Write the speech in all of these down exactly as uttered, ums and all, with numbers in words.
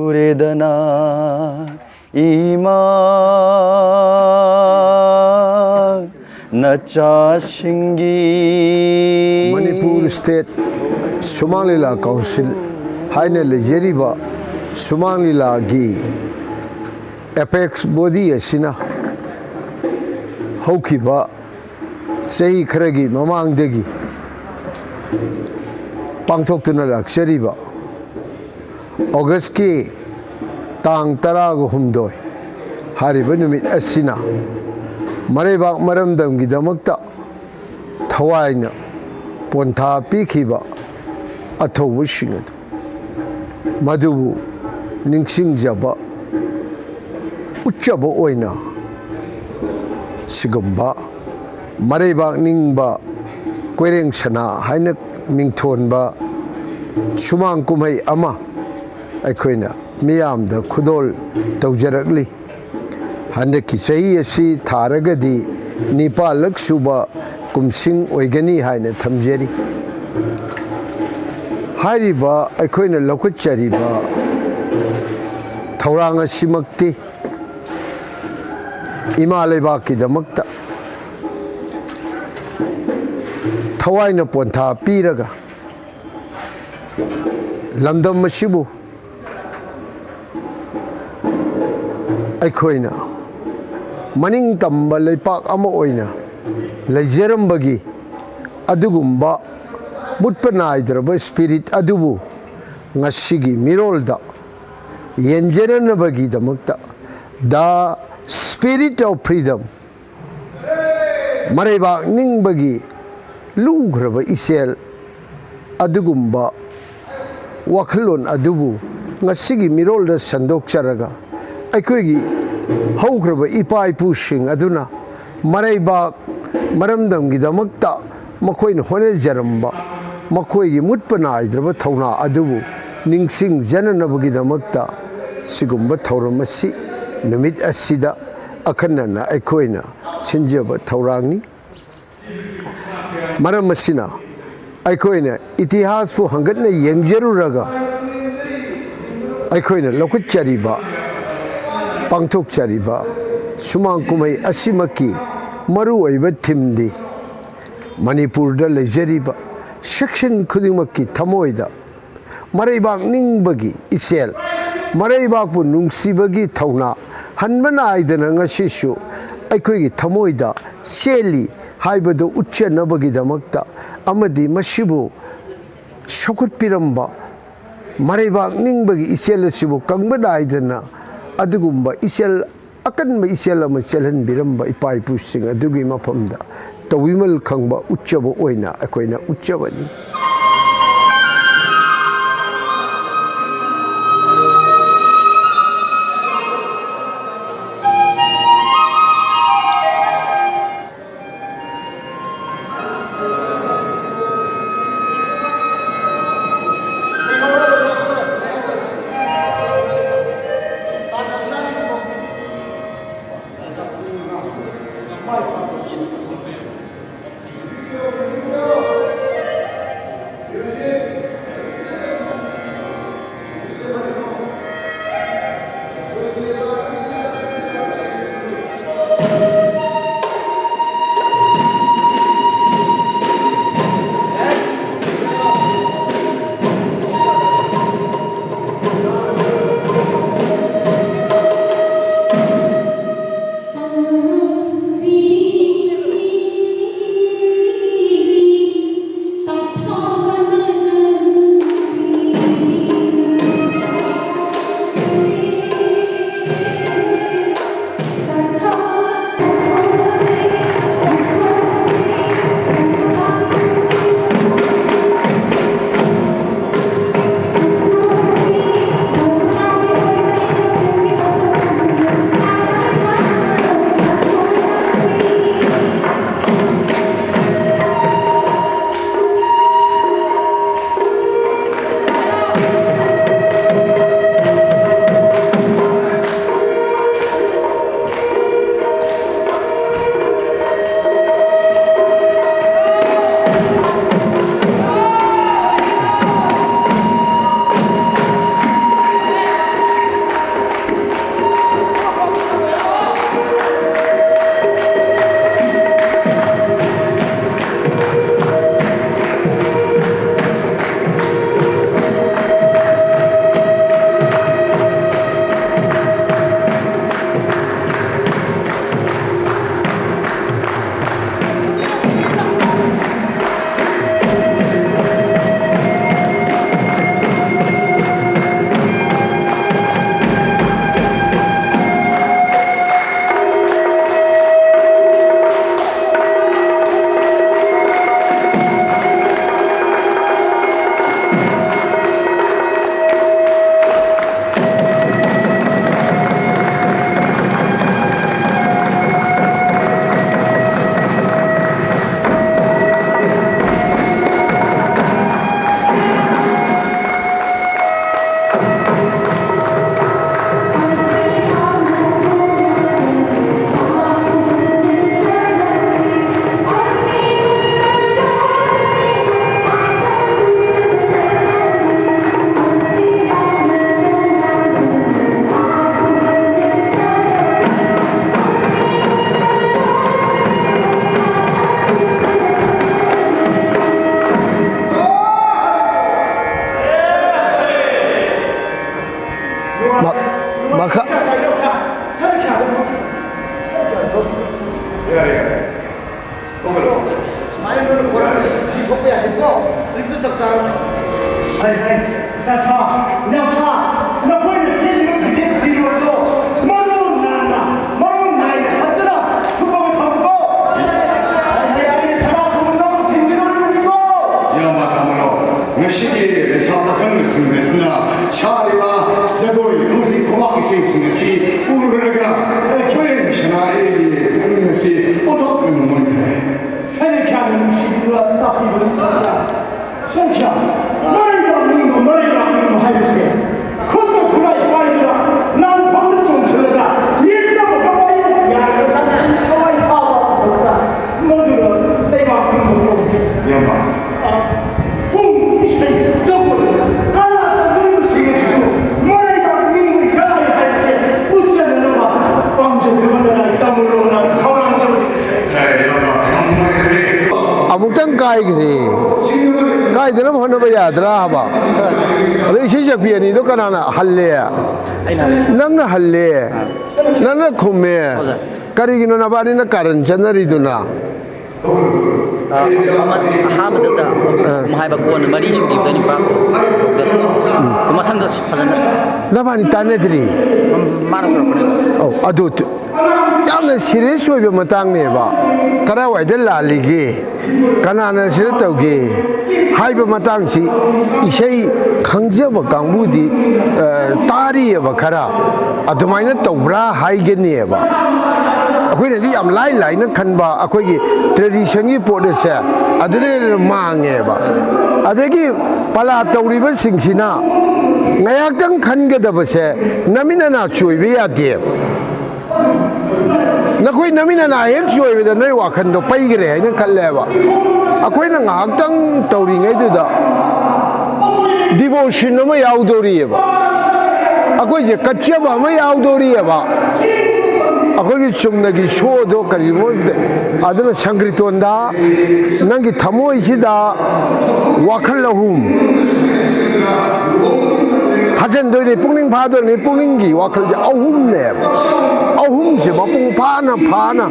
ꯎꯔꯦꯗꯅ ꯏꯃꯥ ꯅꯆꯥꯁꯤꯡꯒꯤ Manipur state Sumang Lila council ꯍꯥꯏꯅ ꯂꯩꯖꯔꯤꯕ ꯁꯨꯃꯥꯡ ꯂꯤꯂꯥꯒꯤ ꯑꯦꯄꯦꯛꯁ ꯕꯣꯗꯤ ꯑꯁꯤꯅ ꯍꯧꯈꯤꯕ ꯆꯍꯤ ꯈꯔꯒꯤ ꯃꯃꯥꯡꯗꯒꯤ ꯄꯥꯡꯊꯣꯛꯇꯨꯅ ꯂꯥꯛꯆꯔꯤꯕ ꯑꯣꯒꯁꯀꯤ ꯇꯥꯡ ꯇꯔꯥꯒ ꯍꯨꯝꯗꯣꯏ ꯍꯥꯏꯔꯤꯕ ꯅꯨꯃꯤꯠ ꯑꯁꯤꯅ ꯃꯔꯩꯕꯥꯛ ꯃꯔꯝꯗꯝꯒꯤꯗꯃꯛꯇ ꯊꯋꯥꯏꯅ ꯄꯣꯟꯊꯥ ꯄꯤꯈꯤꯕ ꯑꯊꯧꯕꯁꯤꯡ ꯑꯗꯨ ꯃꯗꯨꯕꯨ ꯅꯤꯡꯁꯤꯡꯖꯕ ꯎꯠꯆꯕ ꯑꯣꯏꯅ ꯁꯤꯒꯨꯝꯕ ꯃꯔꯩꯕꯥꯛ ꯅꯤꯡꯕ ꯀꯣꯏꯔꯦꯡ ꯁꯅꯥ ꯍꯥꯏꯅ ꯃꯤꯡꯊꯣꯟꯕ ꯁꯨꯃꯥꯡ ꯀꯨꯝꯍꯩ ꯑꯃ ꯑꯩꯈꯣꯏꯅ ꯃꯤꯌꯥꯝꯗ ꯈꯨꯗꯣꯜ ꯇꯧꯖꯔꯛꯂꯤ꯫ ꯍꯟꯗꯛꯀꯤ ꯆꯍꯤ ꯑꯁꯤ ꯊꯥꯔꯒꯗꯤ ꯅꯤꯄꯥꯜꯂꯛ ꯁꯨꯕ ꯀꯨꯝꯁꯤꯡ ꯑꯣꯏꯒꯅꯤ ꯍꯥꯏꯅ ꯊꯝꯖꯔꯤ꯫ ꯍꯥꯏꯔꯤꯕ ꯑꯩꯈꯣꯏꯅ ꯂꯧꯈꯠꯆꯔꯤꯕ ꯊꯧꯔꯥꯡ ꯑꯁꯤꯃꯛꯇꯤ ꯏꯃꯥ ꯂꯩꯕꯥꯛꯀꯤꯗꯃꯛꯇ ꯊꯋꯥꯏꯅ ꯄꯣꯟꯊꯥ ꯄꯤꯔꯒ ꯂꯝꯗꯝ ꯑꯁꯤꯕꯨ ꯑꯩꯈꯣꯏꯅ ꯃꯅꯤꯡ ꯇꯝꯕ ꯂꯩꯄꯥꯛ ꯑꯃ ꯑꯣꯏꯅ ꯂꯩꯖꯔꯝꯕꯒꯤ ꯑꯗꯨꯒꯨꯝꯕ ꯃꯨꯠꯄ ꯅꯥꯏꯗ꯭ꯔꯕ ꯁ꯭ꯄꯤꯔꯤꯠ ꯑꯗꯨꯕꯨ ꯉꯁꯤꯒꯤ ꯃꯤꯔꯣꯜꯗ ꯌꯦꯟꯖꯅꯅꯕꯒꯤꯗꯃꯛꯇ The Spirit of Freedom, ꯃꯔꯩꯕꯥꯛ ꯅꯤꯡꯕꯒꯤ ꯂꯨꯈ꯭ꯔꯕ ꯏꯆꯦꯜ ꯑꯗꯨꯒꯨꯝꯕ ꯋꯥꯈꯜꯂꯣꯟ ꯑꯗꯨꯕꯨ ꯉꯁꯤꯒꯤ ꯃꯤꯔꯣꯜꯗ ꯁꯟꯗꯣꯛꯆꯔꯒ ꯑꯩꯈꯣꯏꯒꯤ ꯍꯧꯈ꯭ꯔꯕ ꯏꯄꯥ ꯏꯄꯨꯁꯤꯡ ꯑꯗꯨꯅ ꯃꯔꯩꯕꯥꯛ ꯃꯔꯝꯗꯝꯒꯤꯗꯃꯛꯇ ꯃꯈꯣꯏꯅ ꯍꯣꯠꯅꯖꯔꯝꯕ ꯃꯈꯣꯏꯒꯤ ꯃꯨꯠꯄ ꯅꯥꯏꯗ꯭ꯔꯕ ꯊꯧꯅꯥ ꯑꯗꯨꯕꯨ ꯅꯤꯡꯁꯤꯡꯖꯅꯅꯕꯒꯤꯗꯃꯛꯇ ꯁꯤꯒꯨꯝꯕ ꯊꯧꯔꯝ ꯑꯁꯤ ꯅꯨꯃꯤꯠ ꯑꯁꯤꯗ ꯑꯈꯟꯅꯅ ꯑꯩꯈꯣꯏꯅ ꯁꯤꯟꯖꯕ ꯊꯧꯔꯥꯡꯅꯤ꯫ ꯃꯔꯝ ꯑꯁꯤꯅ ꯑꯩꯈꯣꯏꯅ ꯏꯇꯤꯍꯥꯁꯄꯨ ꯍꯪꯒꯠꯅ ꯌꯦꯡꯖꯔꯨꯔꯒ ꯑꯩꯈꯣꯏꯅ ꯂꯧꯈꯠꯆꯔꯤꯕ, ꯄꯥꯡꯊꯣꯛꯆꯔꯤꯕ ꯁꯨꯃꯥꯡ ꯀꯨꯝꯍꯩ ꯑꯁꯤꯃꯛꯀꯤ ꯃꯔꯨꯑꯣꯏꯕ ꯊꯤꯝꯗꯤ ꯃꯅꯤꯄꯨꯔꯗ ꯂꯩꯖꯔꯤꯕ ꯁꯦꯛꯁꯟ ꯈꯨꯗꯤꯡꯃꯛꯀꯤ ꯊꯃꯣꯏꯗ ꯃꯔꯩꯕꯥꯛ ꯅꯤꯡꯕꯒꯤ ꯏꯆꯦꯜ, ꯃꯔꯩꯕꯥꯛꯄꯨ ꯅꯨꯡꯁꯤꯕꯒꯤ ꯊꯧꯅꯥ ꯍꯟꯕ ꯅꯥꯏꯗꯅ ꯉꯁꯤꯁꯨ ꯑꯩꯈꯣꯏꯒꯤ ꯊꯃꯣꯏꯗ ꯆꯦꯜꯂꯤ ꯍꯥꯏꯕꯗꯨ ꯎꯠꯆꯅꯕꯒꯤꯗꯃꯛꯇ ꯑꯃꯗꯤ ꯃꯁꯤꯕꯨ ꯁꯧꯒꯠꯄꯤꯔꯝꯕ ꯃꯔꯩꯕꯥꯛ ꯅꯤꯡꯕꯒꯤ ꯏꯆꯦꯜ ꯑꯁꯤꯕꯨ ꯀꯪꯕ ꯅꯥꯏꯗꯅ ꯑꯗꯨꯒꯨꯝꯕ ꯏꯆꯦꯜ, ꯑꯀꯟꯕ ꯏꯆꯦꯜ ꯑꯃ ꯆꯦꯜꯍꯟꯕꯤꯔꯝꯕ ꯏꯄꯥ ꯏꯄꯨꯁꯤꯡ ꯑꯗꯨꯒꯤ ꯃꯐꯝꯗ ꯇꯧꯕꯤꯃꯜ ꯈꯪꯕ ꯎꯠꯆꯕ ꯑꯣꯏꯅ ꯑꯩꯈꯣꯏꯅ ꯎꯠꯆꯕꯅꯤ꯫ ꯃ-, ꯃꯈꯥ꯫ ꯁꯨꯃꯥꯏꯅ ꯅꯣꯏꯅ ꯈꯣꯏꯔꯝꯕꯗ ꯁꯤ ꯁꯣꯛꯄ ꯌꯥꯗꯦꯀꯣ꯫ ꯍꯧꯖꯤꯛꯇ ꯆꯞ ꯆꯥꯔꯕꯅꯤ꯫ ꯍꯩ, ꯍꯩ, ꯏꯆꯥꯁꯥ, ꯏꯅꯥꯎꯁꯥ, ꯅꯈꯣꯏꯅ ꯁꯦꯝꯂꯤꯕ ꯐꯤꯖꯦꯠ ꯐꯤꯔꯣꯜꯗꯣ ꯃꯔꯨ ꯅꯥꯟꯅ, ꯃꯔꯨ ꯅꯥꯏꯅ ꯐꯖꯅ ꯊꯨꯞꯄꯒ ꯊꯝꯃꯨꯀꯣ꯫ ꯍꯩ, ꯍꯩ, ꯑꯩꯅ ꯁꯅꯥ ꯈꯨꯔꯨꯝꯅꯕ ꯊꯤꯟꯒꯗꯧꯔꯤꯕꯅꯤꯀꯣ꯫ ꯏꯌꯥꯝꯕ ꯇꯥꯃꯣ, ꯉꯁꯤꯒꯤ ꯂꯩꯁꯥ ꯄꯥꯈꯪꯁꯤꯡ ꯑꯁꯤꯅ ꯁꯥꯔꯤꯕ ꯖꯒꯣꯏ ꯑꯃꯁꯨꯡ ꯈꯨꯕꯥꯛ ꯏꯁꯩꯁꯤꯡ ꯑꯁꯤ ꯎꯔꯨꯔꯒ ꯑꯩꯈꯣꯏ ꯁꯅꯥ ꯑꯩꯒꯤ ꯄꯨꯛꯅꯤꯡ ꯑꯁꯤ ꯑꯣꯟꯊꯣꯛꯅ ꯅꯨꯡꯉꯣꯟꯈ꯭ꯔꯦ꯫ ꯁꯔꯤꯈ꯭ꯌꯥꯅ ꯅꯨꯡꯁꯤꯕꯤꯗꯨꯅ ꯇꯥꯛꯄꯤꯕꯅꯤ ꯁꯔꯤꯈ꯭ꯌꯥ꯫ ꯁꯔꯤꯈ꯭ꯌꯥ, ꯃꯔꯩꯕꯥꯛ ꯅꯤꯡꯕ, ꯃꯔꯩꯕꯥꯛ ꯅꯤꯡꯕ ꯍꯥꯏꯕꯁꯦ ꯈꯨꯠꯇ ꯈꯨꯠꯂꯥꯏ ꯄꯥꯏꯗꯨꯅ ꯂꯥꯟꯐꯝꯗ ꯆꯣꯡꯁꯤꯜꯂꯒ ꯌꯦꯛꯅꯕꯒ ꯃꯌꯦꯛ ꯌꯥꯔꯒ ꯂꯥꯟꯐꯝꯒꯤ ꯊꯋꯥꯏ ꯊꯥꯕ ꯈꯛꯇ ꯃꯗꯨꯅ ꯂꯩꯕꯥꯛ ꯅꯤꯡꯕ ꯀꯧꯏ꯫ ꯏꯌꯥꯝꯕ꯫ ꯄꯨꯡ ꯏꯁꯩ ꯖꯒꯣꯏ ꯀꯂꯥ ꯇꯧꯖꯔꯤꯕꯁꯤꯡ ꯑꯁꯤꯁꯨ ꯃꯔꯩꯕꯥꯛ ꯅꯤꯡꯕ ꯌꯥꯏ ꯍꯥꯏꯕꯁꯦ ꯎꯠꯆꯅꯅꯕ ꯄꯥꯝꯖꯗꯨꯅ ꯇꯥꯃꯣ ꯔꯣꯅ ꯊꯧꯔꯥꯡ ꯇꯧꯔꯤꯕꯁꯦ꯫ ꯑꯃꯨꯛꯇꯪ ꯀꯥꯏꯈ꯭ꯔꯦ꯫ ꯀꯥꯏꯗꯅꯕ ꯍꯣꯠꯅꯕ ꯌꯥꯗ꯭ꯔꯥ ꯍꯥꯏꯕ? ꯑꯗꯣ ꯏꯁꯩ ꯁꯛꯄꯤ ꯑꯅꯤꯗꯣ ꯀꯅꯥꯅ ꯍꯜꯂꯦ? ꯅꯪꯅ ꯍꯜꯂꯦ꯫ ꯅꯪꯅ ꯈꯨꯝꯃꯦ꯫ ꯀꯔꯤꯒꯤꯅꯣ ꯅꯕꯥꯅꯤꯅ ꯀꯥꯔꯟ ꯆꯠꯅꯔꯤꯗꯨꯅ? ꯑ, ꯑꯃ ꯑꯍꯥꯟꯕꯗ ꯆ-, ꯑ꯫ ꯀꯨꯝ ꯍꯥꯏꯕ ꯀꯣꯟꯅ ꯃꯔꯤ ꯁꯨꯈꯤꯕꯗ ꯅꯤꯄꯥ꯫ ꯎꯝ꯫ ꯃꯊꯪꯗ ꯐꯖꯅ꯫ ꯅꯕꯥꯅꯤ ꯇꯥꯟꯅꯗ꯭ꯔꯤ? ꯃꯥꯅ ꯁꯨꯔꯛꯄꯅꯦ꯫ ꯑꯧ, ꯑꯗꯨ ꯇ-, ꯌꯥꯝꯅ ꯁꯤꯔꯤꯌꯁ ꯑꯣꯏꯕ ꯃꯇꯥꯡꯅꯦꯕ꯫ ꯀꯗꯥꯏꯋꯥꯏꯗ ꯂꯥꯜꯂꯤꯒꯦ? ꯀꯅꯥꯅ ꯁꯤꯗ ꯇꯧꯒꯦ? ꯍꯥꯏꯕ ꯃꯇꯥꯡꯁꯤ ꯏꯁꯩ ꯈꯪꯖꯕ ꯀꯥꯡꯕꯨꯗꯤ, ꯑ, ꯇꯥꯔꯤꯑꯕ ꯈꯔ꯫ ꯑꯗꯨꯃꯥꯏꯅ ꯇꯧꯕ꯭ꯔꯥ ꯍꯥꯏꯒꯅꯤꯑꯕ꯫ ꯑꯩꯈꯣꯏꯅꯗꯤ ꯌꯥꯝ ꯂꯥꯏ ꯂꯥꯏꯅ ꯈꯟꯕ ꯑꯩꯈꯣꯏꯒꯤ ꯇ꯭ꯔꯦꯗꯤꯁꯟꯒꯤ ꯄꯣꯠ ꯑꯁꯦ ꯑꯗꯨꯅ ꯍꯦꯟꯅ ꯃꯥꯡꯉꯦꯕ꯫ ꯑꯗꯒꯤ ꯄꯂꯥ ꯇꯧꯔꯤꯕꯁꯤꯡꯁꯤꯅ ꯉꯥꯏꯍꯥꯛꯇꯪ ꯈꯟꯒꯗꯕꯁꯦ ꯅꯃꯤꯠ ꯅꯅꯥ ꯆꯣꯏꯕ ꯌꯥꯗꯦꯕ꯫ ꯅꯈꯣꯏ ꯅꯃꯤꯠ ꯅꯅꯥ ꯍꯦꯛ ꯆꯣꯏꯕꯗ ꯅꯣꯏ ꯋꯥꯈꯟꯗꯣ ꯄꯩꯈ꯭ꯔꯦ ꯍꯥꯏꯅ ꯈꯜꯂꯦꯕ꯫ ꯑꯩꯈꯣꯏꯅ ꯉꯥꯏꯍꯥꯛꯇꯪ ꯇꯧꯔꯤꯉꯩꯗꯨꯗ ꯗꯤꯚꯣꯁꯟ ꯑꯃ ꯌꯥꯎꯗꯧꯔꯤꯑꯕ꯫ ꯑꯩꯈꯣꯏꯁꯦ ꯀꯠꯆꯕ ꯑꯃ ꯌꯥꯎꯗꯧꯔꯤꯑꯕ꯫ ꯑꯩꯈꯣꯏꯒꯤ ꯆꯨꯝꯅꯒꯤ ꯁꯣꯗꯣ ꯀꯔꯤꯒꯨꯝꯕ ꯑꯗꯨꯅ ꯁꯪꯀ꯭ꯔꯤꯇꯣꯟꯗ ꯅꯪꯒꯤ ꯊꯃꯣꯏꯁꯤꯗ ꯋꯥꯈꯜ ꯑꯍꯨꯝ ꯐꯥꯖꯤꯟꯗꯣꯏꯅꯤ, ꯄꯨꯛꯅꯤꯡ ꯐꯥꯗꯣꯏꯅꯤ꯫ ꯄꯨꯛꯅꯤꯡꯒꯤ ꯋꯥꯈꯜꯁꯦ ꯑꯍꯨꯝꯅꯦꯕ꯫ ꯑꯍꯨꯝꯁꯦ ꯃꯄꯨꯡ ꯐꯥꯅ ꯐꯥꯅ,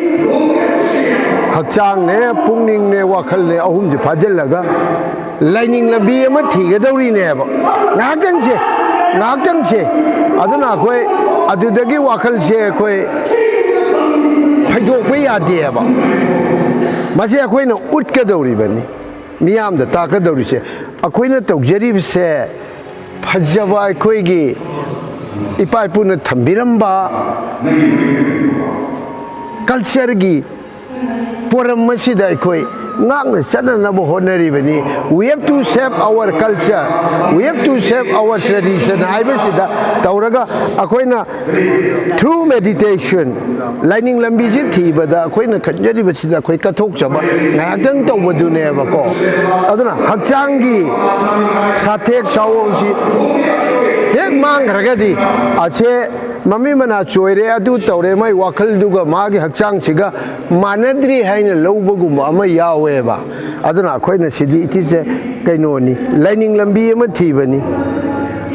ꯍꯛꯆꯥꯡꯅꯦ, ꯄꯨꯛꯅꯤꯡꯅꯦ, ꯋꯥꯈꯜꯅꯦ, ꯑꯍꯨꯝꯁꯦ ꯐꯥꯖꯤꯜꯂꯒ ꯂꯥꯏꯅꯤꯡ ꯂꯝꯕꯤ ꯑꯃ ꯊꯤꯒꯗꯧꯔꯤꯅꯦꯕ꯫ ꯉꯥꯏꯍꯥꯛꯇꯪꯁꯦ, ꯉꯥꯏꯍꯥꯛꯇꯪꯁꯦ꯫ ꯑꯗꯨꯅ ꯑꯩꯈꯣꯏ ꯑꯗꯨꯗꯒꯤ ꯋꯥꯈꯜꯁꯦ ꯑꯩꯈꯣꯏ ꯐꯩꯗꯣꯛꯄ ꯌꯥꯗꯦꯕ꯫ ꯃꯁꯤ ꯑꯩꯈꯣꯏꯅ ꯎꯠꯀꯗꯧꯔꯤꯕꯅꯤ, ꯃꯤꯌꯥꯝꯗ ꯇꯥꯛꯀꯗꯧꯔꯤꯁꯦ꯫ ꯑꯩꯈꯣꯏꯅ ꯇꯧꯖꯔꯤꯕꯁꯦ ꯐꯖꯕ ꯑꯩꯈꯣꯏꯒꯤ ꯏꯄꯥ ꯏꯄꯨꯅ ꯊꯝꯕꯤꯔꯝꯕ ꯀꯜꯆꯔꯒꯤ ꯄꯣꯔꯝ ꯑꯁꯤꯗ ꯑꯩꯈꯣꯏ ꯉꯥꯛꯅ ꯆꯠꯅꯅꯕ ꯍꯣꯠꯅꯔꯤꯕꯅꯤ꯫ We have to save our culture, we have to save our tradition ꯍꯥꯏꯕꯁꯤꯗ ꯇꯧꯔꯒ ꯑꯩꯈꯣꯏꯅ through meditation, ꯂꯥꯏꯅꯤꯡ ꯂꯝꯕꯤꯁꯤ ꯊꯤꯕꯗ ꯑꯩꯈꯣꯏꯅ ꯈꯟꯖꯔꯤꯕꯁꯤꯗ ꯑꯩꯈꯣꯏ ꯀꯠꯊꯣꯛꯆꯕ ꯉꯥꯏꯍꯥꯛꯇꯪ ꯇꯧꯕꯗꯨꯅꯦꯕꯀꯣ꯫ ꯑꯗꯨꯅ ꯍꯛꯆꯥꯡꯒꯤ ꯁꯥꯊꯦꯛ ꯁꯥꯑꯣꯡꯁꯤ ꯍꯦꯛ ꯃꯥꯡꯈ꯭ꯔꯒꯗꯤ, ꯑꯁꯦ ꯃꯃꯤ ꯃꯅꯥ ꯆꯣꯏꯔꯦ, ꯑꯗꯨ ꯇꯧꯔꯦ, ꯃꯥꯏ ꯋꯥꯈꯜꯗꯨꯒ ꯃꯥꯒꯤ ꯍꯛꯆꯥꯡꯁꯤꯒ ꯃꯥꯟꯅꯗ꯭ꯔꯤ ꯍꯥꯏꯅ ꯂꯧꯕꯒꯨꯝꯕ ꯑꯃ ꯌꯥꯎꯋꯦꯕ꯫ ꯑꯗꯨꯅ ꯑꯩꯈꯣꯏꯅ ꯁꯤꯗꯤ ꯏꯇꯤꯁꯦ ꯀꯩꯅꯣꯅꯤ, ꯂꯥꯏꯅꯤꯡ ꯂꯝꯕꯤ ꯑꯃ ꯊꯤꯕꯅꯤ,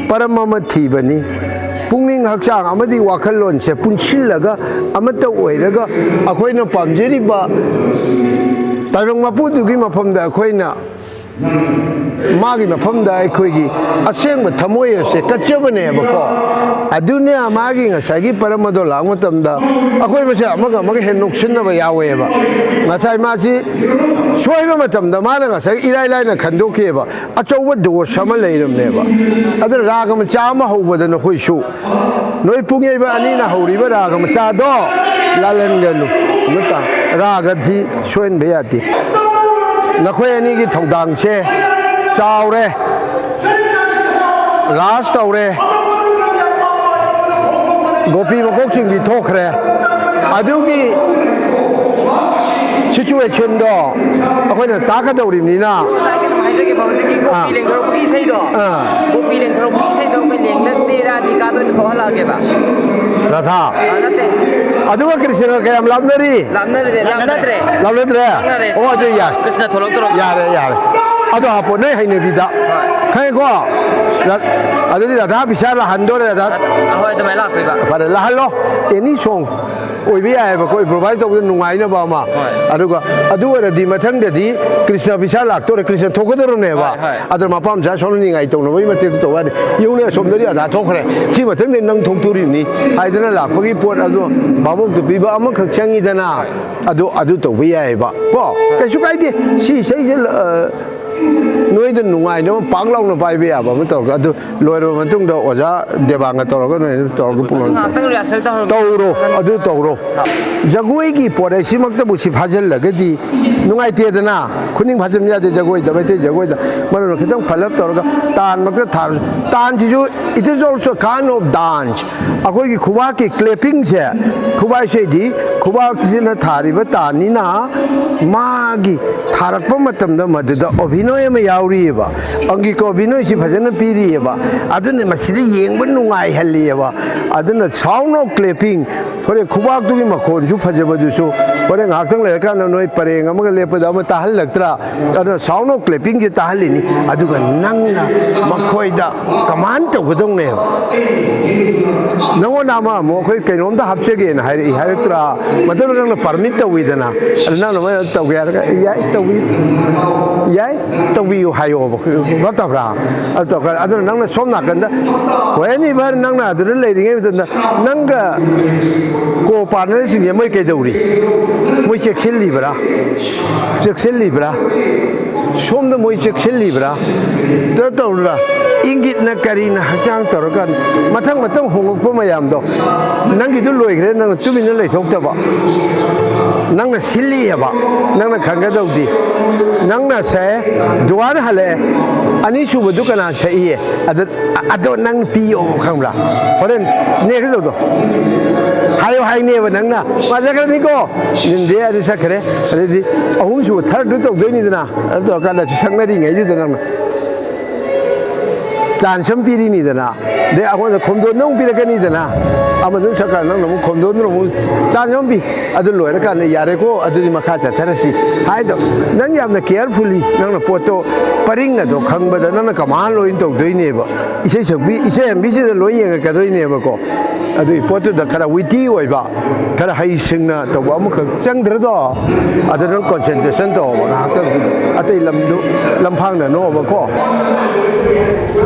ꯄꯔꯝ ꯑꯃ ꯊꯤꯕꯅꯤ꯫ ꯄꯨꯛꯅꯤꯡ, ꯍꯛꯆꯥꯡ ꯑꯃꯗꯤ ꯋꯥꯈꯜꯂꯣꯟꯁꯦ ꯄꯨꯟꯁꯤꯜꯂꯒ ꯑꯃꯠꯇ ꯑꯣꯏꯔꯒ ꯑꯩꯈꯣꯏꯅ ꯄꯥꯝꯖꯔꯤꯕ ꯇꯥꯏꯕꯪ ꯃꯄꯨꯗꯨꯒꯤ ꯃꯐꯝꯗ ꯑꯩꯈꯣꯏꯅ ꯃꯥꯒꯤ ꯃꯐꯝꯗ ꯑꯩꯈꯣꯏꯒꯤ ꯑꯁꯦꯡꯕ ꯊꯃꯣꯏ ꯑꯁꯦ ꯀꯠꯆꯕꯅꯦꯕꯀꯣ꯫ ꯑꯗꯨꯅ ꯃꯥꯒꯤ ꯉꯁꯥꯏꯒꯤ ꯄꯔꯝ ꯑꯗꯣ ꯂꯥꯛꯄ ꯃꯇꯝꯗ ꯑꯩꯈꯣꯏ ꯃꯁꯦ ꯑꯃꯒ ꯑꯃꯒ ꯍꯦꯟꯅ ꯅꯣꯛꯁꯤꯟꯅꯕ ꯌꯥꯎꯋꯦꯕ꯫ ꯉꯁꯥꯏ ꯃꯥꯁꯤ ꯁꯣꯏꯕ ꯃꯇꯝꯗ ꯃꯥꯅ ꯉꯁꯥꯏ ꯏꯔꯥꯏ ꯂꯥꯏꯅ ꯈꯟꯗꯣꯛꯈꯤꯑꯕ꯫ ꯑꯆꯧꯕ ꯗꯣꯁ ꯑꯃ ꯂꯩꯔꯝꯅꯦꯕ꯫ ꯑꯗꯨꯅ ꯔꯥꯒ ꯃꯆꯥ ꯑꯃ ꯍꯧꯕꯗ ꯅꯈꯣꯏꯁꯨ, ꯅꯣꯏ ꯄꯨꯡꯌꯩꯕ ꯑꯅꯤꯅ ꯍꯧꯔꯤꯕ ꯔꯥꯒ ꯃꯆꯥꯗꯣ ꯂꯥꯜꯍꯟꯒꯅꯨ꯫ ꯑꯃꯇ ꯔꯥꯒꯗꯤ ꯁꯣꯏꯍꯟꯕ ꯌꯥꯗꯦ꯫ ꯅꯈꯣꯏ ꯑꯅꯤꯒꯤ ꯊꯧꯗꯥꯡꯁꯦ ꯆꯥꯎꯔꯦ, ꯔꯥꯁ ꯇꯧꯔꯦ, ꯒꯣꯄꯤ ꯃꯀꯣꯛ ꯆꯤꯡꯕꯤ ꯊꯣꯛꯈ꯭ꯔꯦ꯫ ꯑꯗꯨꯒꯤ ꯁꯤꯆꯨꯋꯦꯁꯟꯗꯣ ꯑꯩꯈꯣꯏꯅ ꯇꯥꯛꯀꯗꯧꯔꯤꯕꯅꯤꯅ꯫ ꯉꯁꯥꯏ ꯀꯩꯅꯣꯝ ꯍꯥꯏꯖꯒꯦꯕ, ꯍꯧꯖꯤꯛꯀꯤ ꯒꯣꯄꯤ ꯑꯥ꯫ ꯂꯦꯡꯊꯣꯔꯛꯄꯒꯤ ꯏꯁꯩꯗꯣ꯫ ꯑꯥ꯫ ꯒꯣꯄꯤ ꯂꯦꯡꯊꯣꯔꯛꯄꯒꯤ ꯏꯁꯩꯗꯣ ꯑꯩꯈꯣꯏ ꯂꯦꯡꯂꯛꯇꯦ, ꯔꯥꯙꯤꯀꯥꯗ ꯑꯣꯏꯅ ꯊꯣꯛꯍꯜꯂꯛꯑꯒꯦꯕ꯫ ꯔꯥꯙꯥ꯫ ꯑꯥ, ꯅꯠꯇꯦ꯫ ꯑꯗꯨꯒ ꯀ꯭ꯔꯤꯁꯅꯒ ꯀꯌꯥꯝ ꯂꯥꯞꯅꯔꯤ? ꯂꯥꯞꯅꯔꯦ, ꯂꯥꯞꯅꯗ꯭ꯔꯦ꯫ ꯂꯥꯞꯅꯗ꯭ꯔꯦ? ꯂꯥꯞꯅꯔꯦ꯫ ꯑꯣ, ꯑꯗꯨ ꯌꯥꯔꯦ꯫ ꯀ꯭ꯔꯤꯁꯅ ꯊꯣꯛꯂꯛꯇ꯭ꯔꯣ? ꯌꯥꯔꯦ, ꯌꯥꯔꯦ꯫ ꯑꯗꯣ ꯍꯥꯞꯄꯣ, ꯅꯣꯏ ꯍꯩꯅꯕꯤꯗ꯫ ꯈꯪꯉꯦꯀꯣ? ꯔ-, ꯑꯗꯨꯗꯤ ꯔꯥꯙꯥ ꯕꯤꯁꯥ ꯂꯥꯛꯍꯟꯗꯣꯔꯦ, ꯔꯥꯙꯥ꯫ ꯑꯍꯣꯏ, ꯑꯗꯨꯃꯥꯏꯅ ꯂꯥꯛꯇꯣꯏꯕ꯫ ꯐꯔꯦ, ꯂꯥꯛꯍꯜꯂꯣ꯫ ꯑꯦꯅꯤ ꯁꯣꯡ ꯑꯣꯏꯕ ꯌꯥꯏꯑꯕꯀꯣ, ꯏꯝꯄ꯭ꯔꯣꯚꯥꯏꯁ ꯇꯧꯕꯗ ꯅꯨꯡꯉꯥꯏꯅꯕ ꯑꯃ꯫ ꯍꯣꯏ꯫ ꯑꯗꯨꯒ ꯑꯗꯨ ꯑꯣꯏꯔꯗꯤ ꯃꯊꯪꯗꯗꯤ ꯀ꯭ꯔꯤꯁꯅ ꯕꯤꯁꯥ ꯂꯥꯛꯇꯣꯔꯦ, ꯀ꯭ꯔꯤꯁꯅ ꯊꯣꯛꯀꯗꯧꯔꯕꯅꯦꯕ꯫ ꯍꯣꯏ, ꯍꯣꯏ꯫ ꯑꯗꯨꯅ ꯃꯄꯥ ꯃꯆꯥ ꯁꯣꯝꯅ ꯅꯤꯡꯉꯥꯏ ꯇꯧꯅꯕꯒꯤ ꯃꯇꯦꯛꯇ ꯇꯧꯕ ꯌꯥꯅꯤ꯫ ꯌꯦꯡꯉꯨꯅꯦ, ꯑꯁꯣꯝꯗꯗꯤ ꯔꯥꯙꯥ ꯊꯣꯛꯈ꯭ꯔꯦ, ꯁꯤ ꯃꯊꯪꯗꯗꯤ ꯅꯪ ꯊꯣꯛꯇꯣꯔꯤꯕꯅꯤ ꯍꯥꯏꯗꯅ ꯂꯥꯛꯄꯒꯤ ꯄꯣꯠ ꯑꯗꯣ ꯚꯥꯕꯣꯛꯇ ꯄꯤꯕ ꯑꯃꯈꯛ ꯆꯪꯉꯤꯗꯅ꯫ ꯑꯗꯨ, ꯑꯗꯨ ꯇꯧꯕ ꯌꯥꯏꯑꯕ ꯀꯣ꯫ ꯀꯩꯁꯨ ꯀꯥꯏꯗꯦ꯫ ꯁꯤ ꯏꯁꯩꯁꯦ, ꯑ, ꯅꯣꯏꯗ ꯅꯨꯡꯉꯥꯏꯅꯕ ꯄꯥꯛ ꯂꯥꯎꯅ ꯄꯥꯏꯕ ꯌꯥꯕ ꯑꯃ ꯇꯧꯔꯒ, ꯑꯗꯨ ꯂꯣꯏꯔꯕ ꯃꯇꯨꯡꯗ ꯑꯣꯖꯥ ꯗꯦꯕꯥꯡꯒ ꯇꯧꯔꯒ ꯅꯣꯏ ꯑꯗꯨꯝ ꯇꯧꯔꯒ ꯄꯨꯡꯂꯣꯏ ꯉꯥꯛꯇꯪ ꯔꯤꯍꯥꯔꯁꯦꯜ ꯇꯧꯔꯒ ꯇꯧꯔꯣ, ꯑꯗꯨ ꯇꯧꯔꯣ꯫ ꯖꯒꯣꯏꯒꯤ ꯄꯣꯠ ꯍꯥꯏꯁꯤꯃꯛꯇꯕꯨ ꯁꯤ ꯐꯥꯖꯤꯜꯂꯒꯗꯤ ꯅꯨꯡꯉꯥꯏꯇꯦꯗꯅ꯫ ꯈꯨꯅꯤꯡ ꯐꯥꯖꯤꯟꯕ ꯌꯥꯗꯦ ꯖꯒꯣꯏꯗ, ꯃꯩꯇꯩ ꯖꯒꯣꯏꯗ꯫ ꯃꯔꯨꯞꯅ ꯈꯤꯇꯪ ꯐꯜꯂꯞ ꯇꯧꯔꯒ ꯇꯥꯟꯃꯛꯇ ꯊꯥꯔꯁꯨ, ꯇꯥꯟꯁꯤꯁꯨ, it is also a kind of dance꯫ ꯑꯩꯈꯣꯏꯒꯤ ꯈꯨꯕꯥꯛꯀꯤ ꯀ꯭ꯂꯦꯄꯤꯡꯁꯦ, ꯈꯨꯕꯥꯛ ꯏꯁꯩꯗꯤ ꯈꯨꯕꯥꯛꯁꯤꯅ ꯊꯥꯔꯤꯕ ꯇꯥꯟꯅꯤꯅ ꯃꯥꯒꯤ ꯊꯥꯔꯛꯄ ꯃꯇꯝꯗ ꯃꯗꯨꯗ ꯑꯚꯤꯅꯣꯏ ꯑꯃ ꯌꯥꯎꯔꯤꯑꯕ, ꯑꯪꯒꯤꯀ ꯑꯚꯤꯅꯣꯏꯁꯤ ꯐꯖꯅ ꯄꯤꯔꯤꯑꯕ, ꯑꯗꯨꯅ ꯃꯁꯤꯗ ꯌꯦꯡꯕ ꯅꯨꯡꯉꯥꯏꯍꯜꯂꯤꯑꯕ꯫ ꯑꯗꯨꯅ sound of clapping, ꯍꯣꯔꯦꯟ ꯈꯨꯕꯥꯛꯇꯨꯒꯤ ꯃꯈꯣꯟꯁꯨ ꯐꯖꯕꯗꯨꯁꯨ ꯍꯣꯔꯦꯟ ꯉꯥꯏꯍꯥꯛꯇꯪ ꯂꯩꯔꯀꯥꯟꯗ ꯅꯣꯏ ꯄꯔꯦꯡ ꯑꯃꯒ ꯂꯦꯞꯄꯗ ꯑꯃ ꯇꯥꯍꯜꯂꯛꯇ꯭ꯔꯥ? ꯑꯗꯨꯅ sound of clappingꯁꯦ ꯇꯥꯍꯜꯂꯤꯅꯤ, ꯑꯗꯨꯒ ꯅꯪꯅ ꯃꯈꯣꯏꯗ command ꯇꯧꯒꯗꯧꯅꯦꯕ꯫ ꯅꯪꯉꯣꯟꯗ ꯑꯃ ꯑꯃꯨꯛ ꯑꯩꯈꯣꯏ ꯀꯩꯅꯣꯝꯇ ꯍꯥꯞꯆꯒꯦꯅ ꯍꯥꯏꯔꯛꯏ ꯍꯥꯏꯔꯛꯇ꯭ꯔꯥ? ꯃꯗꯨꯅ ꯅꯪꯅ permit ꯇꯧꯋꯤꯗꯅ, ꯑꯗꯨ ꯅꯪꯅ ꯃꯣꯏ ꯇꯧꯒꯦ ꯍꯥꯏꯔꯒ, "ꯌꯥꯏ, ꯇꯧꯕꯤꯌꯨ, ꯌꯥꯏ, ꯇꯧꯕꯤꯌꯨ" ꯍꯥꯏꯌꯣꯕ, ꯚꯥꯞ ꯇꯥꯕ꯭ꯔꯥ? ꯑꯗꯨ ꯇꯧꯔꯀꯥꯟꯗ, ꯑꯗꯨꯅ ꯅꯪꯅ ꯁꯣꯝ ꯅꯥꯀꯟꯗ, whenever ꯅꯪꯅ ꯑꯗꯨꯗ ꯂꯩꯔꯤꯉꯩ ꯃꯇꯝꯗ ꯅꯪꯒ co-partnerꯁꯤꯡꯁꯦ ꯃꯣꯏ ꯀꯩꯗꯧꯔꯤ? ꯃꯣꯏ ꯆꯦꯛꯁꯤꯜꯂꯤꯕ꯭ꯔꯥ? ꯆꯦꯛꯁꯤꯜꯂꯤꯕ꯭ꯔꯥ? ꯁꯣꯝꯗ ꯃꯣꯏ ꯆꯦꯛꯁꯤꯜꯂꯤꯕ꯭ꯔꯥ? ꯇ-, ꯇꯧꯔꯤꯕ꯭ꯔꯥ? ꯏꯪꯒꯤꯠꯅ ꯀꯔꯤꯅ ꯍꯛꯆꯥꯡ ꯇꯧꯔꯀꯥꯟꯗ ꯃꯊꯪ ꯃꯊꯪ ꯍꯣꯡꯉꯛꯄ ꯃꯌꯥꯝꯗꯣ, ꯅꯪꯒꯤꯗꯨ ꯂꯣꯏꯈ꯭ꯔꯦ, ꯅꯪꯅ ꯇꯨꯃꯤꯟꯅ ꯂꯩꯊꯣꯛꯇꯕ, ꯅꯪꯅ ꯁꯤꯜꯂꯤꯑꯕ, ꯅꯪꯅ ꯈꯪꯒꯗꯧꯗꯤ, ꯅꯪꯅ ꯁꯦ ꯗꯨꯀꯥꯟ ꯍꯜꯂꯛꯑꯦ, ꯑꯅꯤꯁꯨꯕꯗꯨ ꯀꯅꯥ ꯁꯛꯏꯌꯦ? ꯑꯗ ꯑꯗꯣ ꯅꯪ ꯄꯤꯌꯣ, ꯈꯪꯕ꯭ꯔꯥ? ꯍꯣꯔꯦꯟ ꯅꯦꯛꯁ ꯇꯧꯗꯣ ꯍꯥꯏꯌꯣ ꯍꯥꯏꯅꯦꯕ ꯅꯪꯅ꯫ ꯃꯥꯟꯖꯈ꯭ꯔꯅꯤꯀꯣ? ꯅꯤꯟꯗꯦ ꯑꯗꯨ ꯁꯛꯈ꯭ꯔꯦ꯫ ꯑꯗꯩꯗꯤ ꯑꯍꯨꯝꯁꯨꯕ, thirdꯗꯨ ꯇꯧꯗꯣꯏꯅꯤꯗꯅ꯫ ꯑꯗꯨ ꯇꯧꯔꯀꯥꯟꯗ ꯁꯛꯅꯔꯤꯉꯩꯗꯨꯗ ꯅꯪꯅ ꯆꯥꯟꯁ ꯑꯃ ꯄꯤꯔꯤꯅꯤꯗꯅ, ꯑꯗꯩ ꯑꯩꯉꯣꯟꯗ ꯈꯣꯝꯗꯣꯟꯗ ꯑꯃꯨꯛ ꯄꯤꯔꯛꯀꯅꯤꯗꯅ, ꯑꯃꯗꯨꯅ ꯁꯔꯀꯥꯔ ꯅꯪꯅ ꯑꯃꯨꯛ ꯈꯣꯝꯗꯣꯟꯗꯨꯅ ꯑꯃꯨꯛ ꯆꯥꯟꯁ ꯑꯃ ꯄꯤ꯫ ꯑꯗꯨ ꯂꯣꯏꯔꯀꯥꯟꯗ ꯌꯥꯔꯦꯀꯣ, ꯑꯗꯨꯗꯤ ꯃꯈꯥ ꯆꯠꯊꯔꯁꯤ ꯍꯥꯏꯗꯣ꯫ ꯅꯪ ꯌꯥꯝꯅ ꯀꯦꯌꯔꯐꯨꯜꯂꯤ ꯅꯪꯅ ꯄꯣꯠꯇꯣ, ꯄꯔꯤꯡ ꯑꯗꯣ ꯈꯪꯕꯗ ꯅꯪꯅ ꯀꯃꯥꯟ ꯂꯣꯏꯅ ꯇꯧꯗꯣꯏꯅꯦꯕ꯫ ꯏꯁꯩ ꯁꯛꯄꯤ, ꯏꯁꯩ ꯍꯟꯕꯤꯁꯤꯗ ꯂꯣꯏ ꯌꯦꯡꯉꯛꯀꯗꯣꯏꯅꯦꯕꯀꯣ꯫ ꯑꯗꯨꯒꯤ ꯄꯣꯠꯇꯨꯗ ꯈꯔ ꯋꯤꯇꯤ ꯑꯣꯏꯕ, ꯈꯔ ꯍꯩꯁꯤꯡꯅ ꯇꯧꯕ ꯑꯃꯈꯛ ꯆꯪꯗ꯭ꯔꯗꯣ꯫ ꯑꯗꯨ ꯅꯪ ꯀꯣꯟꯁꯦꯟꯇ꯭ꯔꯦꯁꯟ ꯇꯧꯕ ꯉꯥꯏꯍꯥꯛꯇꯪꯗꯨꯗ, ꯑꯇꯩ ꯂꯝꯗꯨ ꯂꯝꯐꯥꯡꯗ ꯅꯣꯛꯑꯕꯀꯣ꯫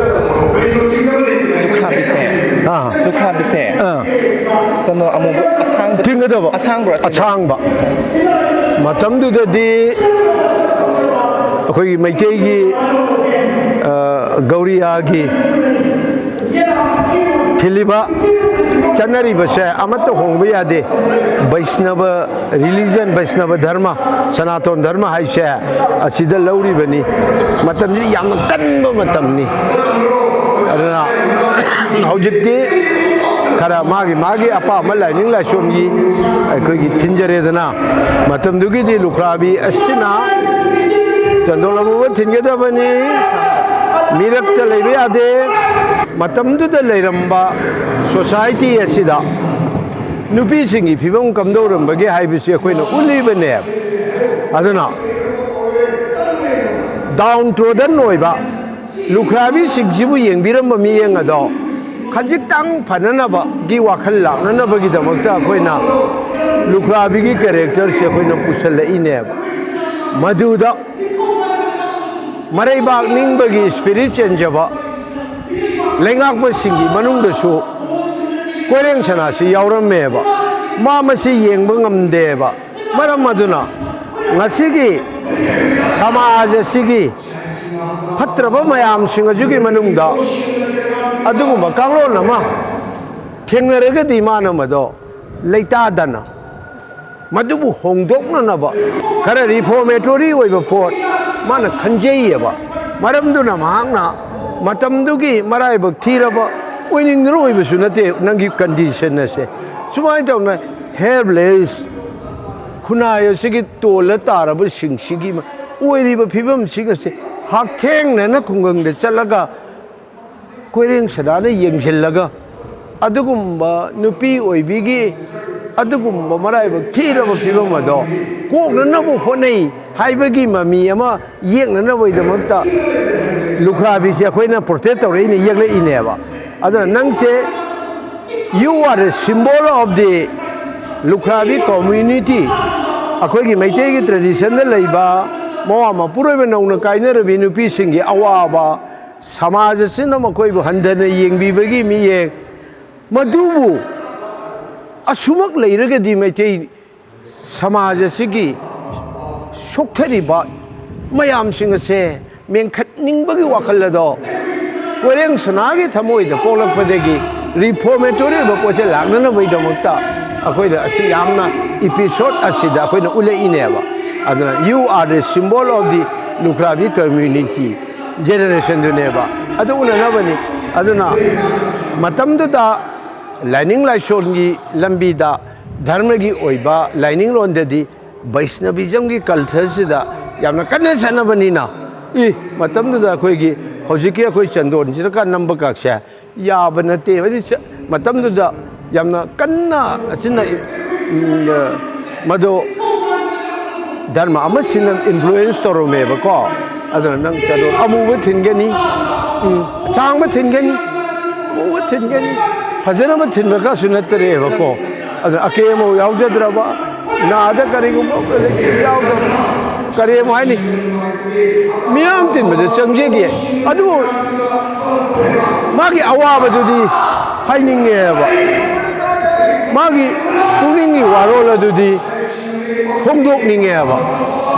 ꯂꯨꯈ꯭ꯔꯥꯕꯤꯁꯦ ꯑꯥ꯫ ꯂꯨꯈ꯭ꯔꯥꯕꯤꯁꯦ ꯑꯥ꯫ ꯀꯩꯅꯣ ꯑꯃꯨꯕ ꯑꯁꯥꯡꯕ ꯊꯤꯡꯒꯗꯕ꯫ ꯑꯁꯥꯡꯕ꯭ꯔꯣ? ꯑꯁꯥꯡꯕ꯫ ꯃꯇꯝꯗꯨꯗꯗꯤ ꯑꯩꯈꯣꯏꯒꯤ ꯃꯩꯇꯩꯒꯤ, ꯑ, ꯒꯧꯔꯤꯌꯥꯒꯤ ꯊꯤꯜꯂꯤꯕ ꯆꯠꯅꯔꯤꯕꯁꯦ ꯑꯃꯠꯇ ꯍꯣꯡꯕ ꯌꯥꯗꯦ꯫ ꯕꯩꯁꯅꯕ ꯔꯤꯂꯤꯖꯟ, ꯕꯩꯁꯅꯕ ꯙꯔꯃ, ꯁꯅꯥꯇꯣꯟ ꯙꯔꯃ ꯍꯥꯏꯁꯦ ꯑꯁꯤꯗ ꯂꯧꯔꯤꯕꯅꯤ꯫ ꯃꯇꯝꯁꯤ ꯌꯥꯝꯅ ꯀꯟꯕ ꯃꯇꯝꯅꯤ꯫ ꯑꯗꯨꯅ ꯍꯧꯖꯤꯛꯇꯤ ꯈꯔ ꯃꯥꯒꯤ ꯃꯥꯒꯤ ꯑꯄꯥꯝꯕ ꯂꯥꯏꯅꯤꯡ ꯂꯥꯏꯁꯣꯟꯒꯤ ꯑꯩꯈꯣꯏꯒꯤ ꯊꯤꯟꯖꯔꯦꯗꯅ꯫ ꯃꯇꯝꯗꯨꯒꯤꯗꯤ ꯂꯨꯈ꯭ꯔꯥꯕꯤ ꯑꯁꯤꯅ ꯆꯟꯗꯣꯜ ꯑꯃꯨꯕ ꯊꯤꯟꯒꯗꯕꯅꯤ, ꯃꯤꯔꯛꯇ ꯂꯩꯕ ꯌꯥꯗꯦ꯫ ꯃꯇꯝꯗꯨꯗ ꯂꯩꯔꯝꯕ ꯁꯣꯁꯥꯏꯇꯤ ꯑꯁꯤꯗ ꯅꯨꯄꯤꯁꯤꯡꯒꯤ ꯐꯤꯕꯝ ꯀꯝꯗꯧꯔꯝꯕꯒꯦ ꯍꯥꯏꯕꯁꯤ ꯑꯩꯈꯣꯏꯅ ꯎꯠꯂꯤꯕꯅꯦꯕ꯫ ꯑꯗꯨꯅ ꯗꯥꯎꯟ ꯇ꯭ꯔꯣꯗꯟ ꯑꯣꯏꯕ ꯂꯨꯈ꯭ꯔꯥꯕꯤꯁꯤꯡꯁꯤꯕꯨ ꯌꯦꯡꯕꯤꯔꯝꯕ ꯃꯤꯠꯌꯦꯡ ꯑꯗꯣ ꯈꯖꯤꯛꯇꯪ ꯐꯅꯅꯕꯒꯤ ꯋꯥꯈꯜ ꯂꯥꯛꯅꯅꯕꯒꯤꯗꯃꯛꯇ ꯑꯩꯈꯣꯏꯅ ꯂꯨꯈ꯭ꯔꯥꯕꯤꯒꯤ ꯀꯦꯔꯦꯛꯇꯔꯁꯦ ꯑꯩꯈꯣꯏꯅ ꯄꯨꯁꯜꯂꯛꯏꯅꯦꯕ꯫ ꯃꯗꯨꯗ ꯃꯔꯩꯕꯥꯛ ꯅꯤꯡꯕꯒꯤ ꯁ꯭ꯄꯤꯔꯤꯠ ꯆꯦꯟꯖꯕ ꯂꯩꯉꯥꯛꯄꯁꯤꯡꯒꯤ ꯃꯅꯨꯡꯗꯁꯨ ꯀꯣꯏꯔꯦꯡ ꯁꯅꯥꯁꯤ ꯌꯥꯎꯔꯝꯃꯦꯕ꯫ ꯃꯥ ꯃꯁꯤ ꯌꯦꯡꯕ ꯉꯝꯗꯦꯕ꯫ ꯃꯔꯝ ꯑꯗꯨꯅ ꯉꯁꯤꯒꯤ ꯁꯃꯥꯖ ꯑꯁꯤꯒꯤ ꯐꯠꯇ꯭ꯔꯕ ꯃꯌꯥꯝꯁꯤꯡ ꯑꯁꯤꯒꯤ ꯃꯅꯨꯡꯗ ꯑꯗꯨꯒꯨꯝꯕ ꯀꯥꯡꯂꯣꯟ ꯑꯃ ꯊꯦꯡꯅꯔꯒꯗꯤ ꯃꯥꯅ ꯃꯗꯣ ꯂꯩꯇꯥꯗꯅ ꯃꯗꯨꯕꯨ ꯍꯣꯡꯗꯣꯛꯅꯅꯕ ꯈꯔ ꯔꯤꯐꯣꯔꯃꯦꯇꯣꯔꯤ ꯑꯣꯏꯕ ꯄꯣꯠ ꯃꯥꯅ ꯈꯟꯖꯩꯌꯦꯕ꯫ ꯃꯔꯝꯗꯨꯅ ꯃꯍꯥꯛꯅ ꯃꯇꯝꯗꯨꯒꯤ ꯃꯔꯥꯏꯕꯛ ꯊꯤꯔꯕ ꯑꯣꯏꯅꯤꯡꯗꯅ ꯑꯣꯏꯕꯁꯨ ꯅꯠꯇꯦ ꯅꯪꯒꯤ ꯀꯟꯗꯤꯁꯟ ꯑꯁꯦ꯫ ꯁꯨꯃꯥꯏꯅ ꯇꯧꯅ ꯍꯦꯜꯞꯂꯦꯁ ꯈꯨꯟꯅꯥꯏ ꯑꯁꯤꯒꯤ ꯇꯣꯜꯂ ꯇꯥꯔꯕꯁꯤꯡꯁꯤꯒꯤ ꯑꯣꯏꯔꯤꯕ ꯐꯤꯕꯝꯁꯤꯡ ꯑꯁꯤ ꯍꯛꯊꯦꯡꯅꯅ ꯈꯨꯡꯒꯪꯗ ꯆꯠꯂꯒ ꯀꯣꯏꯔꯦꯡ ꯁꯅꯥꯅ ꯌꯦꯡꯁꯤꯜꯂꯒ ꯑꯗꯨꯒꯨꯝꯕ ꯅꯨꯄꯤ ꯑꯣꯏꯕꯤꯒꯤ ꯑꯗꯨꯒꯨꯝꯕ ꯃꯔꯥꯏꯕꯛ ꯊꯤꯔꯕ ꯐꯤꯕꯝ ꯑꯗꯣ ꯀꯣꯛꯅꯅꯕ ꯍꯣꯠꯅꯩ ꯍꯥꯏꯕꯒꯤ ꯃꯃꯤ ꯑꯃ ꯌꯦꯛꯅꯅꯕꯒꯤꯗꯃꯛꯇ ꯂꯨꯈ꯭ꯔꯥꯕꯤꯁꯦ ꯑꯩꯈꯣꯏꯅ ꯄ꯭ꯔꯣꯇꯦꯁ ꯇꯧꯔꯛꯏꯅꯦ, ꯌꯦꯛꯂꯛꯏꯅꯦꯕ꯫ ꯑꯗꯨꯅ ꯅꯪꯁꯦ, you are a symbol of the ꯂꯨꯈ꯭ꯔꯥꯕꯤ community, ꯑꯩꯈꯣꯏꯒꯤ ꯃꯩꯇꯩꯒꯤ ꯇ꯭ꯔꯦꯗꯤꯁꯟꯗ ꯂꯩꯕ ꯃꯋꯥ ꯃꯄꯨꯔꯣꯏꯕ ꯅꯧꯅ ꯀꯥꯏꯅꯔꯕꯤ ꯅꯨꯄꯤꯁꯤꯡꯒꯤ ꯑꯋꯥꯕ, ꯁꯃꯥꯖ ꯑꯁꯤꯅ ꯃꯈꯣꯏꯕꯨ ꯍꯟꯊꯅ ꯌꯦꯡꯕꯤꯕꯒꯤ ꯃꯤꯠꯌꯦꯡ, ꯃꯗꯨꯕꯨ ꯑꯁꯨꯃꯛ ꯂꯩꯔꯒꯗꯤ ꯃꯩꯇꯩ ꯁꯃꯥꯖ ꯑꯁꯤꯒꯤ ꯁꯣꯛꯊꯔꯤꯕ ꯃꯌꯥꯝꯁꯤꯡ ꯑꯁꯦ ꯃꯦꯟꯈꯠꯅꯤꯡꯕꯒꯤ ꯋꯥꯈꯜ ꯑꯗꯣ ꯀꯣꯏꯔꯦꯡ ꯁꯅꯥꯒꯤ ꯊꯃꯣꯏꯗ ꯄꯣꯛꯂꯛꯄꯗꯒꯤ ꯔꯤꯐꯣꯔꯃꯦꯇꯣꯔꯤ ꯑꯣꯏꯕ ꯄꯣꯠꯁꯦ ꯂꯥꯛꯅꯅꯕꯒꯤꯗꯃꯛꯇ ꯑꯩꯈꯣꯏꯅ ꯑꯁꯤ ꯌꯥꯝꯅ ꯏꯄꯤꯁꯣꯠ ꯑꯁꯤꯗ ꯑꯩꯈꯣꯏꯅ ꯎꯠꯂꯛꯏꯅꯦꯕ꯫ ꯑꯗꯨꯅ you are the symbol of the ꯂꯨꯈ꯭ꯔꯥꯕꯤ community ꯖꯦꯅꯦꯔꯦꯁꯟꯗꯨꯅꯦꯕ꯫ ꯑꯗꯨ ꯎꯅꯅꯕꯅꯤ꯫ ꯑꯗꯨꯅ ꯃꯇꯝꯗꯨꯗ ꯂꯥꯏꯅꯤꯡ ꯂꯥꯏꯁꯣꯟꯒꯤ ꯂꯝꯕꯤꯗ ꯙꯔꯃꯒꯤ ꯑꯣꯏꯕ ꯂꯥꯏꯅꯤꯡꯂꯣꯟꯗꯗꯤ ꯕꯩꯁꯅꯕꯤꯖꯝꯒꯤ ꯀꯜꯆꯔꯁꯤꯗ ꯌꯥꯝꯅ ꯀꯟꯅ ꯆꯠꯅꯕꯅꯤꯅ, ꯏ, ꯃꯇꯝꯗꯨꯗ ꯑꯩꯈꯣꯏꯒꯤ ꯍꯧꯖꯤꯛꯀꯤ ꯑꯩꯈꯣꯏ ꯆꯟꯗꯣꯟꯁꯤꯗ ꯀꯥ ꯅꯝꯕ ꯀꯥꯛꯁꯦ ꯌꯥꯕ ꯅꯠꯇꯦ꯫ ꯍꯥꯏꯗꯤ ꯆ-, ꯃꯇꯝꯗꯨꯗ ꯌꯥꯝꯅ ꯀꯟꯅ ꯑꯁꯤꯅ, ꯎꯝ, ꯃꯗꯨ ꯙꯔꯃ ꯑꯃꯁꯤꯅ ꯏꯟꯐ꯭ꯂꯨꯌꯦꯟꯁ ꯇꯧꯔꯝꯃꯦꯕꯀꯣ꯫ ꯑꯗꯨꯅ ꯅꯪ ꯆꯟꯗꯣꯟ ꯑꯃꯨꯕ ꯊꯤꯟꯒꯅꯤ, ꯎꯝ, ꯑꯁꯥꯡꯕ ꯊꯤꯟꯒꯅꯤ, ꯑꯃꯨꯕ ꯊꯤꯟꯒꯅꯤ, ꯐꯖꯅꯕ ꯊꯤꯟꯕ ꯈꯛꯁꯨ ꯅꯠꯇꯔꯦꯕꯀꯣ꯫ ꯑꯗꯨꯅ ꯑꯀꯦ ꯑꯃꯧ ꯌꯥꯎꯖꯗ꯭ꯔꯕ, ꯅꯥꯗ ꯀꯔꯤꯒꯨꯝꯕ ꯌꯥꯎꯗꯕ, ꯀꯔꯤ ꯑꯃꯨꯛ ꯍꯥꯏꯅꯤ? ꯃꯤꯌꯥꯝ ꯇꯤꯟꯕꯗ ꯆꯪꯖꯒꯦ꯫ ꯑꯗꯨꯕꯨ ꯃꯥꯒꯤ ꯑꯋꯥꯕꯗꯨꯗꯤ ꯍꯥꯏꯅꯤꯡꯉꯦꯕ, ꯃꯥꯒꯤ ꯄꯨꯛꯅꯤꯡꯒꯤ ꯋꯥꯔꯣꯜ ꯑꯗꯨꯗꯤ ꯐꯣꯡꯗꯣꯛꯅꯤꯡꯉꯦꯕ꯫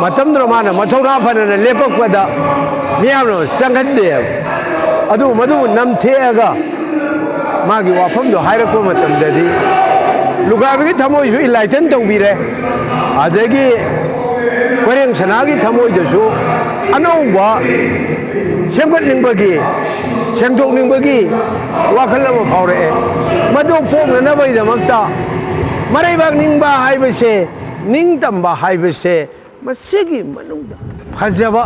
ꯃꯇꯝꯗꯨꯗ ꯃꯥꯅ ꯃꯊꯧꯅꯥ ꯐꯅꯅ ꯂꯦꯞꯄꯛꯄꯗ ꯃꯤꯌꯥꯝꯅ ꯆꯪꯍꯟꯗꯦꯕ꯫ ꯑꯗꯨ ꯃꯗꯨꯕꯨ ꯅꯝꯊꯦꯛꯑꯒ ꯃꯥꯒꯤ ꯋꯥꯐꯝꯗꯣ ꯍꯥꯏꯔꯛꯄ ꯃꯇꯝꯗꯗꯤ ꯂꯨꯈ꯭ꯔꯥꯕꯤꯒꯤ ꯊꯃꯣꯏꯁꯨ ꯏꯟꯂꯥꯏꯇꯟ ꯇꯧꯕꯤꯔꯦ꯫ ꯑꯗꯒꯤ ꯀꯣꯏꯔꯦꯡ ꯁꯅꯥꯒꯤ ꯊꯃꯣꯏꯗꯁꯨ ꯑꯅꯧꯕ ꯁꯦꯝꯒꯠꯅꯤꯡꯕꯒꯤ, ꯁꯦꯡꯗꯣꯛꯅꯤꯡꯕꯒꯤ ꯋꯥꯈꯜ ꯑꯃ ꯐꯥꯎꯔꯛꯑꯦ꯫ ꯃꯗꯨ ꯄꯣꯛꯅꯅꯕꯒꯤꯗꯃꯛꯇ ꯃꯔꯩꯕꯥꯛ ꯅꯤꯡꯕ ꯍꯥꯏꯕꯁꯦ, ꯅꯤꯡꯇꯝꯕ ꯍꯥꯏꯕꯁꯦ, ꯃꯁꯤꯒꯤ ꯃꯅꯨꯡꯗ ꯐꯖꯕ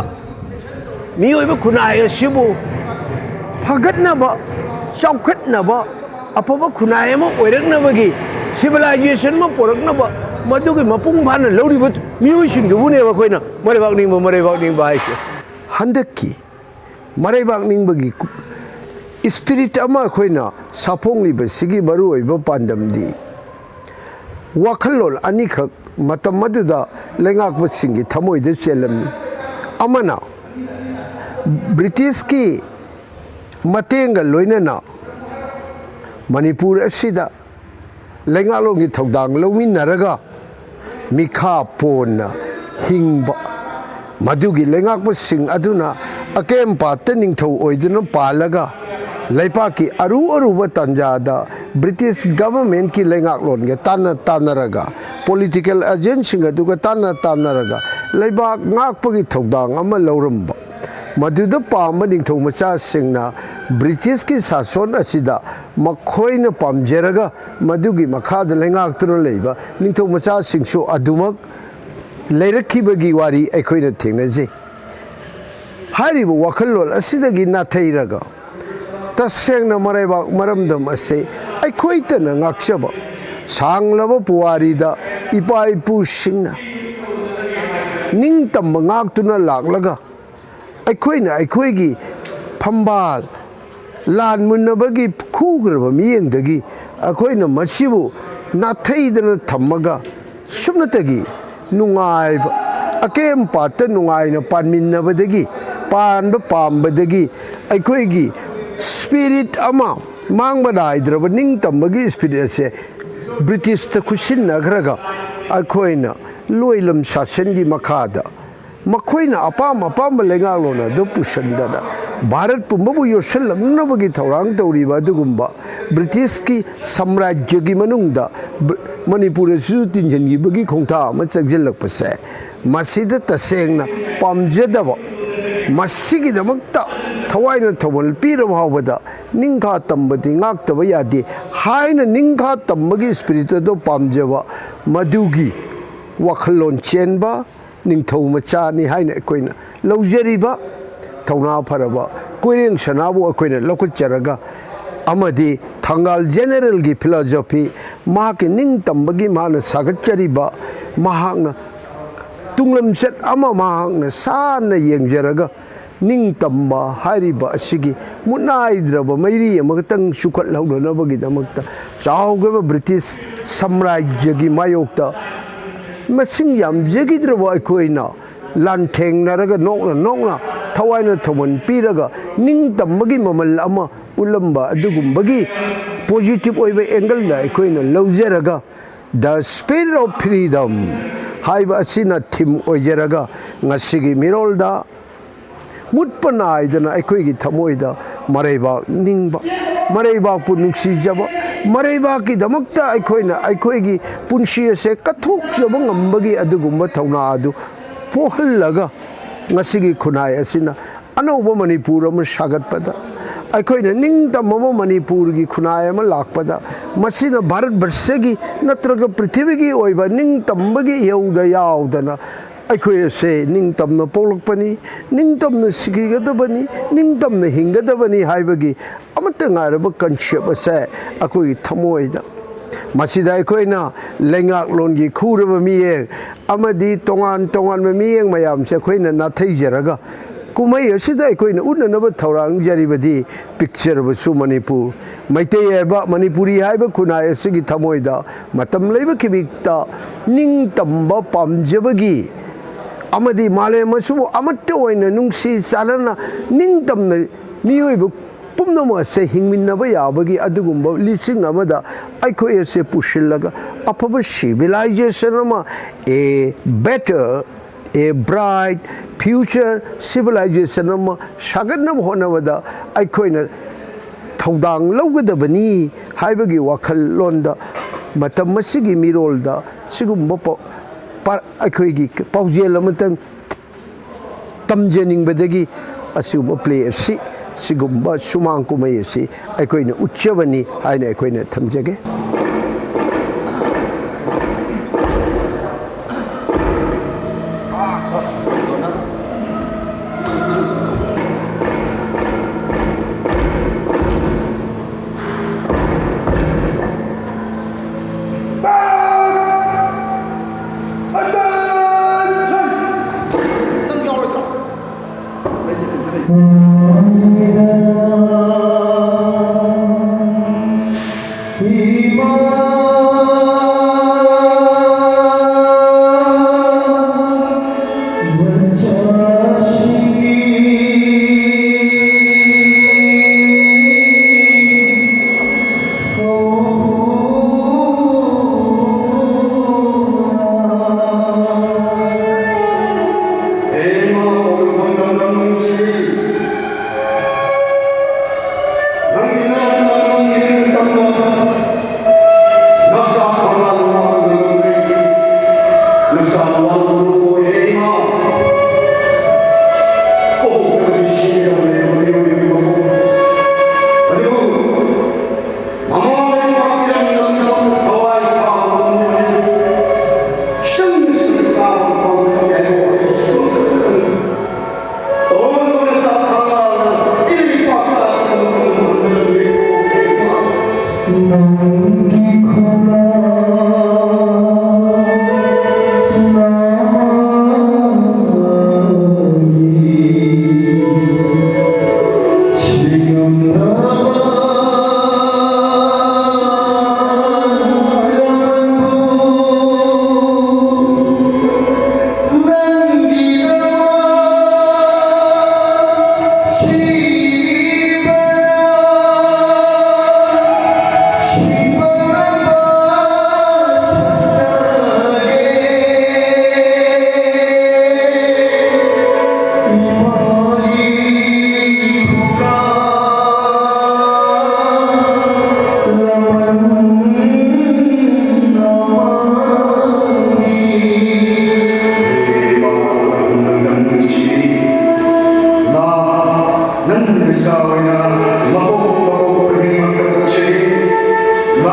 ꯃꯤꯑꯣꯏꯕ ꯈꯨꯟꯅꯥꯏ ꯑꯁꯤꯕꯨ ꯐꯒꯠꯅꯕ, ꯆꯥꯎꯈꯠꯅꯕ, ꯑꯐꯕ ꯈꯨꯟꯅꯥꯏ ꯑꯃ ꯑꯣꯏꯔꯛꯅꯕꯒꯤ, ꯁꯤꯚꯤꯂꯥꯏꯖꯦꯁꯟ ꯑꯃ ꯄꯨꯔꯛꯅꯕ, ꯃꯗꯨꯒꯤ ꯃꯄꯨꯡ ꯐꯥꯅ ꯂꯧꯔꯤꯕ ꯃꯤꯑꯣꯏꯁꯤꯡꯗꯨꯕꯨꯅꯦꯕ ꯑꯩꯈꯣꯏꯅ ꯃꯔꯩꯕꯥꯛ ꯅꯤꯡꯕ, ꯃꯔꯩꯕꯥꯛ ꯅꯤꯡꯕ ꯍꯥꯏꯁꯦ꯫ ꯍꯟꯗꯛꯀꯤ ꯃꯔꯩꯕꯥꯛ ꯅꯤꯡꯕꯒꯤ ꯀꯨ-, ꯏꯁꯄꯤꯔꯤꯠ ꯑꯃ ꯑꯩꯈꯣꯏꯅ ꯁꯥꯐꯣꯡꯂꯤꯕꯁꯤꯒꯤ ꯃꯔꯨꯑꯣꯏꯕ ꯄꯥꯟꯗꯝꯗꯤ, ꯋꯥꯈꯜꯂꯣꯟ ꯑꯅꯤꯈꯛ ꯃꯇꯝ ꯑꯗꯨꯗ ꯂꯩꯉꯥꯛꯄꯁꯤꯡꯒꯤ ꯊꯃꯣꯏꯗ ꯆꯦꯜꯂꯝꯃꯤ꯫ ꯑꯃꯅ, ꯕ꯭ꯔꯤꯇꯤꯁꯀꯤ ꯃꯇꯦꯡꯒ ꯂꯣꯏꯅꯅ ꯃꯅꯤꯄꯨꯔ ꯑꯁꯤꯗ ꯂꯩꯉꯥꯛꯂꯣꯟꯒꯤ ꯊꯧꯗꯥꯡ ꯂꯧꯃꯤꯟꯅꯔꯒ ꯃꯤꯈꯥ ꯄꯣꯟꯅ ꯍꯤꯡꯕ, ꯃꯗꯨꯒꯤ ꯂꯩꯉꯥꯛꯄꯁꯤꯡ ꯑꯗꯨꯅ ꯑꯀꯦꯝ ꯄꯥꯠꯇ ꯅꯤꯡꯊꯧ ꯑꯣꯏꯗꯨꯅ ꯄꯥꯜꯂꯒ ꯂꯩꯄꯥꯛꯀꯤ ꯑꯔꯨ ꯑꯔꯨꯕ ꯇꯥꯟꯖꯥꯗ ꯕ꯭ꯔꯤꯇꯤꯁ ꯒꯚꯔꯟꯃꯦꯟꯠꯀꯤ ꯂꯩꯉꯥꯛꯂꯣꯟꯒ ꯇꯥꯟꯅ ꯇꯥꯟꯅꯔꯒ, ꯄꯣꯂꯤꯇꯤꯀꯦꯜ ꯑꯦꯖꯦꯟꯠꯁꯤꯡ ꯑꯗꯨꯒ ꯇꯥꯟꯅ ꯇꯥꯟꯅꯔꯒ ꯂꯩꯕꯥꯛ ꯉꯥꯛꯄꯒꯤ ꯊꯧꯗꯥꯡ ꯑꯃ ꯂꯧꯔꯝꯕ꯫ ꯃꯗꯨꯗ ꯄꯥꯝꯕ ꯅꯤꯡꯊꯧ ꯃꯆꯥꯁꯤꯡꯅ ꯕ꯭ꯔꯤꯇꯤꯁꯀꯤ ꯁꯥꯁꯣꯟ ꯑꯁꯤꯗ ꯃꯈꯣꯏꯅ ꯄꯥꯝꯖꯔꯒ ꯃꯗꯨꯒꯤ ꯃꯈꯥꯗ ꯂꯩꯉꯥꯛꯇꯨꯅ ꯂꯩꯕ ꯅꯤꯡꯊꯧ ꯃꯆꯥꯁꯤꯡꯁꯨ ꯑꯗꯨꯃꯛ ꯂꯩꯔꯛꯈꯤꯕꯒꯤ ꯋꯥꯔꯤ ꯑꯩꯈꯣꯏꯅ ꯊꯦꯡꯅꯖꯩ꯫ ꯍꯥꯏꯔꯤꯕ ꯋꯥꯈꯜꯂꯣꯟ ꯑꯁꯤꯗꯒꯤ ꯅꯥꯊꯩꯔꯒ, ꯇꯁꯦꯡꯅ ꯃꯔꯩꯕꯥꯛ ꯃꯔꯝꯗꯝ ꯑꯁꯤ ꯑꯩꯈꯣꯏꯇꯅ ꯉꯥꯛꯆꯕ, ꯁꯥꯡꯂꯕ ꯄꯨꯋꯥꯔꯤꯗ ꯏꯄꯥ ꯏꯄꯨꯁꯤꯡꯅ ꯅꯤꯡꯇꯝꯕ ꯉꯥꯛꯇꯨꯅ ꯂꯥꯛꯂꯒ, ꯑꯩꯈꯣꯏꯅ ꯑꯩꯈꯣꯏꯒꯤ ꯐꯝꯕꯥꯜ ꯂꯥꯟ ꯃꯨꯟꯅꯕꯒꯤ ꯈꯨꯈ꯭ꯔꯕ ꯃꯤꯠꯌꯦꯡꯗꯒꯤ ꯑꯩꯈꯣꯏꯅ ꯃꯁꯤꯕꯨ ꯅꯥꯊꯩꯗꯅ ꯊꯝꯃꯒ, ꯁꯨꯞꯅꯇꯒꯤ ꯅꯨꯡꯉꯥꯏꯕ, ꯑꯀꯦꯝ ꯄꯥꯠꯇ ꯅꯨꯡꯉꯥꯏꯅ ꯄꯥꯟꯃꯤꯟꯅꯕꯗꯒꯤ, ꯄꯥꯟꯕ ꯄꯥꯝꯕꯗꯒꯤ ꯑꯩꯈꯣꯏꯒꯤ ꯁ꯭ꯄꯤꯔꯤꯠ ꯑꯃ, ꯃꯥꯡꯕ ꯅꯥꯏꯗ꯭ꯔꯕ ꯅꯤꯡꯇꯝꯕꯒꯤ ꯁ꯭ꯄꯤꯔꯤꯠ ꯑꯁꯦ ꯕ꯭ꯔꯤꯇꯤꯁꯇ ꯈꯨꯠꯁꯤꯟꯅꯈ꯭ꯔꯒ, ꯑꯩꯈꯣꯏꯅ ꯂꯣꯏꯂꯝ ꯁꯥꯁꯟꯒꯤ ꯃꯈꯥꯗ ꯃꯈꯣꯏꯅ ꯑꯄꯥꯝ ꯑꯄꯥꯝꯕ ꯂꯩꯉꯥꯛꯂꯣꯟ ꯑꯗꯨ ꯄꯨꯁꯟꯗꯅ ꯚꯥꯔꯠ ꯄꯨꯝꯕꯕꯨ ꯌꯣꯠꯁꯤꯜꯂꯛꯅꯕꯒꯤ ꯊꯧꯔꯥꯡ ꯇꯧꯔꯤꯕ ꯑꯗꯨꯒꯨꯝꯕ ꯕ꯭ꯔꯤꯇꯤꯁꯀꯤ ꯁꯥꯝꯔꯥꯖ꯭ꯌꯒꯤ ꯃꯅꯨꯡꯗ ꯕ꯭ꯔ-, ꯃꯅꯤꯄꯨꯔ ꯑꯁꯤꯁꯨ ꯇꯤꯟꯁꯤꯟꯈꯤꯕꯒꯤ ꯈꯣꯡꯊꯥꯡ ꯑꯃ ꯆꯪꯁꯤꯜꯂꯛꯄꯁꯦ, ꯃꯁꯤꯗ ꯇꯁꯦꯡꯅ ꯄꯥꯝꯖꯗꯕ, ꯃꯁꯤꯒꯤꯗꯃꯛꯇ ꯊꯋꯥꯏꯅ ꯊꯧꯃꯜ ꯄꯤꯔꯕ ꯐꯥꯎꯕꯗ ꯅꯤꯡꯈꯥ ꯇꯝꯕꯗꯤ ꯉꯥꯛꯇꯕ ꯌꯥꯗꯦ ꯍꯥꯏꯅ ꯅꯤꯡꯈꯥ ꯇꯝꯕꯒꯤ ꯁ꯭ꯄꯤꯔꯤꯠ ꯑꯗꯨ ꯄꯥꯝꯖꯕ, ꯃꯗꯨꯒꯤ ꯋꯥꯈꯜꯂꯣꯟ ꯆꯦꯟꯕ ꯅꯤꯡꯊꯧ ꯃꯆꯥꯅꯤ ꯍꯥꯏꯅ ꯑꯩꯈꯣꯏꯅ ꯂꯧꯖꯔꯤꯕ ꯊꯧꯅꯥ ꯐꯔꯕ ꯀꯣꯏꯔꯦꯡ ꯁꯅꯥꯕꯨ ꯑꯩꯈꯣꯏꯅ ꯂꯧꯈꯠꯆꯔꯒ, ꯑꯃꯗꯤ ꯊꯪꯒꯥꯜ ꯖꯦꯅꯦꯔꯦꯜꯒꯤ ꯐꯤꯂꯣꯖꯣꯐꯤ, ꯃꯍꯥꯛꯀꯤ ꯅꯤꯡꯇꯝꯕꯒꯤ ꯃꯥꯅ ꯁꯥꯒꯠꯆꯔꯤꯕ, ꯃꯍꯥꯛꯅ ꯇꯨꯡꯂꯝꯆꯠ ꯑꯃ ꯃꯍꯥꯛꯅ ꯁꯥꯟꯅ ꯌꯦꯡꯖꯔꯒ, ꯅꯤꯡꯇꯝꯕ ꯍꯥꯏꯔꯤꯕ ꯑꯁꯤꯒꯤ ꯃꯨꯠꯅꯥꯏꯗ꯭ꯔꯕ ꯃꯩꯔꯤ ꯑꯃꯈꯛꯇꯪ ꯆꯨꯈꯠꯍꯧꯅꯅꯕꯒꯤꯗꯃꯛꯇ ꯆꯥꯎꯈ꯭ꯔꯕ ꯕ꯭ꯔꯤꯇꯤꯁ ꯁꯥꯝꯔꯥꯖ꯭ꯌꯒꯤ ꯃꯥꯌꯣꯛꯇ ꯃꯁꯤꯡ ꯌꯥꯝꯖꯈꯤꯗ꯭ꯔꯕ ꯑꯩꯈꯣꯏꯅ ꯂꯥꯟꯊꯦꯡꯅꯔꯒ, ꯅꯣꯛꯅ ꯅꯣꯛꯅ, ꯊꯋꯥꯏꯅ ꯊꯧꯃꯟ ꯄꯤꯔꯒ ꯅꯤꯡꯇꯝꯕꯒꯤ ꯃꯃꯜ ꯑꯃ ꯎꯠꯂꯝꯕ ꯑꯗꯨꯒꯨꯝꯕꯒꯤ ꯄꯣꯖꯤꯇꯤꯚ ꯑꯣꯏꯕ ꯑꯦꯡꯒꯜꯗ ꯑꯩꯈꯣꯏꯅ ꯂꯧꯖꯔꯒ, The Spirit of Freedom ꯍꯥꯏꯕ ꯑꯁꯤꯅ ꯊꯤꯝ ꯑꯣꯏꯖꯔꯒ, ꯉꯁꯤꯒꯤ ꯃꯤꯔꯣꯜꯗ ꯃꯨꯠꯄ ꯅꯥꯏꯗꯅ ꯑꯩꯈꯣꯏꯒꯤ ꯊꯃꯣꯏꯗ ꯃꯔꯩꯕꯥꯛ ꯅꯤꯡꯕ, ꯃꯔꯩꯕꯥꯛꯄꯨ ꯅꯨꯡꯁꯤꯖꯕ, ꯃꯔꯩꯕꯥꯛꯀꯤꯗꯃꯛꯇ ꯑꯩꯈꯣꯏꯅ ꯑꯩꯈꯣꯏꯒꯤ ꯄꯨꯟꯁꯤ ꯑꯁꯦ ꯀꯠꯊꯣꯛꯆꯕ ꯉꯝꯕꯒꯤ ꯑꯗꯨꯒꯨꯝꯕ ꯊꯧꯅꯥ ꯑꯗꯨ ꯄꯣꯛꯍꯜꯂꯒ, ꯉꯁꯤꯒꯤ ꯈꯨꯟꯅꯥꯏ ꯑꯁꯤꯅ ꯑꯅꯧꯕ ꯃꯅꯤꯄꯨꯔ ꯑꯃ ꯁꯥꯒꯠꯄꯗ, ꯑꯩꯈꯣꯏꯅ ꯅꯤꯡꯇꯝꯕ ꯃꯅꯤꯄꯨꯔꯒꯤ ꯈꯨꯟꯅꯥꯏ ꯑꯃ ꯂꯥꯛꯄꯗ, ꯃꯁꯤꯅ ꯚꯥꯔꯠ ꯕꯔꯁꯒꯤ ꯅꯠꯇ꯭ꯔꯒ ꯄ꯭ꯔꯤꯊꯤꯕꯤꯒꯤ ꯑꯣꯏꯕ ꯅꯤꯡꯇꯝꯕꯒꯤ ꯏꯍꯧꯗ ꯌꯥꯎꯗꯅ ꯑꯩꯈꯣꯏ ꯑꯁꯦ ꯅꯤꯡꯇꯝꯅ ꯄꯣꯛꯂꯛꯄꯅꯤ, ꯅꯤꯡꯇꯝꯅ ꯁꯤꯈꯤꯒꯗꯕꯅꯤ, ꯅꯤꯡꯇꯝꯅ ꯍꯤꯡꯒꯗꯕꯅꯤ ꯍꯥꯏꯕꯒꯤ ꯑꯃꯠꯇ ꯉꯥꯏꯔꯕ ꯀꯟꯁꯦꯞ ꯑꯁꯦ ꯑꯩꯈꯣꯏꯒꯤ ꯊꯃꯣꯏꯗ, ꯃꯁꯤꯗ ꯑꯩꯈꯣꯏꯅ ꯂꯩꯉꯥꯛꯂꯣꯟꯒꯤ ꯈꯨꯔꯕ ꯃꯤꯠꯌꯦꯡ ꯑꯃꯗꯤ ꯇꯣꯉꯥꯟ ꯇꯣꯉꯥꯟꯕ ꯃꯤꯠꯌꯦꯡ ꯃꯌꯥꯝꯁꯦ ꯑꯩꯈꯣꯏꯅ ꯅꯥꯊꯩꯖꯔꯒ, ꯀꯨꯝꯍꯩ ꯑꯁꯤꯗ ꯑꯩꯈꯣꯏꯅ ꯎꯠꯅꯅꯕ ꯊꯧꯔꯥꯡꯖꯔꯤꯕꯗꯤ ꯄꯤꯛꯆꯔꯕꯁꯨ ꯃꯅꯤꯄꯨꯔ, ꯃꯩꯇꯩ ꯍꯥꯏꯕ, ꯃꯅꯤꯄꯨꯔꯤ ꯍꯥꯏꯕ ꯈꯨꯟꯅꯥꯏ ꯑꯁꯤꯒꯤ ꯊꯃꯣꯏꯗ ꯃꯇꯝ ꯂꯩꯕ ꯈꯤꯕꯤꯛꯇ ꯅꯤꯡꯇꯝꯕ ꯄꯥꯝꯖꯕꯒꯤ ꯑꯃꯗꯤ ꯃꯥꯂꯦꯝ ꯑꯁꯤꯕꯨ ꯑꯃꯠꯇ ꯑꯣꯏꯅ ꯅꯨꯡꯁꯤ ꯆꯥꯟꯅꯅ ꯅꯤꯡꯇꯝꯅ ꯃꯤꯑꯣꯏꯕ ꯄꯨꯝꯅꯃꯛ ꯑꯁꯦ ꯍꯤꯡꯃꯤꯟꯅꯕ ꯌꯥꯕꯒꯤ ꯑꯗꯨꯒꯨꯝꯕ ꯂꯤꯁꯤꯡ ꯑꯃꯗ ꯑꯩꯈꯣꯏ ꯑꯁꯦ ꯄꯨꯁꯤꯜꯂꯒ ꯑꯐꯕ civilization ꯑꯃ, a better, a bright future civilization ꯑꯃ ꯁꯥꯒꯠꯅꯕ ꯍꯣꯠꯅꯕꯗ ꯑꯩꯈꯣꯏꯅ ꯊꯧꯗꯥꯡ ꯂꯧꯒꯗꯕꯅꯤ ꯍꯥꯏꯕꯒꯤ ꯋꯥꯈꯜꯂꯣꯟꯗ ꯃꯇꯝ ꯑꯁꯤꯒꯤ ꯃꯤꯔꯣꯜꯗ ꯁꯤꯒꯨꯝꯕ ꯄ-, ꯄ-, ꯑꯩꯈꯣꯏꯒꯤ ꯄꯥꯎꯖꯦꯜ ꯑꯃꯇꯪ ꯇꯝꯖꯅꯤꯡꯕꯗꯒꯤ ꯑꯁꯤꯒꯨꯝꯕ ꯄ꯭ꯂꯦ ꯑꯁꯤ, ꯁꯤꯒꯨꯝꯕ ꯁꯨꯃꯥꯡ ꯀꯨꯝꯍꯩ ꯑꯁꯤ ꯑꯩꯈꯣꯏꯅ ꯎꯠꯆꯕꯅꯤ ꯍꯥꯏꯅ ꯑꯩꯈꯣꯏꯅ ꯊꯝꯖꯒꯦ꯫ ꯏꯃꯥ ꯃꯆꯥꯁꯤꯡꯒꯤ ꯍꯧꯅ꯫ ꯍꯦ ꯏꯃꯥ, ꯄꯣꯛꯅꯐꯝ ꯂꯝꯗꯝ ꯅꯨꯡꯁꯤꯕꯤ, ꯅꯪꯒꯤ ꯅꯥꯠ ꯅꯪꯒꯤ ꯅꯤꯡꯇꯝꯕ ꯅꯆꯥ ꯊꯧꯅꯥ ꯂꯨꯅ ꯂꯧꯅꯔꯤ꯫ ꯅꯆꯥ ꯅꯋꯥ ꯂꯧꯅ ꯂꯣꯏꯔꯦ ꯏꯃꯥ꯫ ꯄꯣꯛꯅꯕꯗꯤ ꯁꯤꯒꯗꯕꯅꯦ ꯃꯤꯑꯣꯏꯕꯒꯤ ꯃꯄꯣꯛ꯫ ꯑꯗꯨꯕꯨ ꯃꯃꯥ ꯂꯩꯕꯥꯛ ꯏꯔꯝꯗꯝꯒꯤꯗꯃꯛꯇ ꯊꯋꯥꯏ ꯊꯥꯕ ꯉꯝꯗꯕꯅꯤ꯫ ꯆꯪꯗ ꯆꯪꯗ ꯀꯥꯕ ꯄꯥꯡꯊꯛ ꯌꯥꯏꯕ ꯋꯥꯍꯩ ꯁꯨꯝ ꯈꯪꯗꯦ꯫ ꯅꯪꯒꯤ ꯈꯣꯡꯂꯥ ꯅꯥꯃꯒꯤ ꯁꯤꯒꯨꯝꯂꯕ ꯂꯃꯟꯕꯨ ꯅꯪꯒꯤꯗꯃꯛ ꯁꯤꯕꯅ, ꯁꯤꯕꯅ ꯄꯥꯁꯖꯒꯦ꯫ ꯏꯃꯥꯒꯤ ꯈꯨꯒꯥ ꯂꯃꯟ ꯑꯃꯒꯤ꯫ ꯍꯦ ꯏꯃꯥ ꯄꯣꯛꯅꯐꯝ ꯂꯝꯗꯝ ꯅꯨꯡꯁꯤꯕꯤ, ꯏꯃꯥ, ꯅꯪꯒꯤ ꯅꯆꯥ ꯑꯣꯏꯅ ꯃꯄꯣꯛ ꯃꯄꯣꯛ ꯈꯨꯗꯤꯡꯃꯛꯇ ꯄꯣꯛꯆꯔꯤ꯫ ꯏꯃꯥ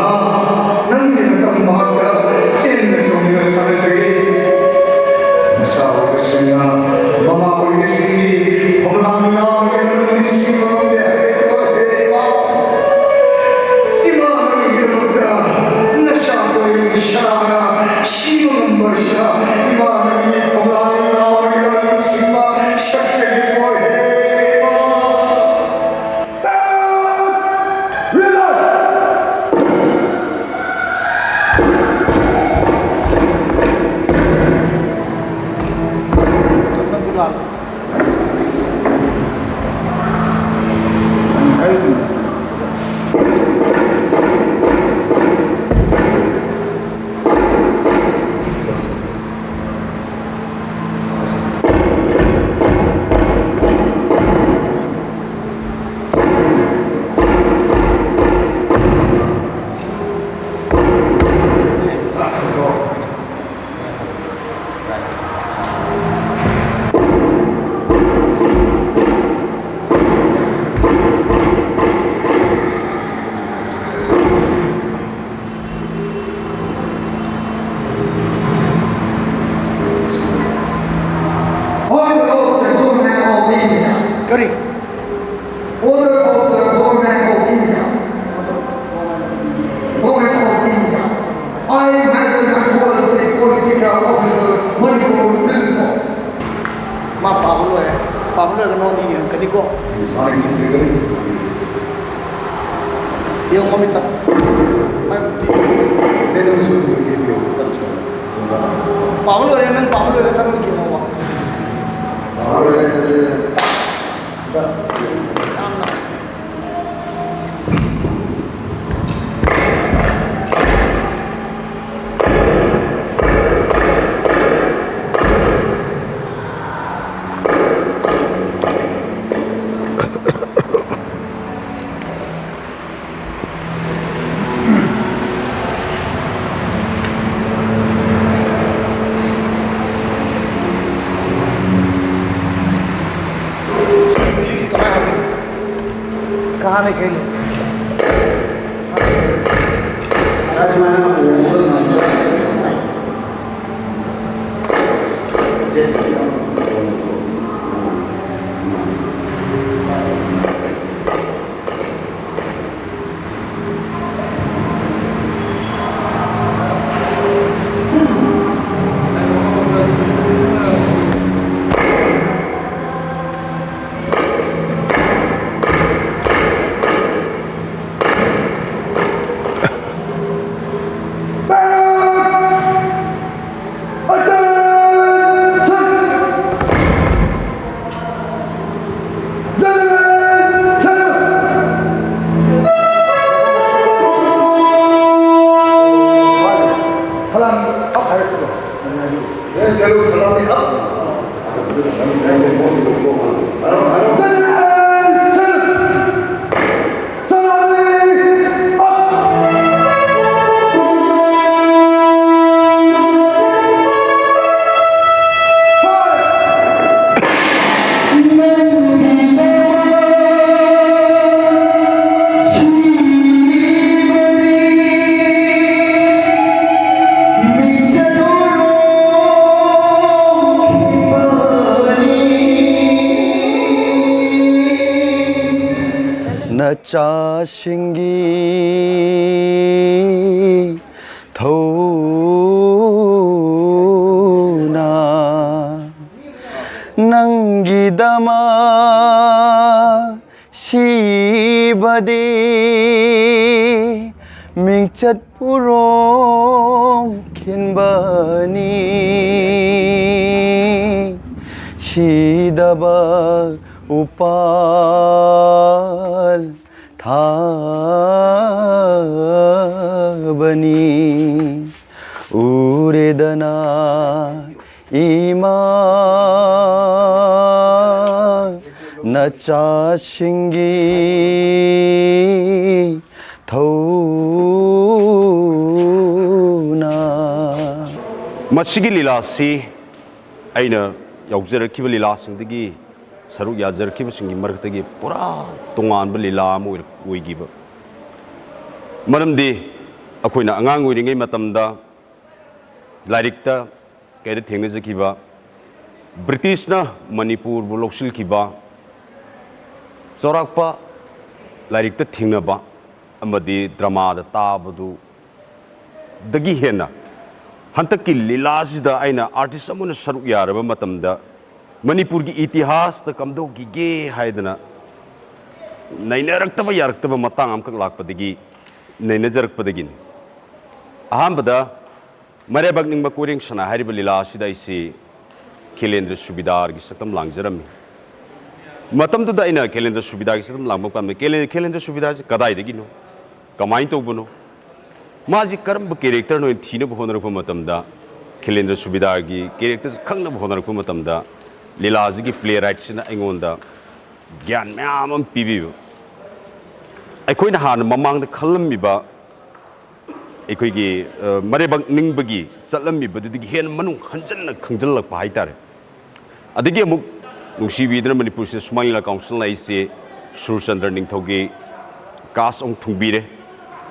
ꯅꯉꯣꯟꯗ ꯌꯦꯡꯉꯛꯀꯅꯤꯀꯣ꯫ ꯃꯥꯅ ꯌꯦꯡꯕꯤꯔꯒꯅꯤ꯫ ꯌꯦꯡꯉꯣ ꯃꯃꯤꯠꯇ꯫ ꯃꯥꯏ ꯃꯃꯤꯠꯇ꯫ ꯑꯇꯩ ꯅꯪꯅꯁꯨ ꯑꯗꯨꯝ ꯌꯦꯡꯕꯤꯌꯨ꯫ ꯇꯞ ꯇꯞꯅ ꯌꯦꯡꯉꯣ꯫ ꯄꯥꯕ ꯂꯣꯏꯔꯦ, ꯅꯪ ꯄꯥꯕ ꯂꯣꯏꯔꯦ, ꯊꯥꯡꯒꯠꯂꯒ ꯌꯦꯡꯉꯣꯕ꯫ ꯄꯥꯕ ꯂꯣꯏꯔꯦ, ꯑꯗꯨꯗꯤ ꯑꯝꯇ ꯌꯥꯝꯅ꯫ ꯀꯍꯥꯅꯤ ꯀꯩꯅꯣ? ꯉꯁꯥꯏ ꯑꯗꯨꯃꯥꯏꯅ ꯎꯍꯧꯕꯗꯣ ꯅꯪ ꯅꯆꯥꯁꯤꯡꯒꯤ ꯊꯧꯅ ꯅꯪꯒꯤꯗꯃꯛ ꯗꯤ ꯃꯤꯡꯆꯠ ꯄꯨꯔꯣꯝ ꯈꯤꯟꯕꯅꯤ꯫ ꯁꯤꯗꯕ ꯎꯄꯥꯜ ꯊꯥꯕꯅꯤ꯫ ꯎꯔꯦꯗꯅ ꯏꯃꯥ ꯅꯆꯥꯁꯤꯡꯒꯤ ꯊꯧꯅꯥ꯫ ꯃꯁꯤꯒꯤ ꯂꯤꯂꯥꯁꯤ ꯑꯩꯅ ꯌꯥꯎꯖꯔꯛꯈꯤꯕ ꯂꯤꯂꯥꯁꯤꯡꯗꯒꯤ, ꯁꯔꯨꯛ ꯌꯥꯖꯔꯛꯈꯤꯕꯁꯤꯡꯒꯤ ꯃꯔꯛꯇꯒꯤ ꯄꯨꯔꯥ ꯇꯣꯉꯥꯟꯕ ꯂꯤꯂꯥ ꯑꯃ ꯑꯣꯏꯔꯛ-, ꯑꯣꯏꯈꯤꯕ꯫ ꯃꯔꯝꯗꯤ ꯑꯩꯈꯣꯏꯅ ꯑꯉꯥꯡ ꯑꯣꯏꯔꯤꯉꯩ ꯃꯇꯝꯗ ꯂꯥꯏꯔꯤꯛꯇ ꯀꯩꯗ ꯊꯦꯡꯅꯖꯈꯤꯕ, ꯕ꯭ꯔꯤꯇꯤꯁꯅ ꯃꯅꯤꯄꯨꯔꯕꯨ ꯂꯧꯁꯤꯟꯈꯤꯕ, ꯆꯥꯎꯔꯥꯛꯄ ꯂꯥꯏꯔꯤꯛꯇ ꯊꯦꯡꯅꯕ ꯑꯃꯗꯤ ꯗ꯭ꯔꯃꯥꯗ ꯇꯥꯕꯗꯨꯗꯒꯤ ꯍꯦꯟꯅ ꯍꯟꯗꯛꯀꯤ ꯂꯤꯂꯥꯁꯤꯗ ꯑꯩꯅ ꯑꯥꯔꯇꯤꯁ ꯑꯃꯅ ꯁꯔꯨꯛ ꯌꯥꯔꯕ ꯃꯇꯝꯗ ꯃꯅꯤꯄꯨꯔꯒꯤ ꯏꯇꯤꯍꯥꯁꯇ ꯀꯝꯗꯧꯈꯤꯒꯦ ꯍꯥꯏꯗꯅ ꯅꯩꯅꯔꯛꯇꯕ ꯌꯥꯔꯛꯇꯕ ꯃꯇꯥꯡ ꯑꯃꯈꯛ ꯂꯥꯛꯄꯗꯒꯤ ꯅꯩꯅꯖꯔꯛꯄꯗꯒꯤꯅꯤ꯫ ꯑꯍꯥꯟꯕꯗ ꯃꯔꯩꯕꯥꯛ ꯅꯤꯡꯕ ꯀꯣꯏꯔꯦꯡ ꯁꯅꯥ ꯍꯥꯏꯔꯤꯕ ꯂꯤꯂꯥ ꯑꯁꯤꯗ ꯑꯩꯁꯤ ꯈꯦꯂꯦꯟꯗ꯭ꯔ ꯁꯨꯕꯤꯗꯥꯔꯒꯤ ꯁꯛꯇꯝ ꯂꯥꯡꯖꯔꯝꯃꯤ꯫ ꯃꯇꯝꯗꯨꯗ ꯑꯩꯅ ꯈꯦꯂꯦꯟꯗ꯭ꯔ ꯁꯨꯕꯤꯗꯥꯔꯒꯤ ꯁꯛꯇꯝ ꯂꯥꯡꯕ ꯄꯥꯝꯃꯤ꯫ ꯈꯦꯂꯦ-, ꯈꯦꯂꯦꯟꯗ꯭ꯔ ꯁꯨꯕꯤꯗꯥꯔꯁꯤ ꯀꯗꯥꯏꯗꯒꯤꯅꯣ? ꯀꯃꯥꯏꯅ ꯇꯧꯕꯅꯣ? ꯃꯥꯁꯤ ꯀꯔꯝꯕ ꯀꯦꯔꯦꯛꯇꯔꯅꯣ ꯍꯥꯏꯅ ꯊꯤꯅꯕ ꯍꯣꯠꯅꯔꯛꯄ ꯃꯇꯝꯗ, ꯈꯦꯂꯦꯟꯗ꯭ꯔ ꯁꯨꯕꯤꯗꯥꯔꯒꯤ ꯀꯦꯔꯦꯛꯇꯔꯁꯤ ꯈꯪꯅꯕ ꯍꯣꯠꯅꯔꯛꯄ ꯃꯇꯝꯗ, ꯂꯤꯂꯥꯁꯤꯒꯤ ꯄ꯭ꯂꯦ ꯔꯥꯏꯠꯁꯤꯅ ꯑꯩꯉꯣꯟꯗ ꯒ꯭ꯌꯥꯟ ꯃꯌꯥꯝ ꯑꯃ ꯄꯤꯕꯤꯕ꯫ ꯑꯩꯈꯣꯏꯅ ꯍꯥꯟꯅ ꯃꯃꯥꯡꯗ ꯈꯜꯂꯝꯃꯤꯕ ꯑꯩꯈꯣꯏꯒꯤ, ꯑ, ꯃꯔꯩꯕꯥꯛ ꯅꯤꯡꯕꯒꯤ ꯆꯠꯂꯝꯃꯤꯕꯗꯨꯗꯒꯤ ꯍꯦꯟꯅ ꯃꯅꯨꯡ ꯍꯟꯖꯟꯅ ꯈꯪꯖꯤꯜꯂꯛꯄ ꯍꯥꯏꯇꯥꯔꯦ꯫ ꯑꯗꯒꯤ ꯑꯃꯨꯛ ꯅꯨꯡꯁꯤꯕꯤꯗꯨꯅ ꯃꯅꯤꯄꯨꯔꯁꯤꯗ ꯁꯨꯃꯥꯡ ꯂꯤꯂꯥ ꯀꯥꯎꯟꯁꯤꯜꯅ ꯑꯩꯁꯦ ꯁꯨꯔꯆꯟꯗ꯭ꯔ ꯅꯤꯡꯊꯧꯒꯤ ꯀꯥꯁ ꯑꯃꯨꯛ ꯊꯨꯡꯕꯤꯔꯦ꯫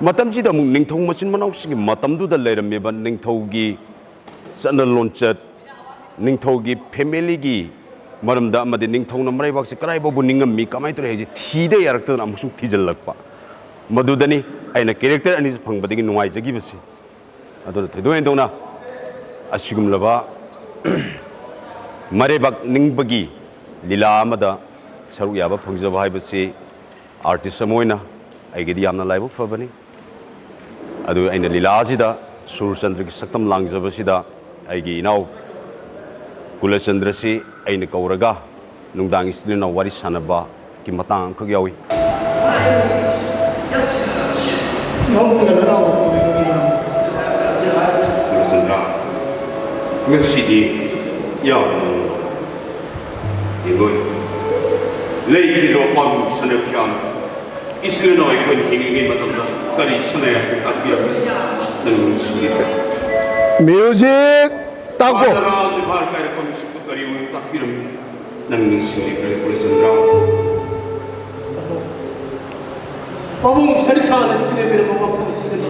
ꯃꯇꯝꯁꯤꯗ ꯑꯃꯨꯛ ꯅꯤꯡꯊꯧ ꯃꯆꯤꯟ ꯃꯅꯥꯎꯁꯤꯡꯒꯤ ꯃꯇꯝꯗꯨꯗ ꯂꯩꯔꯝꯃꯤꯕ ꯅꯤꯡꯊꯧꯒꯤ ꯆꯠꯅ ꯂꯣꯟꯆꯠ, ꯅꯤꯡꯊꯧꯒꯤ ꯐꯦꯃꯤꯂꯤꯒꯤ ꯃꯔꯝꯗ ꯑꯃꯗꯤ ꯅꯤꯡꯊꯧꯅ ꯃꯔꯩꯕꯥꯛꯁꯦ ꯀꯗꯥꯏ ꯐꯥꯎꯕ ꯅꯤꯡꯉꯝꯃꯤ, ꯀꯃꯥꯏꯅ ꯇꯧꯔꯤ ꯍꯥꯏꯁꯦ ꯊꯤꯗ ꯌꯥꯔꯛꯇꯗꯅ ꯑꯃꯨꯛꯁꯨ ꯊꯤꯖꯤꯜꯂꯛꯄ꯫ ꯃꯗꯨꯗꯅꯤ ꯑꯩꯅ ꯀꯦꯔꯦꯛꯇꯔ ꯑꯅꯤꯁꯤ ꯐꯪꯕꯗꯒꯤ ꯅꯨꯡꯉꯥꯏꯖꯈꯤꯕꯁꯤ꯫ ꯑꯗꯨꯅ ꯊꯣꯏꯗꯣꯛ ꯍꯦꯟꯗꯣꯛꯅ ꯑꯁꯤꯒꯨꯝꯂꯕ ꯃꯔꯩꯕꯥꯛ ꯅꯤꯡꯕꯒꯤ ꯂꯤꯂꯥ ꯑꯃꯗ ꯁꯔꯨꯛ ꯌꯥꯕ ꯐꯪꯖꯕ ꯍꯥꯏꯕꯁꯤ ꯑꯥꯔꯇꯤꯁ ꯑꯃ ꯑꯣꯏꯅ ꯑꯩꯒꯤꯗꯤ ꯌꯥꯝꯅ ꯂꯥꯏꯕꯛ ꯐꯕꯅꯤ꯫ ꯑꯗꯨ ꯑꯩꯅ ꯂꯤꯂꯥꯁꯤꯗ ꯁꯨꯔꯆꯟꯗ꯭ꯔꯒꯤ ꯁꯛꯇꯝ ꯂꯥꯡꯖꯕꯁꯤꯗ ꯑꯩꯒꯤ ꯏꯅꯥꯎ ꯀꯨꯂꯆꯟꯗ꯭ꯔꯁꯤ ꯑꯩꯅ ꯀꯧꯔꯒ ꯅꯨꯡꯗꯥꯡ ꯏꯆꯤꯜ ꯏꯅꯥꯎ ꯋꯥꯔꯤ ꯁꯥꯟꯅꯕꯒꯤ ꯃꯇꯥꯡ ꯑꯃꯈꯛ ꯌꯥꯎꯏ꯫ ꯀꯨꯂꯆꯟꯗ꯭ꯔ, ꯉꯁꯤꯗꯤ ꯌꯥꯝꯅ ꯌꯦꯡꯉꯣꯏ꯫ ꯂꯩꯈꯤꯗ꯭ꯔꯣ ꯄꯥꯝꯕꯤ ꯁꯅꯥꯈ꯭ꯌꯥꯝ? ꯏꯆꯤꯜ ꯏꯅꯥꯎ ꯑꯩꯈꯣꯏꯅ ꯍꯤꯡꯂꯤꯉꯩ ꯃꯇꯝꯗ ꯀꯔꯤ ꯁꯅꯥ ꯌꯥꯝ ꯇꯥꯛꯄꯤꯔꯝꯃꯤ? ꯅꯪ ꯅꯨꯡꯁꯤꯕꯤꯕ꯭ꯔꯥ? ꯃ꯭ꯌꯨꯖꯤꯛ ꯇꯥꯡꯀꯣ꯫ ꯃꯥꯅ ꯔꯥꯖ ꯚꯥꯔ ꯀꯥꯏꯔꯛꯄ ꯃꯤꯁꯛꯇꯨ ꯀꯔꯤ ꯑꯣꯏꯅ ꯇꯥꯛꯄꯤꯔꯝꯃꯤ? ꯅꯪ ꯅꯤꯡꯁꯤꯡꯂꯤꯕ꯭ꯔꯥ, ꯀꯨꯂꯆꯟꯗ꯭ꯔ? ꯄꯥꯕꯨꯡ ꯁꯔꯤꯁꯥꯅ ꯁꯤꯟꯅꯕꯤꯔꯝꯕ ꯋꯥꯐꯝ ꯑꯗꯨꯗꯒꯤ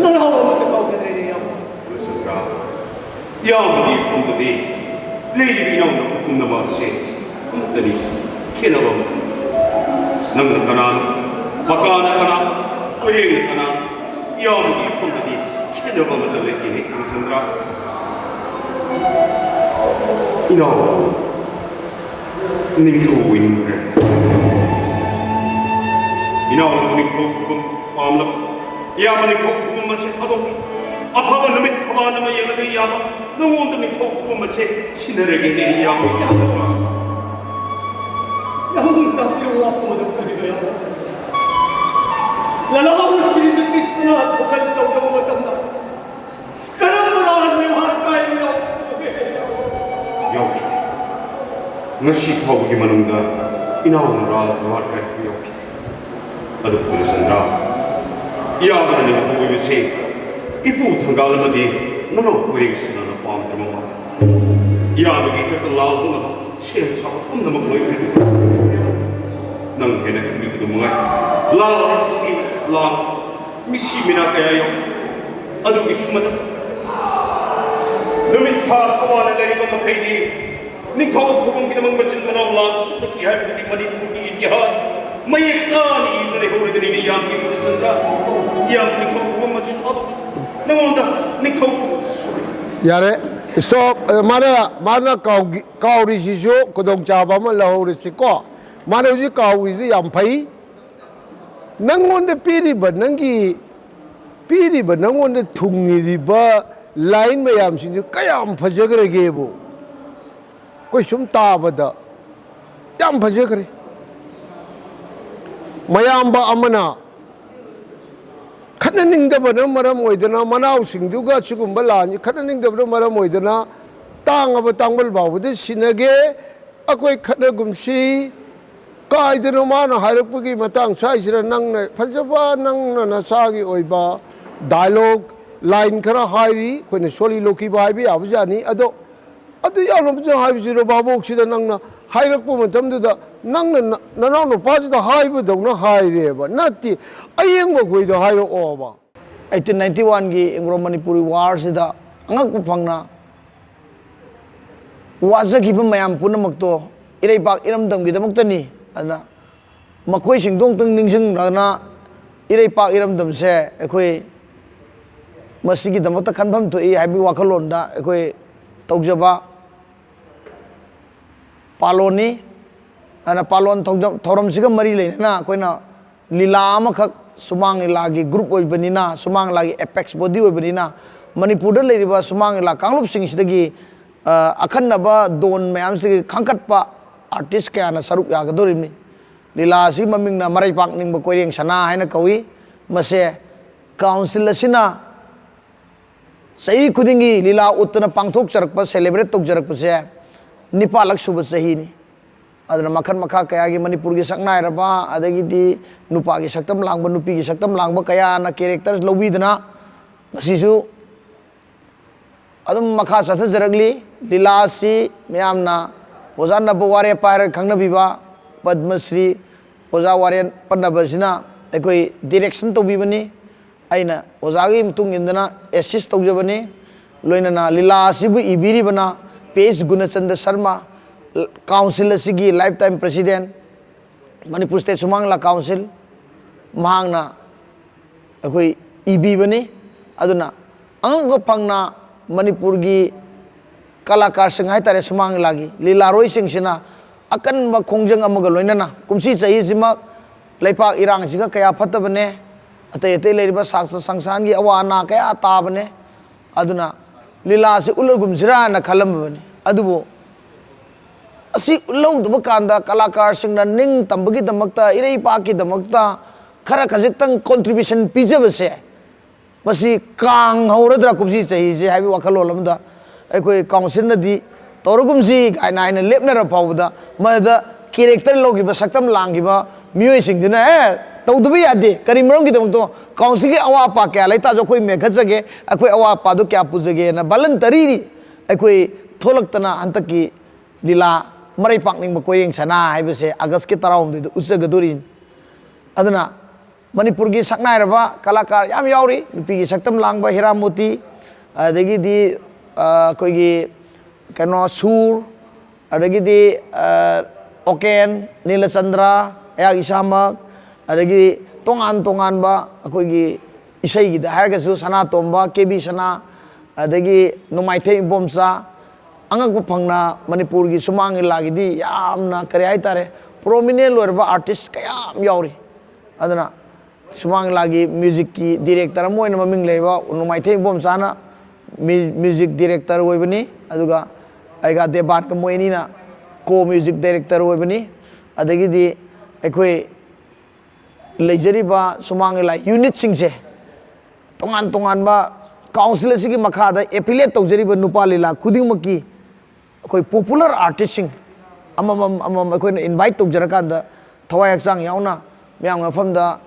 ꯅꯅꯥꯎ ꯑꯃꯠꯇ ꯀꯥꯎꯖꯗ꯭ꯔꯦꯅꯦ, ꯏꯌꯥꯝꯕ꯫ ꯀꯨꯂꯆꯟꯗ꯭ꯔ, ꯏꯌꯥꯝꯕꯒꯤ ꯏꯐꯝꯗꯗꯤ ꯂꯩꯔꯤꯕ ꯏꯅꯥꯎꯅꯨꯄꯥ ꯄꯨꯝꯅꯃꯛ ꯑꯁꯤ ꯑꯃꯠꯇꯅꯤ, ꯈꯦꯠꯅꯕ ꯑꯃ꯫ ꯅꯪꯅ ꯀꯅꯥꯅꯣ? ꯃꯀꯥꯅ ꯀꯅꯥ? ꯀꯣꯏꯔꯦꯡꯅ ꯀꯅꯥ? ꯏꯌꯥꯝꯕꯒꯤ ꯏꯐꯝꯗꯗꯤ ꯈꯦꯠꯅꯕ ꯑꯃꯠꯇ ꯂꯩꯇꯦꯅꯦ, ꯀꯨꯂꯆꯟꯗ꯭ꯔ꯫ ꯏꯅꯥꯎ ꯅꯤꯡꯊꯧ ꯑꯣꯏꯅꯤꯡꯈ꯭ꯔꯦ꯫ ꯏꯅꯥꯎ ꯅꯤꯡꯊꯧ ꯈꯨꯕꯝ ꯄꯥꯝꯂꯕ ꯏꯌꯥꯝꯕ ꯅꯤꯡꯊꯧ ꯈꯨꯕꯝ ꯑꯁꯤ ꯊꯥꯗꯣꯛꯈꯤ꯫ ꯑꯐꯕ ꯅꯨꯃꯤꯠ ꯊꯕꯥꯟ ꯑꯃ ꯌꯦꯡꯂꯒ ꯏꯌꯥꯝꯕ ꯅꯉꯣꯟꯗ ꯅꯤꯡꯊꯧ ꯈꯨꯕꯝ ꯑꯁꯦ ꯁꯤꯟꯅꯔꯒꯦꯅꯦ, ꯏꯌꯥꯝꯕ꯫ ꯌꯥꯝꯅ ꯇꯥꯛꯄꯤꯔꯕ ꯋꯥꯐꯝ ꯑꯗꯨ ꯀꯔꯤꯅꯣ, ꯏꯌꯥꯝꯕ? ꯂꯥꯜꯍꯧ ꯁꯤꯔꯤꯁꯨ ꯀ꯭ꯔꯤꯁꯅ ꯊꯧꯒꯜ ꯇꯧꯗꯕ ꯃꯇꯝꯗ ꯀꯔꯝꯕ ꯔꯥꯖ ꯕꯦꯕꯥꯔ ꯀꯥꯏꯕ ꯌꯥꯎꯈꯤꯕꯒꯦ? ꯌꯥꯎꯈꯤꯗꯦ꯫ ꯉꯁꯤ ꯐꯥꯎꯕꯒꯤ ꯃꯅꯨꯡꯗ ꯏꯅꯥꯎꯅ ꯔꯥꯖ ꯕꯦꯕꯥꯔ ꯀꯥꯏꯕ ꯌꯥꯎꯈꯤꯗꯦ꯫ ꯑꯗꯨꯕꯨ ꯀꯨꯂꯆꯟꯗ꯭ꯔ, ꯏꯌꯥꯝꯕꯅ ꯅꯤꯡꯊꯧ ꯑꯣꯏꯕꯁꯦ ꯏꯄꯨ ꯊꯪꯒꯥꯜ ꯑꯃꯗꯤ ꯅꯅꯥꯎ ꯀꯣꯏꯔꯦꯡ ꯁꯅꯥꯅ ꯄꯥꯝꯗ꯭ꯔꯕ ꯃꯥꯜꯂꯦ꯫ ꯏꯌꯥꯝꯕꯒꯤ ꯏꯊꯛꯇ ꯂꯥꯜ ꯍꯧꯅꯕ ꯁꯦꯝ ꯁꯥꯕ ꯄꯨꯝꯅꯃꯛ ꯂꯣꯏꯈ꯭ꯔꯦ꯫ ꯅꯪ ꯍꯦꯟꯅ ꯈꯪꯕꯤꯕꯗꯨ ꯃꯉꯥꯏ꯫ ꯂꯥꯜ ꯍꯥꯏꯕꯁꯤ ꯂꯥꯜ ꯃꯤꯁꯤ ꯃꯤꯅꯥ ꯀꯌꯥ ꯌꯥꯎꯏ꯫ ꯑꯗꯨꯒꯤꯁꯨ ꯃꯊꯛ, ꯅꯨꯃꯤꯠ ꯊꯥ ꯊꯋꯥꯅ ꯂꯩꯔꯤꯕ ꯃꯈꯩꯗꯤ ꯅꯤꯡꯊꯧ ꯈꯨꯕꯝꯒꯤꯗꯃꯛ ꯃꯆꯤꯟ ꯃꯅꯥꯎ ꯂꯥꯟ ꯁꯨꯞꯅꯈꯤ ꯍꯥꯏꯕꯗꯨꯗꯤ ꯃꯅꯤꯄꯨꯔꯒꯤ ꯏꯇꯤꯍꯥꯁ ꯃꯌꯦꯛ ꯇꯥꯅ ꯏꯗꯨꯅ ꯂꯩꯍꯧꯔꯒꯅꯤ꯫ ꯏꯌꯥꯝꯕꯒꯤ ꯃꯆꯤꯟꯗ, ꯏꯌꯥꯝꯕ ꯅꯤꯡꯊꯧ ꯈꯨꯕꯝ ꯑꯁꯤ ꯊꯥꯗꯣꯛ, ꯅꯉꯣꯟꯗ ꯅꯤꯡꯊꯧ ꯈꯨꯕꯝ꯫ ꯌꯥꯔꯦ, ꯁ꯭ꯇꯣꯞ꯫ ꯑ, ꯃꯥꯅ, ꯃꯥꯅ ꯀꯥꯎꯒꯤ-, ꯀꯥꯎꯔꯤꯁꯤꯁꯨ ꯈꯨꯗꯣꯡꯆꯥꯕ ꯑꯃ ꯂꯧꯍꯧꯔꯁꯤꯀꯣ꯫ ꯃꯥꯅ ꯍꯧꯖꯤꯛ ꯀꯥꯎꯔꯤꯁꯤ ꯌꯥꯝ ꯐꯩ꯫ ꯅꯪꯉꯣꯟꯗ ꯄꯤꯔꯤꯕ, ꯅꯪꯒꯤ ꯄꯤꯔꯤꯕ, ꯅꯪꯉꯣꯟꯗ ꯊꯨꯡꯉꯤꯔꯤꯕ line ꯃꯌꯥꯝꯁꯤꯡꯗꯨ ꯀꯌꯥꯝ ꯐꯖꯈ꯭ꯔꯒꯦꯕꯨ, ꯑꯩꯈꯣꯏ ꯁꯨꯝ ꯇꯥꯕꯗ ꯌꯥꯝ ꯐꯖꯈ꯭ꯔꯦ꯫ ꯃꯌꯥꯝꯕ ꯑꯃꯅ ꯈꯠꯅꯅꯤꯡꯗꯕꯅ ꯃꯔꯝ ꯑꯣꯏꯗꯅ, ꯃꯅꯥꯎꯁꯤꯡꯗꯨꯒ ꯁꯤꯒꯨꯝꯕ ꯂꯥꯟꯁꯤ ꯈꯠꯅꯅꯤꯡꯗꯕꯅ ꯃꯔꯝ ꯑꯣꯏꯗꯅ, ꯇꯥꯡꯉꯕ ꯇꯥꯡꯕꯜ ꯐꯥꯎꯕꯗ ꯁꯤꯟꯅꯒꯦ, ꯑꯩꯈꯣꯏ ꯈꯠꯅꯒꯨꯝꯁꯤ꯫ ꯀꯥꯏꯗꯅꯣ ꯃꯥꯅ ꯍꯥꯏꯔꯛꯄꯒꯤ ꯃꯇꯥꯡ ꯁ꯭ꯋꯥꯏꯁꯤꯗ ꯅꯪꯅ ꯐꯖꯕ, ꯅꯪꯅ ꯅꯁꯥꯒꯤ ꯑꯣꯏꯕ dialogue line ꯈꯔ ꯍꯥꯏꯔꯤ꯫ ꯑꯩꯈꯣꯏꯅ ꯁꯣꯂꯤ ꯂꯣꯀꯤꯕ ꯍꯥꯏꯕ ꯌꯥꯕꯖꯥꯠꯅꯤ꯫ ꯑꯗꯣ ꯑꯗꯨ ꯌꯥꯝꯅ ꯐꯖꯅ ꯍꯥꯏꯕꯁꯤꯗ, ꯚꯥꯕꯣꯛꯁꯤꯗ ꯅꯪꯅ ꯍꯥꯏꯔꯛꯄ ꯃꯇꯝꯗꯨꯗ, ꯅꯪꯅ ꯅ-, ꯅꯅꯥꯎ ꯅꯨꯄꯥꯁꯤꯗ ꯍꯥꯏꯕꯗꯧꯅ ꯍꯥꯏꯔꯦꯕ꯫ ꯅꯠꯇꯦ, ꯑꯌꯦꯡꯕ ꯑꯩꯈꯣꯏꯗ ꯍꯥꯏꯔꯛꯑꯣꯕ꯫ ꯑꯩꯠꯇꯤꯟ ꯅꯥꯏꯟꯇꯤ ꯋꯥꯟꯒꯤ ꯑꯦꯡꯒ꯭ꯂꯣ ꯃꯅꯤꯄꯨꯔꯤ ꯋꯥꯔꯁꯤꯗ ꯑꯉꯛꯄ ꯐꯪꯅ ꯋꯥꯖꯈꯤꯕ ꯃꯌꯥꯝ ꯄꯨꯝꯅꯃꯛꯇꯣ ꯏꯔꯩꯄꯥꯛ ꯏꯔꯝꯗꯝꯒꯤꯗꯃꯛꯇꯅꯤ꯫ ꯑꯗꯨꯅ ꯃꯈꯣꯏꯁꯤꯡꯗꯣ ꯑꯃꯨꯛꯇꯪ ꯅꯤꯡꯁꯤꯡꯗꯅ, ꯏꯔꯩꯄꯥꯛ ꯏꯔꯝꯗꯝꯁꯦ ꯑꯩꯈꯣꯏ ꯃꯁꯤꯒꯤꯗꯃꯛꯇ ꯈꯟꯐꯝ ꯊꯣꯛꯏ ꯍꯥꯏꯕꯒꯤ ꯋꯥꯈꯜꯂꯣꯟꯗ ꯑꯩꯈꯣꯏ ꯇꯧꯖꯕ ꯄꯥꯂꯣꯟꯅꯤ꯫ ꯑꯗꯨꯅ ꯄꯥꯂꯣꯟ ꯊꯧꯖ-, ꯊꯧꯔꯝꯁꯤꯒ ꯃꯔꯤ ꯂꯩꯅꯅ ꯑꯩꯈꯣꯏꯅ ꯂꯤꯂꯥ ꯑꯃꯈꯛ, ꯁꯨꯃꯥꯡ ꯂꯤꯂꯥꯒꯤ group ꯑꯣꯏꯕꯅꯤꯅ, ꯁꯨꯃꯥꯡ ꯂꯤꯂꯥꯒꯤ apex body ꯑꯣꯏꯕꯅꯤꯅ, ꯃꯅꯤꯄꯨꯔꯗ ꯂꯩꯔꯤꯕ ꯁꯨꯃꯥꯡ ꯂꯤꯂꯥ ꯀꯥꯡꯂꯨꯞꯁꯤꯡꯁꯤꯗꯒꯤ, ꯑ, ꯑꯈꯟꯅꯕ ꯗꯣꯟ ꯃꯌꯥꯝꯁꯤꯒꯤ ꯈꯟꯒꯠꯄ artist ꯀꯌꯥꯅ ꯁꯔꯨꯛ ꯌꯥꯒꯗꯧꯔꯤꯕꯅꯤ꯫ ꯂꯤꯂꯥ ꯑꯁꯤꯒꯤ ꯃꯃꯤꯡꯅ ꯃꯔꯩꯄꯥꯛ ꯅꯤꯡꯕ ꯀꯣꯏꯔꯦꯡ ꯁꯅꯥ ꯍꯥꯏꯅ ꯀꯧꯏ꯫ ꯃꯁꯦ council ꯑꯁꯤꯅ ꯆꯍꯤ ꯈꯨꯗꯤꯡꯒꯤ ꯂꯤꯂꯥ ꯎꯠꯇꯅ ꯄꯥꯡꯊꯣꯛꯆꯔꯛꯄ, celebrate ꯇꯧꯖꯔꯛꯄꯁꯦ ꯅꯤꯄꯥꯜꯂꯛ ꯁꯨꯕ ꯆꯍꯤꯅꯤ꯫ ꯑꯗꯨꯅ ꯃꯈꯜ ꯃꯈꯥ ꯀꯌꯥꯒꯤ ꯃꯅꯤꯄꯨꯔꯒꯤ ꯁꯛꯅꯥꯏꯔꯕ, ꯑꯗꯒꯤꯗꯤ ꯅꯨꯄꯥꯒꯤ ꯁꯛꯇꯝ ꯂꯥꯡꯕ, ꯅꯨꯄꯤꯒꯤ ꯁꯛꯇꯝ ꯂꯥꯡꯕ ꯀꯌꯥꯅ characters ꯂꯧꯕꯤꯗꯅ ꯃꯁꯤꯁꯨ ꯑꯗꯨꯝ ꯃꯈꯥ ꯆꯠꯊꯖꯔꯛꯂꯤ꯫ ꯂꯤꯂꯥ ꯑꯁꯤ ꯃꯌꯥꯝꯅ ꯑꯣꯖꯥ ꯅꯕ ꯋꯥꯔꯦꯞꯄ ꯍꯥꯏꯔꯒ ꯈꯪꯅꯕꯤꯕ ꯄꯗꯃꯁ꯭ꯔꯤ ꯑꯣꯖꯥ ꯋꯥꯔꯦꯟ ꯄꯠꯅꯕꯁꯤꯅ ꯑꯩꯈꯣꯏ direction ꯇꯧꯕꯤꯕꯅꯤ꯫ ꯑꯩꯅ ꯑꯣꯖꯥꯒꯤ ꯃꯇꯨꯡ ꯏꯟꯗꯅ assist ꯇꯧꯖꯕꯅꯤ꯫ ꯂꯣꯏꯅꯅ ꯂꯤꯂꯥ ꯑꯁꯤꯕꯨ ꯏꯕꯤꯔꯤꯕꯅ ꯄꯤ ꯑꯩꯆ ꯒꯨꯅꯆꯟꯗ ꯁꯔꯃ, council ꯑꯁꯤꯒꯤ lifetime president, ꯃꯅꯤꯄꯨꯔ State ꯁꯨꯃꯥꯡ ꯂꯤꯂꯥ council, ꯃꯍꯥꯛꯅ ꯑꯩꯈꯣꯏ ꯏꯕꯤꯕꯅꯤ꯫ ꯑꯗꯨꯅ ꯑꯉꯛꯄ ꯐꯪꯅ ꯃꯅꯤꯄꯨꯔꯒꯤ ꯀꯂꯥꯀꯥꯔꯁꯤꯡ ꯍꯥꯏꯇꯥꯔꯦ, ꯁꯨꯃꯥꯡ ꯂꯤꯂꯥꯒꯤ ꯂꯤꯂꯥꯔꯣꯏꯁꯤꯡꯁꯤꯅ ꯑꯀꯟꯕ ꯈꯣꯡꯖꯪ ꯑꯃꯒ ꯂꯣꯏꯅꯅ ꯀꯨꯝꯁꯤ ꯆꯍꯤꯁꯤꯃꯛ ꯂꯩꯄꯥꯛ ꯏꯔꯥꯡꯁꯤꯒ ꯀꯌꯥ ꯐꯠꯇꯕꯅꯦ, ꯑꯇꯩ ꯑꯇꯩ ꯂꯩꯔꯤꯕ ꯁꯥꯁꯇ꯭ꯔ ꯁꯪꯁꯊꯥꯟꯒꯤ ꯑꯋꯥ ꯑꯅꯥ ꯀꯌꯥ ꯇꯥꯕꯅꯦ꯫ ꯑꯗꯨꯅ ꯂꯤꯂꯥꯁꯤ ꯎꯠꯂꯒꯨꯝꯁꯤꯔꯥꯅ ꯈꯜꯂꯝꯕꯅꯤ꯫ ꯑꯗꯨꯕꯨ ꯑꯁꯤ ꯎꯠꯍꯧꯗꯕ ꯀꯥꯟꯗ ꯀꯂꯥꯀꯥꯔꯁꯤꯡꯅ ꯅꯤꯡ ꯇꯝꯕꯒꯤꯗꯃꯛꯇ, ꯏꯔꯩꯄꯥꯛꯀꯤꯗꯃꯛꯇ ꯈꯔ ꯈꯖꯤꯛꯇꯪ ꯀꯣꯟꯇ꯭ꯔꯤꯕ꯭ꯌꯨꯁꯟ ꯄꯤꯖꯕꯁꯦ, ꯃꯁꯤ ꯀꯥꯡ ꯍꯧꯔꯗ꯭ꯔꯥ ꯀꯨꯝꯁꯤ ꯆꯍꯤꯁꯦ ꯍꯥꯏꯕꯒꯤ ꯋꯥꯈꯜꯂꯣꯟ ꯑꯃꯗ ꯑꯩꯈꯣꯏ ꯀꯥꯎꯟꯁꯤꯜꯅꯗꯤ ꯇꯧꯔꯒꯨꯝꯁꯤ ꯀꯥꯏꯅ ꯍꯥꯏꯅ ꯂꯦꯞꯅꯔ ꯐꯥꯎꯕꯗ, ꯃꯗꯨꯗ ꯀꯦꯔꯦꯛꯇꯔ ꯂꯧꯈꯤꯕ, ꯁꯛꯇꯝ ꯂꯥꯡꯈꯤꯕ ꯃꯤꯑꯣꯏꯁꯤꯡꯗꯨꯅ, "ꯑꯦ, ꯇꯧꯗꯕ ꯌꯥꯗꯦ, ꯀꯔꯤ ꯃꯔꯝꯒꯤꯗꯃꯛꯇꯣ? ꯀꯥꯎꯟꯁꯤꯜꯒꯤ ꯑꯋꯥ ꯑꯄꯥ ꯀꯌꯥ ꯂꯩꯇꯥꯔꯁꯨ ꯑꯩꯈꯣꯏ ꯃꯦꯟꯈꯠꯆꯒꯦ, ꯑꯩꯈꯣꯏ ꯑꯋꯥ ꯑꯄꯥꯗꯣ ꯀꯌꯥ ꯄꯨꯖꯒꯦꯅ" ꯚꯂꯟꯇꯔꯤꯗꯤ ꯑꯩꯈꯣꯏ ꯊꯣꯛꯂꯛꯇꯅ ꯍꯟꯗꯛꯀꯤ ꯂꯤꯂꯥ ꯃꯔꯩ ꯄꯥꯛꯅꯤꯡꯕ ꯀꯣꯏꯔꯦꯡ ꯁꯅꯥ ꯍꯥꯏꯕꯁꯦ ꯑꯥꯒꯁꯀꯤ ꯇꯔꯥꯍꯨꯝꯗꯣꯏꯗ ꯎꯠꯆꯒꯗꯣꯔꯤꯅꯤ꯫ ꯑꯗꯨꯅ ꯃꯅꯤꯄꯨꯔꯒꯤ ꯁꯛꯅꯥꯏꯔꯕ ꯀꯂꯥꯀꯥꯔ ꯌꯥꯝ ꯌꯥꯎꯔꯤ꯫ ꯅꯨꯄꯤꯒꯤ ꯁꯛꯇꯝ ꯂꯥꯡꯕ ꯍꯦꯔꯥꯃꯣꯇꯤ, ꯑꯗꯒꯤꯗꯤ, ꯑ, ꯑꯩꯈꯣꯏꯒꯤ ꯀꯩꯅꯣ ꯁꯨꯔ, ꯑꯗꯒꯤꯗꯤ, ꯑ, ꯑꯣꯀꯦꯟ, ꯅꯤꯂꯆꯟꯗ꯭ꯔ, ꯑꯩꯍꯥꯛ ꯏꯁꯥꯃꯛ, ꯑꯗꯒꯤ ꯇꯣꯉꯥꯟ ꯇꯣꯉꯥꯟꯕ ꯑꯩꯈꯣꯏꯒꯤ ꯏꯁꯩꯒꯤꯗ ꯍꯥꯏꯔꯒꯁꯨ ꯁꯅꯥꯇꯣꯝꯕ, ꯀꯦ ꯕꯤ ꯁꯅꯥ, ꯑꯗꯒꯤ ꯅꯣꯡꯃꯥꯏꯊꯦꯝ ꯏꯕꯣꯝꯆꯥ, ꯑꯉꯛꯄ ꯐꯪꯅ ꯃꯅꯤꯄꯨꯔꯒꯤ ꯁꯨꯃꯥꯡ ꯂꯤꯂꯥꯒꯤꯗꯤ ꯌꯥꯝꯅ, ꯀꯔꯤ ꯍꯥꯏꯇꯥꯔꯦ, ꯄ꯭ꯔꯣꯃꯤꯅꯦꯟ ꯑꯣꯏꯔꯕ ꯑꯥꯔꯇꯤꯁ ꯀꯌꯥ ꯑꯃ ꯌꯥꯎꯔꯤ꯫ ꯑꯗꯨꯅ ꯁꯨꯃꯥꯡ ꯂꯤꯂꯥꯒꯤ ꯃ꯭ꯌꯨꯖꯤꯛꯀꯤ ꯗꯤꯔꯦꯛꯇꯔ ꯑꯃ ꯑꯣꯏꯅ ꯃꯃꯤꯡ ꯂꯩꯔꯕ ꯅꯣꯡꯃꯥꯏꯊꯦꯝ ꯏꯕꯣꯝꯆꯥꯅ ꯃ꯭ꯌꯨ-, ꯃ꯭ꯌꯨꯖꯤꯛ ꯗꯤꯔꯦꯛꯇꯔ ꯑꯣꯏꯕꯅꯤ꯫ ꯑꯗꯨꯒ ꯑꯩꯒ ꯗꯦꯕꯥꯟꯒ ꯃꯣꯏ ꯑꯅꯤꯅ ꯀꯣ ꯃ꯭ꯌꯨꯖꯤꯛ ꯗꯥꯏꯔꯦꯛꯇꯔ ꯑꯣꯏꯕꯅꯤ꯫ ꯑꯗꯒꯤꯗꯤ ꯑꯩꯈꯣꯏ ꯂꯩꯖꯔꯤꯕ ꯁꯨꯃꯥꯡ ꯂꯤꯂꯥ ꯌꯨꯅꯤꯠꯁꯤꯡꯁꯦ, ꯇꯣꯉꯥꯟ ꯇꯣꯉꯥꯟꯕ ꯀꯥꯎꯟꯁꯤꯜ ꯑꯁꯤꯒꯤ ꯃꯈꯥꯗ ꯑꯦꯐꯤꯂꯦꯠ ꯇꯧꯖꯔꯤꯕ ꯅꯨꯄꯥ ꯂꯤꯂꯥ ꯈꯨꯗꯤꯡꯃꯛꯀꯤ ꯑꯩꯈꯣꯏ ꯄꯣꯄꯨꯂꯔ ꯑꯥꯔꯇꯤꯁꯁꯤꯡ ꯑꯃꯃꯝ ꯑꯃꯃꯝ ꯑꯩꯈꯣꯏꯅ ꯏꯟꯚꯥꯏꯠ ꯇꯧꯖꯔꯀꯥꯟꯗ, ꯊꯋꯥꯏ ꯍꯛꯆꯥꯡ ꯌꯥꯎꯅ ꯃꯌꯥꯝꯒꯤ ꯃꯐꯝꯗ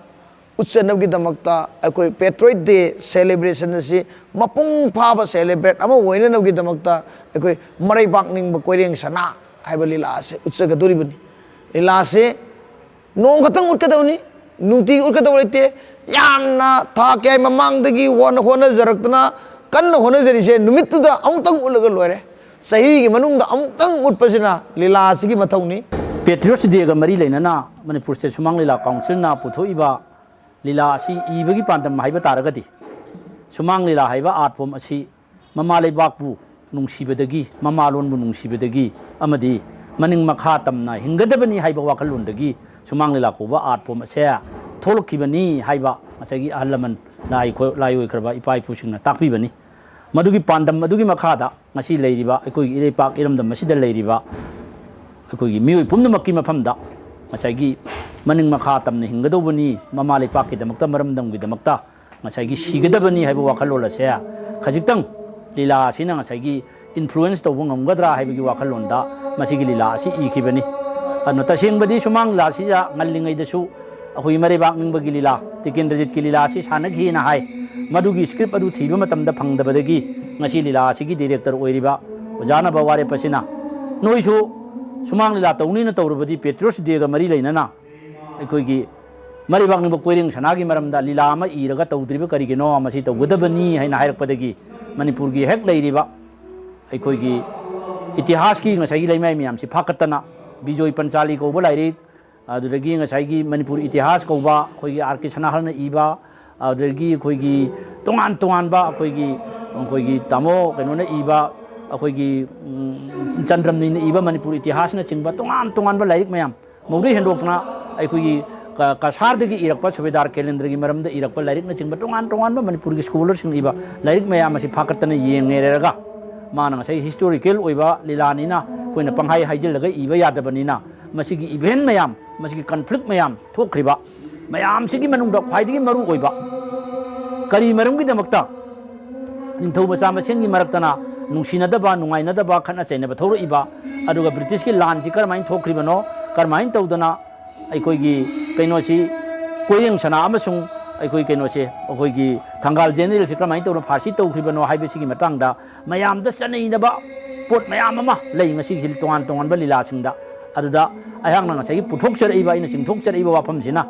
ꯎꯠꯆꯅꯕꯒꯤꯗꯃꯛꯇ ꯑꯩꯈꯣꯏ ꯄꯦꯇ꯭ꯔꯣꯏꯠ ꯗꯦ ꯁꯦꯂꯦꯕ꯭ꯔꯦꯁꯟ ꯑꯁꯤ ꯃꯄꯨꯡ ꯐꯥꯕ ꯁꯦꯂꯦꯕ꯭ꯔꯦꯠ ꯑꯃ ꯑꯣꯏꯅꯅꯕꯒꯤꯗꯃꯛꯇ ꯑꯩꯈꯣꯏ ꯃꯔꯩ ꯄꯥꯛꯅꯤꯡꯕ ꯀꯣꯏꯔꯦꯡ ꯁꯅꯥ ꯍꯥꯏꯕ ꯂꯤꯂꯥ ꯑꯁꯤ ꯎꯠꯆꯒꯗꯣꯔꯤꯕꯅꯤ꯫ ꯂꯤꯂꯥ ꯑꯁꯤ ꯅꯣꯡ ꯈꯛꯇꯪ ꯎꯠꯀꯗꯧꯅꯤ, ꯅꯨꯡꯇꯤꯒꯤ ꯎꯠꯀꯗꯧ ꯂꯩꯇꯦ꯫ ꯌꯥꯝꯅ ꯊꯥ ꯀꯌꯥꯒꯤ ꯃꯃꯥꯡꯗꯒꯤ ꯍꯣꯠꯅ-, ꯍꯣꯠꯅꯖꯔꯛꯇꯅ ꯀꯟꯅ ꯍꯣꯠꯅꯖꯔꯤꯁꯦ ꯅꯨꯃꯤꯠꯇꯨꯗ ꯑꯃꯨꯛꯇꯪ ꯎꯠꯂꯒ ꯂꯣꯏꯔꯦ꯫ ꯆꯍꯤꯒꯤ ꯃꯅꯨꯡꯗ ꯑꯃꯨꯛꯇꯪ ꯎꯠꯄꯁꯤꯅ ꯂꯤꯂꯥ ꯑꯁꯤꯒꯤ ꯃꯊꯧꯅꯤ꯫ ꯄꯦꯇ꯭ꯔꯤꯌꯣꯠꯁ ꯗꯦꯒ ꯃꯔꯤ ꯂꯩꯅꯅ ꯃꯅꯤꯄꯨꯔ ꯁ꯭ꯇꯦꯠ ꯁꯨꯃꯥꯡ ꯂꯤꯂꯥ ꯀꯥꯎꯟꯁꯤꯜꯅ ꯄꯨꯊꯣꯛꯏꯕ ꯂꯤꯂꯥ ꯑꯁꯤ ꯏꯕꯒꯤ ꯄꯥꯟꯗꯝ ꯍꯥꯏꯕ ꯇꯥꯔꯒꯗꯤ, ꯁꯨꯃꯥꯡ ꯂꯤꯂꯥ ꯍꯥꯏꯕ ꯑꯥꯔꯠ ꯐꯣꯝ ꯑꯁꯤ ꯃꯃꯥ ꯂꯩꯕꯥꯛꯄꯨ ꯅꯨꯡꯁꯤꯕꯗꯒꯤ, ꯃꯃꯥꯂꯣꯟꯕꯨ ꯅꯨꯡꯁꯤꯕꯗꯒꯤ ꯑꯃꯗꯤ ꯃꯅꯤꯡ ꯃꯈꯥ ꯇꯝꯅ ꯍꯤꯡꯒꯗꯕꯅꯤ ꯍꯥꯏꯕ ꯋꯥꯈꯜꯂꯣꯟꯗꯒꯤ ꯁꯨꯃꯥꯡ ꯂꯤꯂꯥ ꯀꯧꯕ art form ꯑꯁꯦ ꯊꯣꯛꯂꯛꯈꯤꯕꯅꯤ ꯍꯥꯏꯕ ꯉꯁꯥꯏꯒꯤ ꯑꯍꯜ ꯂꯃꯟ, ꯂꯥꯏ ꯈꯣ-, ꯂꯥꯏ ꯑꯣꯏꯈ꯭ꯔꯕ ꯏꯄꯥ ꯏꯄꯨꯁꯤꯡꯅ ꯇꯥꯛꯄꯤꯕꯅꯤ꯫ ꯃꯗꯨꯒꯤ ꯄꯥꯟꯗꯝ ꯑꯗꯨꯒꯤ ꯃꯈꯥꯗ ꯉꯁꯤ ꯂꯩꯔꯤꯕ ꯑꯩꯈꯣꯏꯒꯤ ꯏꯔꯩꯄꯥꯛ ꯏꯔꯝꯗꯝ ꯑꯁꯤꯗ ꯂꯩꯔꯤꯕ ꯑꯩꯈꯣꯏꯒꯤ ꯃꯤꯑꯣꯏ ꯄꯨꯝꯅꯃꯛꯀꯤ ꯃꯐꯝꯗ ꯉꯁꯥꯏꯒꯤ ꯃꯅꯤꯡ ꯃꯈꯥ ꯇꯝꯅ ꯍꯤꯡꯒꯗꯧꯕꯅꯤ, ꯃꯃꯥ ꯂꯩꯄꯥꯛꯀꯤꯗꯃꯛꯇ, ꯃꯔꯝꯗꯝꯒꯤꯗꯃꯛꯇ ꯉꯁꯥꯏꯒꯤ ꯁꯤꯒꯗꯕꯅꯤ ꯍꯥꯏꯕ ꯋꯥꯈꯜꯂꯣꯟ ꯑꯁꯦ ꯈꯖꯤꯛꯇꯪ ꯂꯤꯂꯥ ꯑꯁꯤꯅ ꯉꯁꯥꯏꯒꯤ influence ꯇꯧꯕ ꯉꯝꯒꯗ꯭ꯔꯥ ꯍꯥꯏꯕꯒꯤ ꯋꯥꯈꯜꯂꯣꯟꯗ ꯃꯁꯤꯒꯤ ꯂꯤꯂꯥ ꯑꯁꯤ ꯏꯈꯤꯕꯅꯤ꯫ ꯑꯗꯨꯅ ꯇꯁꯦꯡꯕꯗꯤ ꯁꯨꯃꯥꯡ ꯂꯤꯂꯥ ꯑꯁꯤꯗ ꯉꯜꯂꯤꯉꯩꯗꯁꯨ ꯑꯩꯈꯣꯏ ꯃꯔꯩꯕꯥꯛ ꯅꯤꯡꯕꯒꯤ ꯂꯤꯂꯥ, ꯇꯤꯀꯦꯟꯗ꯭ꯔꯖꯤꯠꯀꯤ ꯂꯤꯂꯥ ꯑꯁꯤ ꯁꯥꯟꯅꯈꯤꯅ ꯍꯥꯏ꯫ ꯃꯗꯨꯒꯤ script ꯑꯗꯨ ꯊꯤꯕ ꯃꯇꯝꯗ ꯐꯪꯗꯕꯗꯒꯤ ꯉꯁꯤ ꯂꯤꯂꯥ ꯑꯁꯤꯒꯤ director ꯑꯣꯏꯔꯤꯕ ꯑꯣꯖꯥ ꯅꯕ ꯋꯥꯔꯦꯞ ꯑꯁꯤꯅ ꯅꯣꯏꯁꯨ ꯁꯨꯃꯥꯡ ꯂꯤꯂꯥ ꯇꯧꯅꯤꯅ ꯇꯧꯔꯕꯗꯤ Patriots Day ꯒ ꯃꯔꯤ ꯂꯩꯅꯅ ꯑꯩꯈꯣꯏꯒꯤ ꯃꯔꯩꯕꯥꯛ ꯅꯤꯡꯕ ꯀꯣꯏꯔꯦꯡ ꯁꯅꯥꯒꯤ ꯃꯔꯝꯗ ꯂꯤꯂꯥ ꯑꯃ ꯏꯔꯒ ꯇꯧꯗ꯭ꯔꯤꯕ ꯀꯔꯤꯒꯤꯅꯣ? ꯃꯁꯤ ꯇꯧꯒꯗꯕꯅꯤ ꯍꯥꯏꯅ ꯍꯥꯏꯔꯛꯄꯗꯒꯤ ꯃꯅꯤꯄꯨꯔꯒꯤ ꯍꯦꯛ ꯂꯩꯔꯤꯕ ꯑꯩꯈꯣꯏꯒꯤ ꯏꯇꯤꯍꯥꯁꯀꯤ ꯉꯁꯥꯏꯒꯤ ꯂꯩꯃꯥꯏ ꯃꯌꯥꯝꯁꯤ ꯐꯥꯀꯠꯇꯅ ꯕꯤꯖꯣꯏ ꯄꯟꯆꯥꯂꯤ ꯀꯧꯕ ꯂꯥꯏꯔꯤꯛ, ꯑꯗꯨꯗꯒꯤ ꯉꯁꯥꯏꯒꯤ ꯃꯅꯤꯄꯨꯔ ꯏꯇꯤꯍꯥꯁ ꯀꯧꯕ ꯑꯩꯈꯣꯏꯒꯤ ꯑꯥꯔ ꯀꯦ ꯁꯅꯥꯍꯜꯅ ꯏꯕ, ꯑꯗꯨꯗꯒꯤ ꯑꯩꯈꯣꯏꯒꯤ ꯇꯣꯉꯥꯟ ꯇꯣꯉꯥꯟꯕ ꯑꯩꯈꯣꯏꯒꯤ, ꯑꯩꯈꯣꯏꯒꯤ ꯇꯥꯃꯣ ꯀꯩꯅꯣꯅ ꯏꯕ, ꯑꯩꯈꯣꯏꯒꯤ, ꯎꯝ, ꯆꯟꯗ꯭ꯔꯝꯅꯤꯅ ꯏꯕ ꯃꯅꯤꯄꯨꯔ ꯏꯇꯤꯍꯥꯁꯅꯆꯤꯡꯕ ꯇꯣꯉꯥꯟ ꯇꯣꯉꯥꯟꯕ ꯂꯥꯏꯔꯤꯛ ꯃꯌꯥꯝ, ꯃꯧꯗꯩ ꯍꯦꯟꯗꯣꯛꯇꯅ ꯑꯩꯈꯣꯏꯒꯤ ꯀ-, ꯀꯁꯥꯔꯗꯒꯤ ꯏꯔꯛꯄ ꯁꯨꯕꯦꯗꯥꯔ ꯀꯦꯂꯦꯟꯗ꯭ꯔꯒꯤ ꯃꯔꯝꯗ ꯏꯔꯛꯄ ꯂꯥꯏꯔꯤꯛꯅꯆꯤꯡꯕ ꯇꯣꯉꯥꯟ ꯇꯣꯉꯥꯟꯕ ꯃꯅꯤꯄꯨꯔꯒꯤ scholarꯁꯤꯡꯅ ꯏꯕ ꯂꯥꯏꯔꯤꯛ ꯃꯌꯥꯝ ꯑꯁꯤ ꯐꯥꯀꯠꯇꯅ ꯌꯦꯡꯉꯦꯔꯒ ꯃꯥꯅ ꯉꯁꯥꯏ historical ꯑꯣꯏꯕ ꯂꯤꯂꯥꯅꯤꯅ ꯑꯩꯈꯣꯏꯅ ꯄꯪꯍꯥꯏ ꯍꯥꯏꯖꯤꯜꯂꯒ ꯏꯕ ꯌꯥꯗꯕꯅꯤꯅ ꯃꯁꯤꯒꯤ event ꯃꯌꯥꯝ, ꯃꯁꯤꯒꯤ conflict ꯃꯌꯥꯝ ꯊꯣꯛꯈ꯭ꯔꯤꯕ ꯃꯌꯥꯝꯁꯤꯒꯤ ꯃꯅꯨꯡꯗ ꯈ꯭ꯋꯥꯏꯗꯒꯤ ꯃꯔꯨ ꯑꯣꯏꯕ ꯀꯔꯤ ꯃꯔꯝꯒꯤꯗꯃꯛꯇ ꯅꯤꯡꯊꯧ ꯃꯆꯥ ꯃꯁꯦꯟꯒꯤ ꯃꯔꯛꯇꯅ ꯅꯨꯡꯁꯤꯅꯗꯕ, ꯅꯨꯡꯉꯥꯏꯅꯗꯕ, ꯈꯠꯅ ꯆꯩꯅꯕ ꯊꯣꯛꯂꯛꯏꯕ, ꯑꯗꯨꯒ ꯕ꯭ꯔꯤꯇꯤꯁꯀꯤ ꯂꯥꯟꯁꯤ ꯀꯔꯝꯍꯥꯏꯅ ꯊꯣꯛꯈ꯭ꯔꯤꯕꯅꯣ, ꯀꯔꯝꯍꯥꯏꯅ ꯇꯧꯗꯅ ꯑꯩꯈꯣꯏꯒꯤ ꯀꯩꯅꯣꯁꯤ, ꯀꯣꯏꯔꯦꯡ ꯁꯅꯥ ꯑꯃꯁꯨꯡ ꯑꯩꯈꯣꯏ ꯀꯩꯅꯣꯁꯦ, ꯑꯩꯈꯣꯏꯒꯤ ꯊꯪꯒꯥꯜ ꯖꯦꯅꯔꯦꯜꯁꯤ ꯀꯔꯝꯍꯥꯏꯅ ꯇꯧꯗꯅ ꯐꯥꯔꯁꯤ ꯇꯧꯈ꯭ꯔꯤꯕꯅꯣ ꯍꯥꯏꯕꯁꯤꯒꯤ ꯃꯇꯥꯡꯗ ꯃꯌꯥꯝꯗ ꯆꯠꯅꯩꯅꯕ ꯄꯣꯠ ꯃꯌꯥꯝ ꯑꯃ ꯂꯩ ꯉꯁꯤꯒꯤ ꯇꯣꯉꯥꯟ ꯇꯣꯉꯥꯟꯕ ꯂꯤꯂꯥꯁꯤꯡꯗ꯫ ꯑꯗꯨꯗ ꯑꯩꯍꯥꯛꯅ ꯉꯁꯥꯏꯒꯤ ꯄꯨꯊꯣꯛꯆꯔꯛꯏꯕ, ꯑꯩꯅ ꯆꯤꯡꯊꯣꯛꯆꯔꯛꯏꯕ ꯋꯥꯐꯝꯁꯤꯅ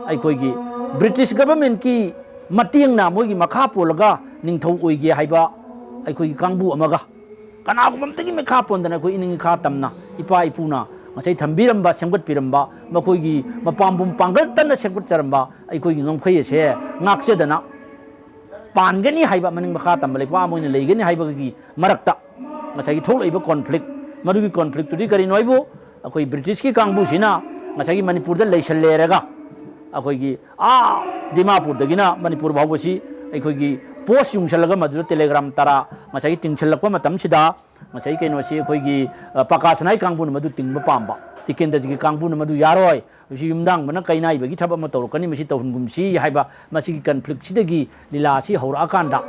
ꯑꯩꯈꯣꯏꯒꯤ ꯕ꯭ꯔꯤꯇꯤꯁ governmentꯀꯤ ꯃꯇꯦꯡꯅ ꯃꯣꯏꯒꯤ ꯃꯈꯥ ꯄꯣꯜꯂꯒ ꯅꯤꯡꯊꯧ ꯑꯣꯏꯒꯦ ꯍꯥꯏꯕ ꯑꯩꯈꯣꯏꯒꯤ ꯀꯥꯡꯕꯨ ꯑꯃꯒ, ꯀꯅꯥꯒꯨꯝꯕ ꯑꯃꯠꯇꯒꯤ ꯃꯈꯥ ꯄꯣꯟꯗꯅ ꯑꯩꯈꯣꯏ ꯏꯅꯤꯡ ꯏꯈꯥ ꯇꯝꯅ ꯏꯄꯥ ꯏꯄꯨꯅ ꯉꯁꯥꯏ ꯊꯝꯕꯤꯔꯝꯕ, ꯁꯦꯝꯒꯠꯄꯤꯔꯝꯕ, ꯃꯈꯣꯏꯒꯤ ꯃꯄꯥꯝꯕꯣꯝ ꯄꯥꯡꯒꯜ ꯀꯟꯅ ꯁꯦꯝꯒꯠꯆꯔꯝꯕ ꯑꯩꯈꯣꯏꯒꯤ ꯉꯝꯈꯩ ꯑꯁꯦ ꯉꯥꯛꯆꯗꯅ ꯄꯥꯟꯒꯅꯤ ꯍꯥꯏꯕ, ꯃꯅꯤꯡ ꯃꯈꯥ ꯇꯝꯕ ꯂꯩꯄꯥꯛ ꯑꯃ ꯑꯣꯏꯅ ꯂꯩꯒꯅꯤ ꯍꯥꯏꯕꯒꯤ ꯃꯔꯛꯇ ꯉꯁꯥꯏꯒꯤ ꯊꯣꯛꯂꯛꯏꯕ conflict, ꯃꯗꯨꯒꯤ conflictꯇꯨꯗꯤ ꯀꯔꯤꯅꯣ ꯍꯥꯏꯕꯨ ꯑꯩꯈꯣꯏ ꯕ꯭ꯔꯤꯇꯤꯁꯀꯤ ꯀꯥꯡꯕꯨꯁꯤꯅ ꯉꯁꯥꯏꯒꯤ ꯃꯅꯤꯄꯨꯔꯗ ꯂꯩꯁꯜꯂꯦꯔꯒ ꯑꯩꯈꯣꯏꯒꯤ ꯑꯥ ꯗꯤꯃꯥꯄꯨꯔꯗꯒꯤꯅ ꯃꯅꯤꯄꯨꯔ ꯐꯥꯎꯕꯁꯤ ꯑꯩꯈꯣꯏꯒꯤ ꯄꯣꯁ ꯌꯨꯡꯁꯜꯂꯒ ꯃꯗꯨꯗ ꯇꯦꯂꯦꯒ꯭ꯔꯥꯝ ꯇꯔꯥ ꯉꯁꯥꯏꯒꯤ ꯇꯤꯡꯁꯤꯜꯂꯛꯄ ꯃꯇꯝꯁꯤꯗ ꯉꯁꯥꯏ ꯀꯩꯅꯣꯁꯤ ꯑꯩꯈꯣꯏꯒꯤ, ꯑ, ꯄꯀꯥ ꯁꯅꯥꯏ ꯀꯥꯡꯕꯨꯅ ꯃꯗꯨ ꯇꯤꯡꯕ ꯄꯥꯝꯕ, ꯇꯤꯀꯦꯟꯗ꯭ꯔꯖꯤꯠꯀꯤ ꯀꯥꯡꯕꯨꯅ ꯃꯗꯨ ꯌꯥꯔꯣꯏ, ꯃꯁꯤ ꯌꯨꯝꯗꯥꯡꯕꯅ ꯀꯩꯅꯥꯏꯕꯒꯤ ꯊꯕꯛ ꯑꯃ ꯇꯧꯔꯛꯀꯅꯤ, ꯃꯁꯤ ꯇꯧꯍꯟꯒꯨꯝꯁꯤ ꯍꯥꯏꯕ ꯃꯁꯤꯒꯤ ꯀꯟꯐ꯭ꯂꯤꯛꯁꯤꯗꯒꯤ ꯂꯤꯂꯥ ꯑꯁꯤ ꯍꯧꯔꯛꯑꯀꯥꯟꯗ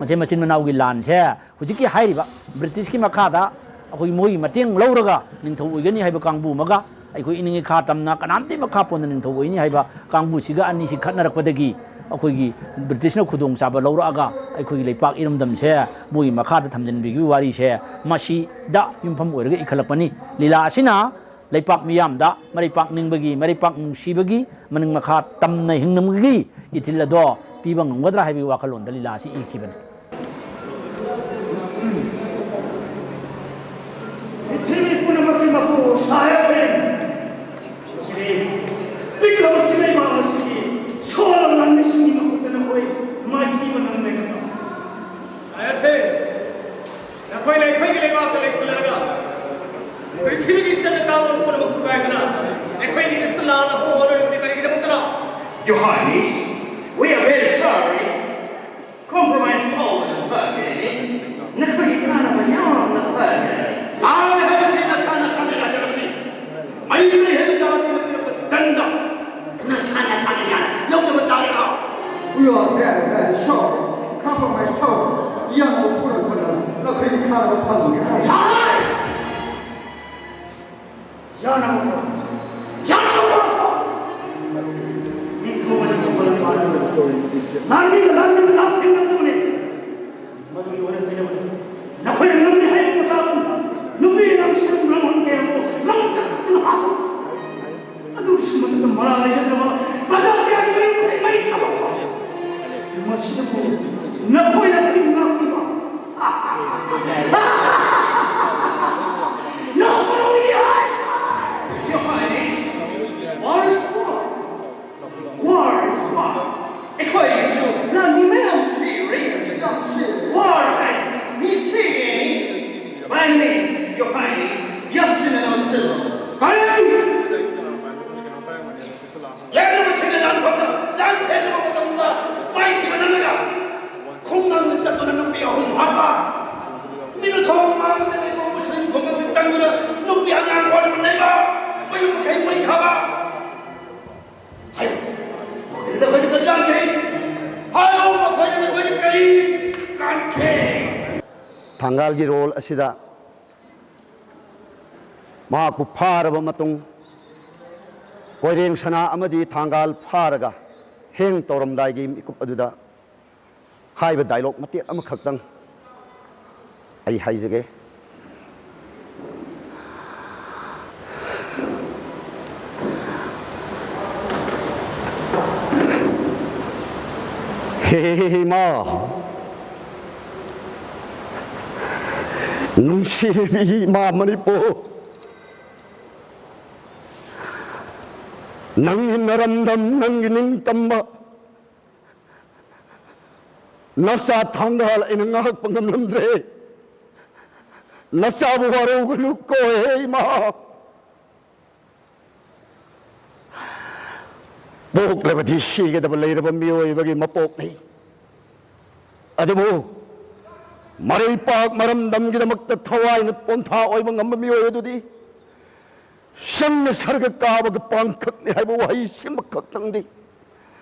ꯃꯁꯤ ꯃꯆꯤꯟ ꯃꯅꯥꯎꯒꯤ ꯂꯥꯟꯁꯦ ꯍꯧꯖꯤꯛꯀꯤ ꯍꯥꯏꯔꯤꯕ ꯕ꯭ꯔꯤꯇꯤꯁꯀꯤ ꯃꯈꯥꯗ ꯑꯩꯈꯣꯏ ꯃꯣꯏꯒꯤ ꯃꯇꯦꯡ ꯂꯧꯔꯒ ꯅꯤꯡꯊꯧ ꯑꯣꯏꯒꯅꯤ ꯍꯥꯏꯕ ꯀꯥꯡꯕꯨ ꯑꯃꯒ ꯑꯩꯈꯣꯏ ꯏꯅꯤꯡ ꯏꯈꯥ ꯇꯝꯅ ꯀꯅꯥꯝꯇꯒꯤ ꯃꯈꯥ ꯄꯣꯟꯅ ꯅꯤꯡꯊꯧ ꯑꯣꯏꯅꯤ ꯍꯥꯏꯕ ꯀꯥꯡꯕꯨꯁꯤꯒ ꯑꯅꯤꯁꯤ ꯈꯠꯅꯔꯛꯄꯗꯒꯤ ꯑꯩꯈꯣꯏꯒꯤ ꯕ꯭ꯔꯤꯇꯤꯁꯅ ꯈꯨꯗꯣꯡꯆꯥꯕ ꯂꯧꯔꯛꯑꯒ ꯑꯩꯈꯣꯏꯒꯤ ꯂꯩꯄꯥꯛ ꯏꯔꯝꯗꯝꯁꯦ ꯃꯣꯏꯒꯤ ꯃꯈꯥꯗ ꯊꯝꯖꯤꯟꯕꯤꯈꯤꯕꯒꯤ ꯋꯥꯔꯤꯁꯦ ꯃꯁꯤꯗ ꯌꯨꯝꯐꯝ ꯑꯣꯏꯔꯒ ꯏꯈꯠꯂꯛꯄꯅꯤ꯫ ꯂꯤꯂꯥ ꯑꯁꯤꯅ ꯂꯩꯄꯥꯛ ꯃꯤꯌꯥꯝꯗ ꯃꯔꯩꯄꯥꯛ ꯅꯤꯡꯕꯒꯤ, ꯃꯔꯩꯄꯥꯛ ꯅꯨꯡꯁꯤꯕꯒꯤ, ꯃꯅꯤꯡ ꯃꯈꯥ ꯇꯝꯅ ꯍꯤꯡꯅꯕꯒꯤ ꯏꯊꯤꯜ ꯑꯗꯣ ꯄꯤꯕ ꯉꯝꯒꯗ꯭ꯔꯥ ꯍꯥꯏꯕꯒꯤ ꯋꯥꯈꯜꯂꯣꯟꯗ ꯂꯤꯂꯥ ꯑꯁꯤ ꯏꯈꯤꯕꯅꯤ꯫ ꯄ꯭ꯔꯤꯊꯤꯕꯤ ꯄꯨꯝꯅꯃꯛꯀꯤ ꯃꯄꯨ ꯁꯥꯍꯦꯕꯁꯤꯡ, ꯉꯁꯤꯗꯤ ꯄꯤꯛꯂꯕ ꯁꯤꯂꯩꯃꯥ ꯑꯁꯤꯒꯤ ꯁꯣꯜꯂꯕ ꯂꯥꯟꯃꯤꯁꯤꯡꯒꯤ ꯃꯈꯨꯠꯇ ꯅꯈꯣꯏ ꯃꯥꯏꯊꯤꯕ ꯅꯪꯂꯦ ꯅꯠꯇ꯭ꯔꯥ? ꯁꯥꯍꯦꯕꯁꯤꯡ, ꯅꯈꯣꯏꯅ ꯑꯩꯈꯣꯏꯒꯤ ꯂꯩꯕꯥꯛꯇ ꯂꯩꯁꯤꯜꯂꯒ ꯄ꯭ꯔꯤꯊꯤꯕꯤꯒꯤ ꯆꯠꯅ ꯀꯥꯡꯂꯣꯟ ꯄꯨꯝꯅꯃꯛ ꯊꯨꯒꯥꯏꯗꯨꯅ ꯑꯩꯈꯣꯏꯒꯤ ꯃꯤꯠꯇ ꯂꯥꯟꯅ ꯍꯣꯡꯍꯧꯔꯤꯕꯗꯤ ꯀꯔꯤꯒꯤꯗꯃꯛꯇꯅꯣ? Your Highness, we are very sorry. Compromise ꯇꯧꯕꯅ ꯐꯒꯅꯤ꯫ ꯅꯈꯣꯏꯒꯤ ꯀꯥꯟꯅꯕ ꯌꯥꯝꯅ ꯐꯒꯅꯤ꯫ ꯂꯥꯟ ꯍꯥꯏꯕꯁꯤ ꯅꯁꯥ ꯅꯁꯥꯅ ꯌꯥꯖꯔꯕꯅꯤ꯫ ꯃꯩꯇꯩ ꯍꯥꯏꯕ ꯖꯥꯇꯤꯅ ꯄꯤꯔꯛꯄ ꯗꯟꯗ ꯅꯁꯥ ꯅꯁꯥꯅ ꯌꯥꯅ ꯂꯧꯖꯕ ꯇꯥꯔꯦꯀꯣ꯫ We are very, very sorry. Compromise ꯇꯧꯕ ꯌꯥꯅꯕ ꯄꯨꯔꯛꯄꯗ ꯅꯈꯣꯏꯒꯤ ꯀꯥꯟꯅꯕ ꯐꯪꯒꯅꯤ꯫ ꯁꯥꯏ! ꯌꯥꯅꯕ ꯄꯨꯔꯛꯄ꯫ ꯌꯥꯅꯕ ꯄꯨꯔꯛꯄ꯫ ꯅꯤꯡꯊꯧ ꯑꯃꯅ ꯅꯤꯡꯊꯧ ꯑꯃꯅ ꯄꯥꯟꯅꯕ꯫ ꯂꯥꯟꯃꯤꯒ ꯂꯥꯟꯃꯤꯒ ꯂꯥꯟꯊꯦꯡꯅꯒꯗꯕꯅꯤ꯫ ꯃꯗꯨꯒꯤ ꯑꯣꯏꯅ ꯊꯦꯡꯅꯕꯗ ꯅꯈꯣꯏꯅ ꯉꯝꯃꯤ ꯍꯥꯏꯕ ꯃꯇꯥꯒꯨꯝ ꯅꯨꯄꯤ ꯑꯉꯥꯡꯁꯤꯡ ꯂꯝꯍꯥꯡ ꯀꯌꯥꯕꯨ ꯂꯝ ꯀꯛꯇꯨꯅ ꯍꯥꯠꯇꯣꯛ꯫ ꯑꯗꯨꯒꯤꯁꯨ ꯃꯊꯛꯇ ꯃꯔꯥꯜ ꯂꯩꯖꯗ꯭ꯔꯕ ꯄ꯭ꯔꯖꯥ ꯀꯌꯥꯒꯤ ꯃꯌꯨꯝ ꯃꯩ ꯊꯥꯗꯣꯛꯄ꯫ ꯃꯁꯤꯗꯕꯨ ꯅꯈꯣꯏꯅ ꯀꯔꯤ ꯉꯥꯛꯄꯤꯕ? ꯅꯣꯛꯄ ꯅꯣꯛꯅꯤꯡꯉꯤ ꯍꯥꯏ꯫ Your Highness, war is war. War is war. ꯑꯩꯈꯣꯏꯒꯤꯁꯨ ꯂꯥꯟꯃꯤ ꯃꯌꯥꯝ ꯁꯤꯔꯦ, ꯌꯥꯝ ꯁꯤꯔꯦ꯫ War ꯍꯥꯏꯁꯤ ꯃꯤ ꯁꯤꯔꯦ꯫ By means, Your Highness, ꯌꯥꯁꯤꯟꯅꯅꯕ ꯁꯤꯜꯂꯣ꯫ ꯀꯔꯤ? ꯊꯥꯡꯒꯥꯜꯒꯤ ꯔꯣꯜ ꯑꯁꯤꯗ ꯃꯍꯥꯛꯄꯨ ꯐꯥꯔꯕ ꯃꯇꯨꯡ, ꯀꯣꯏꯔꯦꯡ ꯁꯅꯥ ꯑꯃꯗꯤ ꯊꯥꯡꯒꯥꯜ ꯐꯥꯔꯒ ꯍꯦꯡ ꯇꯧꯔꯝꯗꯥꯏꯒꯤ ꯃꯤꯀꯨꯞ ꯑꯗꯨꯗ ꯍꯥꯏꯕ ꯗꯥꯏꯂꯣꯛ ꯃꯇꯦꯛ ꯑꯃꯈꯛꯇꯪ ꯑꯩ ꯍꯥꯏꯖꯒꯦ꯫ ꯍꯦ ꯏꯃꯥ, ꯅꯨꯡꯁꯤꯕꯤ ꯏꯃꯥ ꯃꯅꯤꯄꯨꯔ, ꯅꯪꯒꯤ ꯅꯔꯝꯗꯝ, ꯅꯪꯒꯤ ꯅꯤꯡꯇꯝꯕ, ꯅꯆꯥ ꯊꯥꯡꯒꯥꯜ ꯑꯩꯅ ꯉꯥꯛꯄ ꯉꯝꯂꯝꯗ꯭ꯔꯦ꯫ ꯅꯆꯥꯕꯨ ꯋꯥꯔꯧꯒꯅꯨ ꯀꯣ ꯍꯦ ꯏꯃꯥ꯫ ꯄꯣꯛꯂꯕꯗꯤ ꯁꯤꯒꯗꯕ ꯂꯩꯔꯕ ꯃꯤꯑꯣꯏꯕꯒꯤ ꯃꯄꯣꯛꯅꯤ꯫ ꯑꯗꯨꯕꯨ ꯃꯔꯩꯄꯥꯛ ꯃꯔꯝꯗꯝꯒꯤꯗꯃꯛꯇ ꯊꯋꯥꯏꯅ ꯄꯣꯟꯊꯥ ꯑꯣꯏꯕ ꯉꯝꯕ ꯃꯤꯑꯣꯏ ꯑꯗꯨꯗꯤ ꯁꯪꯅ ꯁꯔꯒ ꯀꯥꯕꯒ ꯄꯥꯡꯈꯛꯅꯤ ꯍꯥꯏꯕ ꯋꯥꯍꯩꯁꯤꯃꯈꯛꯇꯪꯗꯤ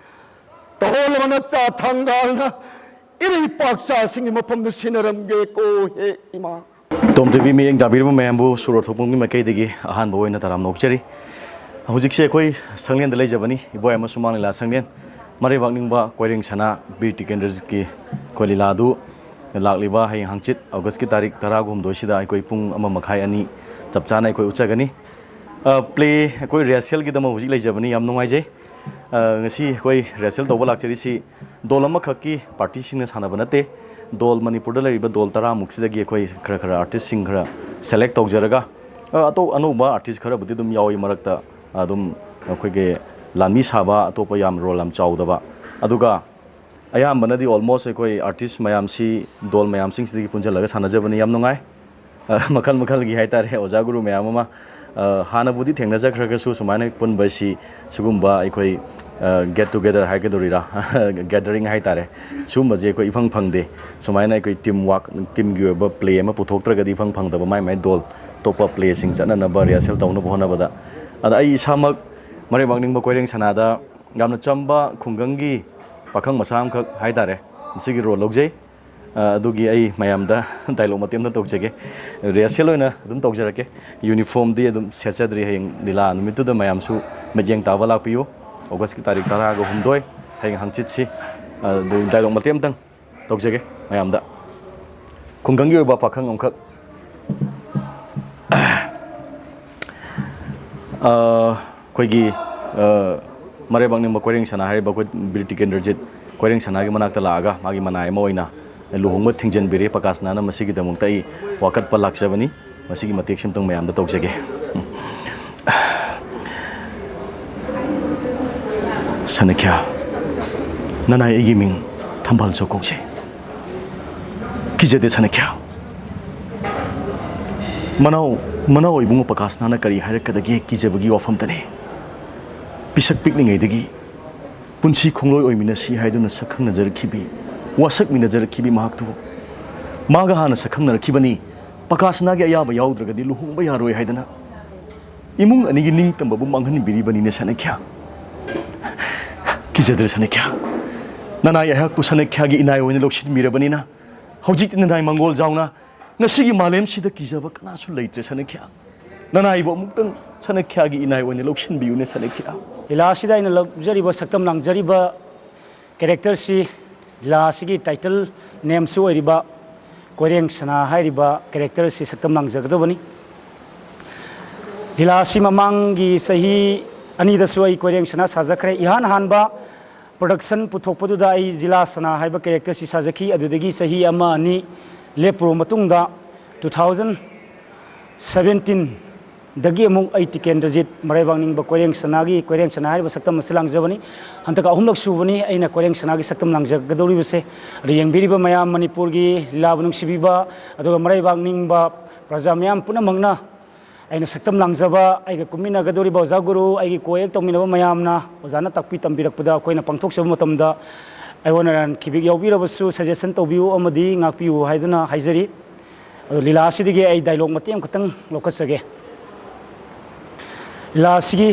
ꯇꯧꯍꯣꯜꯂꯕ ꯅꯆꯥ ꯊꯥꯡꯒꯥꯜꯅ ꯏꯔꯩꯄꯥꯛꯆꯥꯁꯤꯡꯒꯤ ꯃꯐꯝꯗ ꯁꯤꯟꯅꯔꯝꯒꯦꯀꯣ ꯍꯦ ꯏꯃꯥ꯫ ꯇꯣꯝ ꯇꯤꯚꯤ ꯃꯤꯠꯌꯦꯡ ꯇꯥꯕꯤꯔꯤꯕ ꯃꯌꯥꯝꯕꯨ ꯁꯣꯔꯣꯛ ꯊꯣꯛꯄꯝꯒꯤ ꯃꯥꯏꯀꯩꯗꯒꯤ ꯑꯍꯥꯟꯕ ꯑꯣꯏꯅ ꯇꯔꯥꯝꯅ ꯑꯣꯛꯆꯔꯤ꯫ ꯍꯧꯖꯤꯛꯁꯦ ꯑꯩꯈꯣꯏ ꯁꯪꯂꯦꯟꯗ ꯂꯩꯖꯕꯅꯤ, ꯏꯕꯣꯌꯥꯏꯃ ꯁꯨꯃꯥꯡ ꯂꯤꯂꯥ ꯁꯪꯂꯦꯟ꯫ ꯃꯔꯩꯕꯥꯛ ꯅꯤꯡꯕ ꯀꯣꯏꯔꯦꯡ ꯁꯅꯥ ꯕꯤꯔ ꯇꯤꯀꯦꯟꯗ꯭ꯔꯖꯤꯠꯀꯤ ꯑꯩꯈꯣꯏ ꯂꯤꯂꯥꯗꯨ ꯂꯥꯛꯂꯤꯕ ꯍꯌꯦꯡ ꯍꯪꯆꯤꯠ ꯑꯣꯒꯁꯀꯤ ꯇꯥꯔꯤꯛ ꯇꯔꯥꯒ ꯍꯨꯝꯗꯣꯏꯁꯤꯗ ꯑꯩꯈꯣꯏ ꯄꯨꯡ ꯑꯃ ꯃꯈꯥꯏ ꯑꯅꯤ ꯆꯞ ꯆꯥꯅ ꯑꯩꯈꯣꯏ ꯎꯠꯆꯒꯅꯤ꯫ ꯑ, ꯄ꯭ꯂꯦ ꯑꯩꯈꯣꯏ ꯔꯤꯍꯔꯁꯦꯜꯒꯤꯗꯃꯛ ꯍꯧꯖꯤꯛ ꯂꯩꯖꯕꯅꯤ, ꯌꯥꯝ ꯅꯨꯡꯉꯥꯏꯖꯩ꯫ ꯑ, ꯉꯁꯤ ꯑꯩꯈꯣꯏ ꯔꯤꯍꯔꯁꯦꯜ ꯇꯧꯕ ꯂꯥꯛꯆꯔꯤꯁꯤ ꯗꯣꯜ ꯑꯃꯈꯛꯀꯤ ꯄꯥꯔꯇꯤꯁꯤꯡꯅ ꯁꯥꯟꯅꯕ ꯅꯠꯇꯦ꯫ ꯗꯣꯜ ꯃꯅꯤꯄꯨꯔꯗ ꯂꯩꯔꯤꯕ ꯗꯣꯜ ꯇꯔꯥꯃꯨꯛꯁꯤꯗꯒꯤ ꯑꯩꯈꯣꯏ ꯈꯔ ꯈꯔ ꯑꯥꯔꯇꯤꯁꯁꯤꯡ ꯈꯔ ꯁꯦꯂꯦꯛ ꯇꯧꯖꯔꯒ, ꯑ, ꯑꯇꯣꯞ-, ꯑꯅꯧꯕ ꯑꯥꯔꯇꯤꯁ ꯈꯔꯕꯨꯗꯤ ꯑꯗꯨꯝ ꯌꯥꯎꯏ ꯃꯔꯛꯇ, ꯑꯗꯨꯝ ꯑꯩꯈꯣꯏꯒꯤ ꯂꯥꯟꯃꯤ ꯁꯥꯕ ꯑꯇꯣꯞꯄ ꯌꯥꯝ ꯔꯣꯜ ꯌꯥꯝ ꯆꯥꯎꯗꯕ꯫ ꯑꯗꯨꯒ ꯑꯌꯥꯝꯕꯅꯗꯤ almost ꯑꯩꯈꯣꯏ ꯑꯥꯔꯇꯤꯁ ꯃꯌꯥꯝꯁꯤ ꯗꯣꯜ ꯃꯌꯥꯝꯁꯤꯡꯁꯤꯗꯒꯤ ꯄꯨꯟꯁꯤꯜꯂꯒ ꯁꯥꯟꯅꯖꯕꯅꯤ꯫ ꯌꯥꯝ ꯅꯨꯡꯉꯥꯏ꯫ ꯑ, ꯃꯈꯜ ꯃꯈꯜꯒꯤ ꯍꯥꯏꯇꯥꯔꯦ, ꯑꯣꯖꯥ ꯒꯨꯔꯨ ꯃꯌꯥꯝ ꯑꯃ, ꯑ, ꯍꯥꯟꯅꯕꯨꯗꯤ ꯊꯦꯡꯅꯖꯈ꯭ꯔꯒꯁꯨ ꯁꯨꯃꯥꯏꯅ ꯄꯨꯟꯕ ꯑꯁꯤ ꯁꯤꯒꯨꯝꯕ ꯑꯩꯈꯣꯏ, ꯑ, get together ꯍꯥꯏꯒꯗꯧꯔꯤꯔꯥ? Gathering ꯍꯥꯏꯇꯥꯔꯦ꯫ ꯁꯤꯒꯨꯝꯕꯁꯦ ꯑꯩꯈꯣꯏ ꯏꯐꯪ ꯐꯪꯗꯦ꯫ ꯁꯨꯃꯥꯏꯅ ꯑꯩꯈꯣꯏ team work, teamꯒꯤ ꯑꯣꯏꯕ play ꯑꯃ ꯄꯨꯊꯣꯛꯇ꯭ꯔꯒꯗꯤ ꯏꯐꯪ ꯐꯪꯗꯕ, ꯃꯥꯏ ꯃꯥꯏ ꯗꯣꯜ ꯑꯇꯣꯞꯄ playꯁꯤꯡ ꯆꯠꯅꯅꯕ rehearsal ꯇꯧꯅꯕ ꯍꯣꯠꯅꯕꯗ꯫ ꯑꯗ ꯑꯩ ꯏꯁꯥꯃꯛ ꯃꯔꯩꯕꯥꯛ ꯅꯤꯡꯕ ꯀꯣꯏꯔꯦꯡ ꯁꯅꯥꯗ ꯌꯥꯝꯅ ꯆꯝꯕ ꯈꯨꯡꯒꯪꯒꯤ ꯄꯥꯈꯪ ꯃꯆꯥ ꯑꯃꯈꯛ ꯍꯥꯏꯇꯥꯔꯦ꯫ ꯃꯁꯤꯒꯤ ꯔꯣꯜ ꯂꯧꯖꯩ꯫ ꯑ, ꯑꯗꯨꯒꯤ ꯑꯩ ꯃꯌꯥꯝꯗ ꯗꯥꯏꯂꯣꯛ ꯃꯇꯦꯛ ꯑꯃꯇ ꯇꯧꯖꯒꯦ꯫ ꯔꯤꯍꯔꯁꯦꯜ ꯑꯣꯏꯅ ꯑꯗꯨꯝ ꯇꯧꯖꯔꯛꯀꯦ꯫ ꯌꯨꯅꯤꯐꯣꯔꯝꯗꯤ ꯑꯗꯨꯝ ꯁꯦꯠꯆꯗ꯭ꯔꯤ꯫ ꯍꯌꯦꯡ ꯂꯤꯂꯥ ꯅꯨꯃꯤꯠꯇꯨꯗ ꯃꯌꯥꯝꯁꯨ ꯃꯤꯠꯌꯦꯡ ꯇꯥꯕ ꯂꯥꯛꯄꯤꯌꯨ꯫ ꯑꯣꯒꯁꯀꯤ ꯇꯥꯔꯤꯛ ꯇꯔꯥꯒ ꯍꯨꯝꯗꯣꯏ, ꯍꯌꯦꯡ ꯍꯪꯆꯤꯠꯁꯤ꯫ ꯑ, ꯑꯗꯨ ꯗꯥꯏꯂꯣꯛ ꯃꯇꯦꯛ ꯑꯃꯇꯪ ꯇꯧꯖꯒꯦ ꯃꯌꯥꯝꯗ꯫ ꯈꯨꯡꯒꯪꯒꯤ ꯑꯣꯏꯕ ꯄꯥꯈꯪ ꯑꯃꯈꯛ꯫ ꯑ, ꯑꯩꯈꯣꯏꯒꯤ, ꯑ, ꯃꯔꯩꯕꯥꯛ ꯅꯤꯡꯕ ꯀꯣꯏꯔꯦꯡ ꯁꯅꯥ ꯍꯥꯏꯔꯤꯕ ꯑꯩꯈꯣꯏ ꯕꯤꯔ ꯇꯤꯀꯦꯟꯗ꯭ꯔꯖꯤꯠ ꯀꯣꯏꯔꯦꯡ ꯁꯅꯥꯒꯤ ꯃꯅꯥꯛꯇ ꯂꯥꯛꯑꯒ ꯃꯥꯒꯤ ꯃꯅꯥꯏ ꯑꯃ ꯑꯣꯏꯅ ꯂꯨꯍꯣꯡꯕ ꯊꯤꯡꯖꯤꯟꯕꯤꯔꯦ꯫ ꯄ꯭ꯔꯀꯥꯁꯅꯥꯅ ꯃꯁꯤꯒꯤꯗꯃꯛꯇ ꯑꯩ ꯋꯥꯀꯠꯄ ꯂꯥꯛꯆꯕꯅꯤ꯫ ꯃꯁꯤꯒꯤ ꯃꯇꯦꯛꯁꯤ ꯑꯝꯇꯪ ꯃꯌꯥꯝꯗ ꯇꯧꯖꯒꯦ꯫ ꯁꯅꯈ꯭ꯌꯥ, ꯅꯅꯥꯏ ꯑꯩꯒꯤ ꯃꯤꯡ ꯊꯝꯕꯥꯜ ꯆꯧ ꯀꯧꯖꯩ꯫ ꯀꯤꯖꯗꯦ ꯁꯅꯈ꯭ꯌꯥ꯫ ꯃꯅꯥꯎ, ꯃꯅꯥꯎ ꯏꯕꯨꯡꯉꯣ ꯄ꯭ꯔꯀꯥꯁꯅꯥꯅ ꯀꯔꯤ ꯍꯥꯏꯔꯛꯀꯗꯒꯦ ꯀꯤꯖꯕꯒꯤ ꯋꯥꯐꯝꯇꯅꯤ꯫ ꯄꯤꯁꯛ ꯄꯤꯛꯂꯤꯉꯩꯗꯒꯤ ꯄꯨꯟꯁꯤ ꯈꯣꯡꯂꯣꯏ ꯑꯣꯏꯃꯤꯟꯅꯁꯤ ꯍꯥꯏꯗꯨꯅ ꯁꯛꯈꯪꯅꯖꯔꯛꯈꯤꯕꯤ, ꯋꯥꯁꯛꯃꯤꯟꯅꯖꯔꯛꯈꯤꯕꯤ ꯃꯍꯥꯛꯇꯨ ꯃꯥꯒ ꯍꯥꯟꯅ ꯁꯛꯈꯪꯅꯔꯛꯈꯤꯕꯅꯤ꯫ ꯄ꯭ꯔꯀꯥꯁꯅꯥꯒꯤ ꯑꯌꯥꯕ ꯌꯥꯎꯗ꯭ꯔꯒꯗꯤ ꯂꯨꯍꯣꯡꯕ ꯌꯥꯔꯣꯏ ꯍꯥꯏꯗꯅ ꯏꯃꯨꯡ ꯑꯅꯤꯒꯤ ꯅꯤꯡꯇꯝꯕꯕꯨ ꯃꯥꯡꯍꯟꯕꯤꯔꯤꯕꯅꯤꯅꯦ ꯁꯅꯈ꯭ꯌꯥ꯫ ꯀꯤꯖꯗ꯭ꯔꯦ ꯁꯅꯈ꯭ꯌꯥ꯫ ꯅꯅꯥꯏ ꯑꯩꯍꯥꯛꯄꯨ ꯁꯅꯈ꯭ꯌꯥꯒꯤ ꯏꯅꯥꯏ ꯑꯣꯏꯅ ꯂꯧꯁꯤꯟꯕꯤꯔꯕꯅꯤꯅ ꯍꯧꯖꯤꯛꯇꯤ ꯅꯅꯥꯏ ꯃꯪꯒꯣꯜ ꯖꯥꯎꯅ ꯉꯁꯤꯒꯤ ꯃꯥꯂꯦꯝꯁꯤꯗ ꯀꯤꯖꯕ ꯀꯅꯥꯁꯨ ꯂꯩꯇ꯭ꯔꯦ ꯁꯅꯈ꯭ꯌꯥ꯫ ꯅꯅꯥꯏꯕꯨ ꯑꯃꯨꯛꯇꯪ ꯁꯅꯈ꯭ꯌꯥꯒꯤ ꯏꯅꯥꯏ ꯑꯣꯏꯅ ꯂꯧꯁꯤꯟꯕꯤꯌꯨꯅꯦ ꯁꯅꯈ꯭ꯌꯥ꯫ ꯂꯤꯂꯥ ꯑꯁꯤꯗ ꯑꯩꯅ ꯂꯧꯖꯔꯤꯕ, ꯁꯛꯇꯝ ꯂꯥꯡꯖꯔꯤꯕ ꯀꯦꯔꯦꯛꯇꯔꯁꯤ, ꯂꯤꯂꯥ ꯑꯁꯤꯒꯤ ꯇꯥꯏꯇꯜ ꯅꯦꯝꯁꯨ ꯑꯣꯏꯔꯤꯕ ꯀꯣꯏꯔꯦꯡ ꯁꯅꯥ ꯍꯥꯏꯔꯤꯕ ꯀꯦꯔꯦꯛꯇꯔ ꯑꯁꯤ ꯁꯛꯇꯝ ꯂꯥꯡꯖꯒꯗꯕꯅꯤ꯫ ꯂꯤꯂꯥ ꯑꯁꯤ ꯃꯃꯥꯡꯒꯤ ꯆꯍꯤ ꯑꯅꯤꯗꯁꯨ ꯑꯩ ꯀꯣꯏꯔꯦꯡ ꯁꯅꯥ ꯁꯥꯖꯈ꯭ꯔꯦ꯫ ꯏꯍꯥꯟ ꯍꯥꯟꯕ ꯄ꯭ꯔꯗꯛꯁꯟ ꯄꯨꯊꯣꯛꯄꯗꯨꯗ ꯑꯩ ꯖꯤꯂꯥ ꯁꯅꯥ ꯍꯥꯏꯕ ꯀꯦꯔꯦꯛꯇꯔꯁꯤ ꯁꯥꯖꯈꯤ꯫ ꯑꯗꯨꯗꯒꯤ ꯆꯍꯤ ꯑꯃ ꯑꯅꯤ ꯂꯦꯞꯄꯨꯔꯕ ꯃꯇꯨꯡꯗ, ꯇꯨ ꯊꯥꯎꯖꯟ ꯁꯕꯦꯟꯇꯤꯟꯗꯒꯤ ꯑꯃꯨꯛ ꯑꯩ ꯇꯤꯀꯦꯟꯗ꯭ꯔꯖꯤꯠ ꯃꯔꯩꯕꯥꯛ ꯅꯤꯡꯕ ꯀꯣꯏꯔꯦꯡ ꯁꯅꯥꯒꯤ ꯀꯣꯏꯔꯦꯡ ꯁꯅꯥ ꯍꯥꯏꯔꯤꯕ ꯁꯛꯇꯝ ꯑꯁꯤ ꯂꯥꯡꯖꯕꯅꯤ꯫ ꯍꯟꯗꯛ ꯑꯍꯨꯝꯂꯛ ꯁꯨꯕꯅꯤ ꯑꯩꯅ ꯀꯣꯏꯔꯦꯡ ꯁꯅꯥꯒꯤ ꯁꯛꯇꯝ ꯂꯥꯡꯖꯒꯗꯧꯔꯤꯕꯁꯦ꯫ ꯑꯗꯨ ꯌꯦꯡꯕꯤꯔꯤꯕ ꯃꯌꯥꯝ, ꯃꯅꯤꯄꯨꯔꯒꯤ ꯂꯤꯂꯥꯕꯨ ꯅꯨꯡꯁꯤꯕꯤꯕ ꯑꯗꯨꯒ ꯃꯔꯩꯕꯥꯛ ꯅꯤꯡꯕ ꯄ꯭ꯔꯖꯥ ꯃꯌꯥꯝ ꯄꯨꯝꯅꯃꯛꯅ ꯑꯩꯅ ꯁꯛꯇꯝ ꯂꯥꯡꯖꯕ ꯑꯩꯒ ꯀꯨꯝꯃꯤꯟꯅꯒꯗꯧꯔꯤꯕ ꯑꯣꯖꯥ ꯒꯨꯔꯨ, ꯑꯩꯒꯤ ꯀꯣ-ꯑꯦꯛ ꯇꯧꯃꯤꯟꯅꯕ ꯃꯌꯥꯝꯅ ꯑꯣꯖꯥꯅ ꯇꯥꯛꯄꯤ ꯇꯝꯕꯤꯔꯛꯄꯗ ꯑꯩꯈꯣꯏꯅ ꯄꯥꯡꯊꯣꯛꯆꯕ ꯃꯇꯝꯗ ꯑꯩꯉꯣꯟꯗ ꯈꯤꯕꯤꯛ ꯌꯥꯎꯕꯤꯔꯕꯁꯨ ꯁꯖꯦꯁꯟ ꯇꯧꯕꯤꯌꯨ ꯑꯃꯗꯤ ꯉꯥꯛꯄꯤꯌꯨ ꯍꯥꯏꯗꯨꯅ ꯍꯥꯏꯖꯔꯤ꯫ ꯑꯗꯣ ꯂꯤꯂꯥ ꯑꯁꯤꯗꯒꯤ ꯑꯩ ꯗꯥꯏꯂꯣꯛ ꯃꯇꯦꯛ ꯑꯃꯈꯛꯇꯪ ꯂꯧꯈꯠꯆꯒꯦ꯫ ꯂꯤꯂꯥ ꯑꯁꯤꯒꯤ,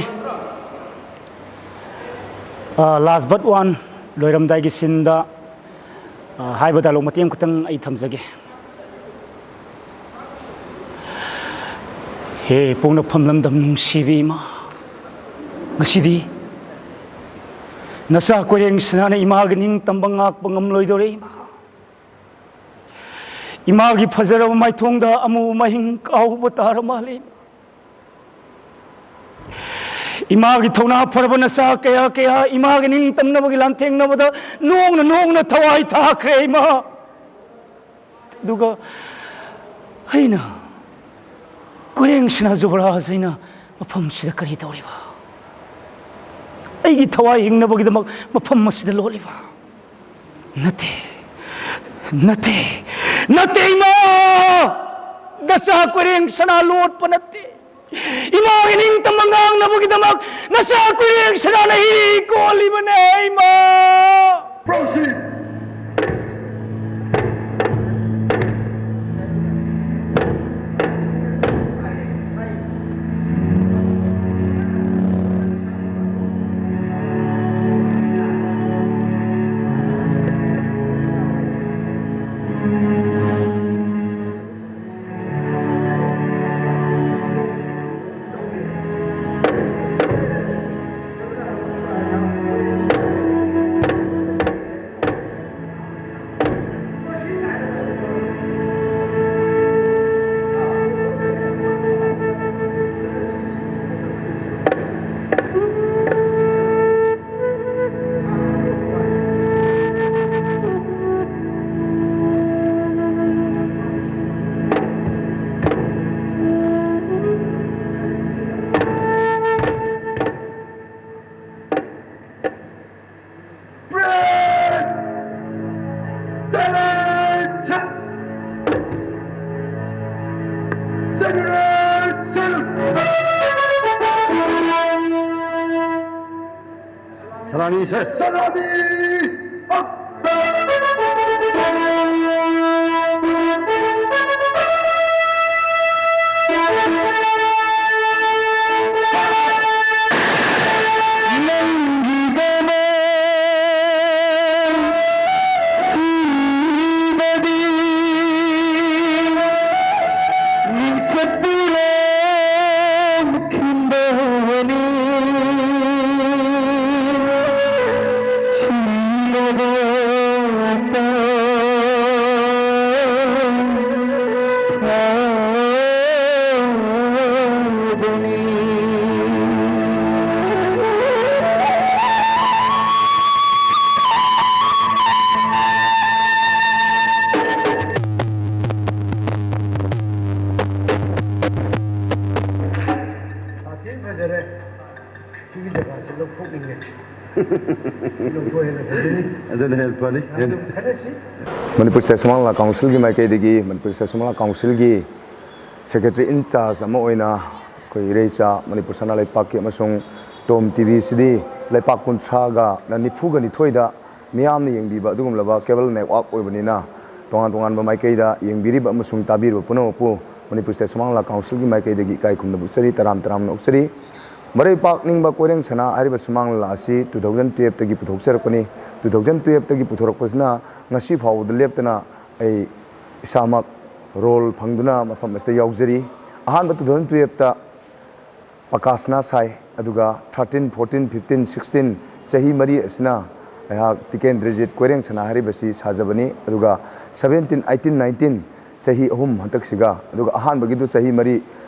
ꯑ, ꯂꯥꯁ ꯕꯠ ꯋꯥꯟ, ꯂꯣꯏꯔꯝꯗꯥꯏꯒꯤ ꯁꯤꯟꯗ ꯑ, ꯍꯥꯏꯕ ꯗꯥꯏꯂꯣꯒ ꯃꯇꯦꯛ ꯑꯃꯈꯛꯇꯪ ꯑꯩ ꯊꯝꯖꯒꯦ꯫ ꯍꯦ ꯄꯣꯛꯅꯐꯝ ꯂꯝꯗꯝ ꯅꯨꯡꯁꯤꯕꯤ ꯏꯃꯥ, ꯉꯁꯤꯗꯤ ꯅꯆꯥ ꯀꯣꯏꯔꯦꯡ ꯁꯅꯥꯅ ꯏꯃꯥꯒꯤ ꯅꯤꯡꯇꯝꯕ ꯉꯥꯛꯄ ꯉꯝꯂꯣꯏꯗꯧꯔꯦ ꯏꯃꯥ꯫ ꯏꯃꯥꯒꯤ ꯐꯖꯔꯕ ꯃꯥꯏꯊꯣꯡꯗ ꯑꯃꯨꯕ ꯃꯍꯤꯡ ꯀꯥꯎꯕ ꯇꯥꯔ ꯃꯥꯜꯂꯦ ꯏꯃꯥ꯫ ꯏꯃꯥꯒꯤ ꯊꯧꯅꯥ ꯐꯔꯕ ꯅꯆꯥ ꯀꯌꯥ ꯀꯌꯥ ꯏꯃꯥꯒꯤ ꯅꯤꯡꯇꯝꯅꯕꯒꯤ ꯂꯥꯟꯊꯦꯡꯅꯕꯗ ꯅꯣꯡꯅ ꯅꯣꯡꯅ ꯊꯋꯥꯏ ꯊꯥꯈ꯭ꯔꯦ ꯏꯃꯥ꯫ ꯑꯗꯨꯒ ꯑꯩꯅ ꯀꯣꯏꯔꯦꯡꯁꯤꯅ ꯖꯨꯕꯔꯥꯖ ꯑꯩꯅ ꯃꯐꯝꯁꯤꯗ ꯀꯔꯤ ꯇꯧꯔꯤꯕ? ꯑꯩꯒꯤ ꯊꯋꯥꯏ ꯍꯤꯡꯅꯕꯒꯤꯗꯃꯛ ꯃꯐꯝ ꯑꯁꯤꯗ ꯂꯣꯠꯂꯤꯕ? ꯅꯠꯇꯦ, ꯅꯠꯇꯦ, ꯅꯠꯇꯦ ꯏꯃꯥ! ꯅꯆꯥ ꯀꯣꯏꯔꯦꯡ ꯁꯅꯥ ꯂꯣꯠꯄ ꯅꯠꯇꯦ꯫ ꯏꯃꯥꯒꯤ ꯅꯤꯡꯇꯝꯕ ꯉꯥꯡꯅꯕꯒꯤꯗꯃꯛ ꯅꯆꯥ ꯀꯣꯏꯔꯦꯡ ꯁꯅꯥꯅ ꯍꯤꯔꯤ ꯀꯣꯜꯂꯤꯕꯅꯦ ꯏꯃꯥ! Proceed. Salami, sir. Salami! Up! ꯑꯗꯨꯅ ꯍꯦꯟꯅ ꯐꯅꯤ꯫ ꯃꯅꯤꯄꯨꯔ ꯁ꯭ꯇꯦꯠ ꯁꯨꯃꯥꯡ ꯂꯤꯂꯥ ꯀꯥꯎꯟꯁꯤꯜꯒꯤ ꯃꯥꯏꯀꯩꯗꯒꯤ, ꯃꯅꯤꯄꯨꯔ ꯁ꯭ꯇꯦꯠ ꯁꯨꯃꯥꯡ ꯂꯤꯂꯥ ꯀꯥꯎꯟꯁꯤꯜꯒꯤ ꯁꯦꯀ꯭ꯔꯦꯇꯔꯤ ꯏꯟ ꯆꯥꯔꯖ ꯑꯃ ꯑꯣꯏꯅ ꯑꯩꯈꯣꯏ ꯏꯔꯩꯆꯥ ꯃꯅꯤꯄꯨꯔ ꯁꯅꯥ ꯂꯩꯄꯥꯛꯀꯤ ꯑꯃꯁꯨꯡ ꯇꯣꯝ ꯇꯤ ꯚꯤꯁꯤꯗꯤ ꯂꯩꯄꯥꯛ ꯀꯨꯟꯊ꯭ꯔꯥꯒ ꯅꯤꯐꯨꯒ ꯅꯤꯊꯣꯏꯗ ꯃꯤꯌꯥꯝꯅ ꯌꯦꯡꯕꯤꯕ ꯑꯗꯨꯒꯨꯝꯂꯕ ꯀꯦꯕꯜ ꯅꯦꯠꯋꯥꯛ ꯑꯣꯏꯕꯅꯤꯅ, ꯇꯣꯉꯥꯟ ꯇꯣꯉꯥꯟꯕ ꯃꯥꯏꯀꯩꯗ ꯌꯦꯡꯕꯤꯔꯤꯕ ꯑꯃꯁꯨꯡ ꯇꯥꯕꯤꯔꯤꯕ ꯄꯨꯝꯅꯃꯛꯄꯨ ꯃꯅꯤꯄꯨꯔ ꯁ꯭ꯇꯦꯠ ꯁꯨꯃꯥꯡ ꯂꯤꯂꯥ ꯀꯥꯎꯟꯁꯤꯜꯒꯤ ꯃꯥꯏꯀꯩꯗꯒꯤ ꯏꯀꯥꯏ ꯈꯨꯝꯅꯕ ꯎꯠꯆꯔꯤ, ꯇꯔꯥꯝ ꯇꯔꯥꯝꯅ ꯑꯣꯛꯆꯔꯤ꯫ ꯃꯔꯩ ꯄꯥꯛꯅꯤꯡꯕ ꯀꯣꯏꯔꯦꯡ ꯁꯅꯥ ꯍꯥꯏꯔꯤꯕ ꯁꯨꯃꯥꯡ ꯂꯤꯂꯥ ꯑꯁꯤ ꯇꯨ ꯊꯥꯎꯖꯟ ꯇꯨꯌꯦꯜꯞꯇꯒꯤ ꯄꯨꯊꯣꯛꯆꯔꯛꯄꯅꯤ꯫ ꯇꯨ ꯊꯥꯎꯖꯟ ꯇꯨꯌꯦꯜꯞꯇꯒꯤ ꯄꯨꯊꯣꯔꯛꯄꯁꯤꯅ ꯉꯁꯤ ꯐꯥꯎꯕꯗ ꯂꯦꯞꯇꯅ ꯑꯩ ꯏꯁꯥꯃꯛ ꯔꯣꯜ ꯐꯪꯗꯨꯅ ꯃꯐꯝ ꯑꯁꯤꯗ ꯌꯥꯎꯖꯔꯤ꯫ ꯑꯍꯥꯟꯕ ꯇꯨ ꯊꯥꯎꯖꯟ ꯇꯨꯌꯦꯜꯞꯇ ꯄꯀꯥꯁꯅꯥ ꯁꯥꯏ, ꯑꯗꯨꯒ ꯊꯥꯔꯇꯤꯟ, ꯐꯣꯔꯇꯤꯟ, ꯐꯤꯐꯇꯤꯟ, ꯁꯤꯛꯁꯇꯤꯟ ꯆꯍꯤ ꯃꯔꯤ ꯑꯁꯤꯅ ꯑꯩꯍꯥꯛ ꯇꯤꯀꯦꯟꯗ꯭ꯔꯖꯤꯠ ꯀꯣꯏꯔꯦꯡ ꯁꯅꯥ ꯍꯥꯏꯔꯤꯕꯁꯤ ꯁꯥꯖꯕꯅꯤ, ꯑꯗꯨꯒ ꯁꯕꯦꯟꯇꯤꯟ, ꯑꯩꯠꯇꯤꯟ, ꯅꯥꯏꯟꯇꯤꯟ ꯆꯍꯤ ꯑꯍꯨꯝ ꯍꯟꯗꯛꯁꯤꯒ, ꯑꯗꯨꯒ ꯑꯍꯥꯟꯕꯒꯤꯗꯨ ꯆꯍꯤ ꯃꯔꯤ,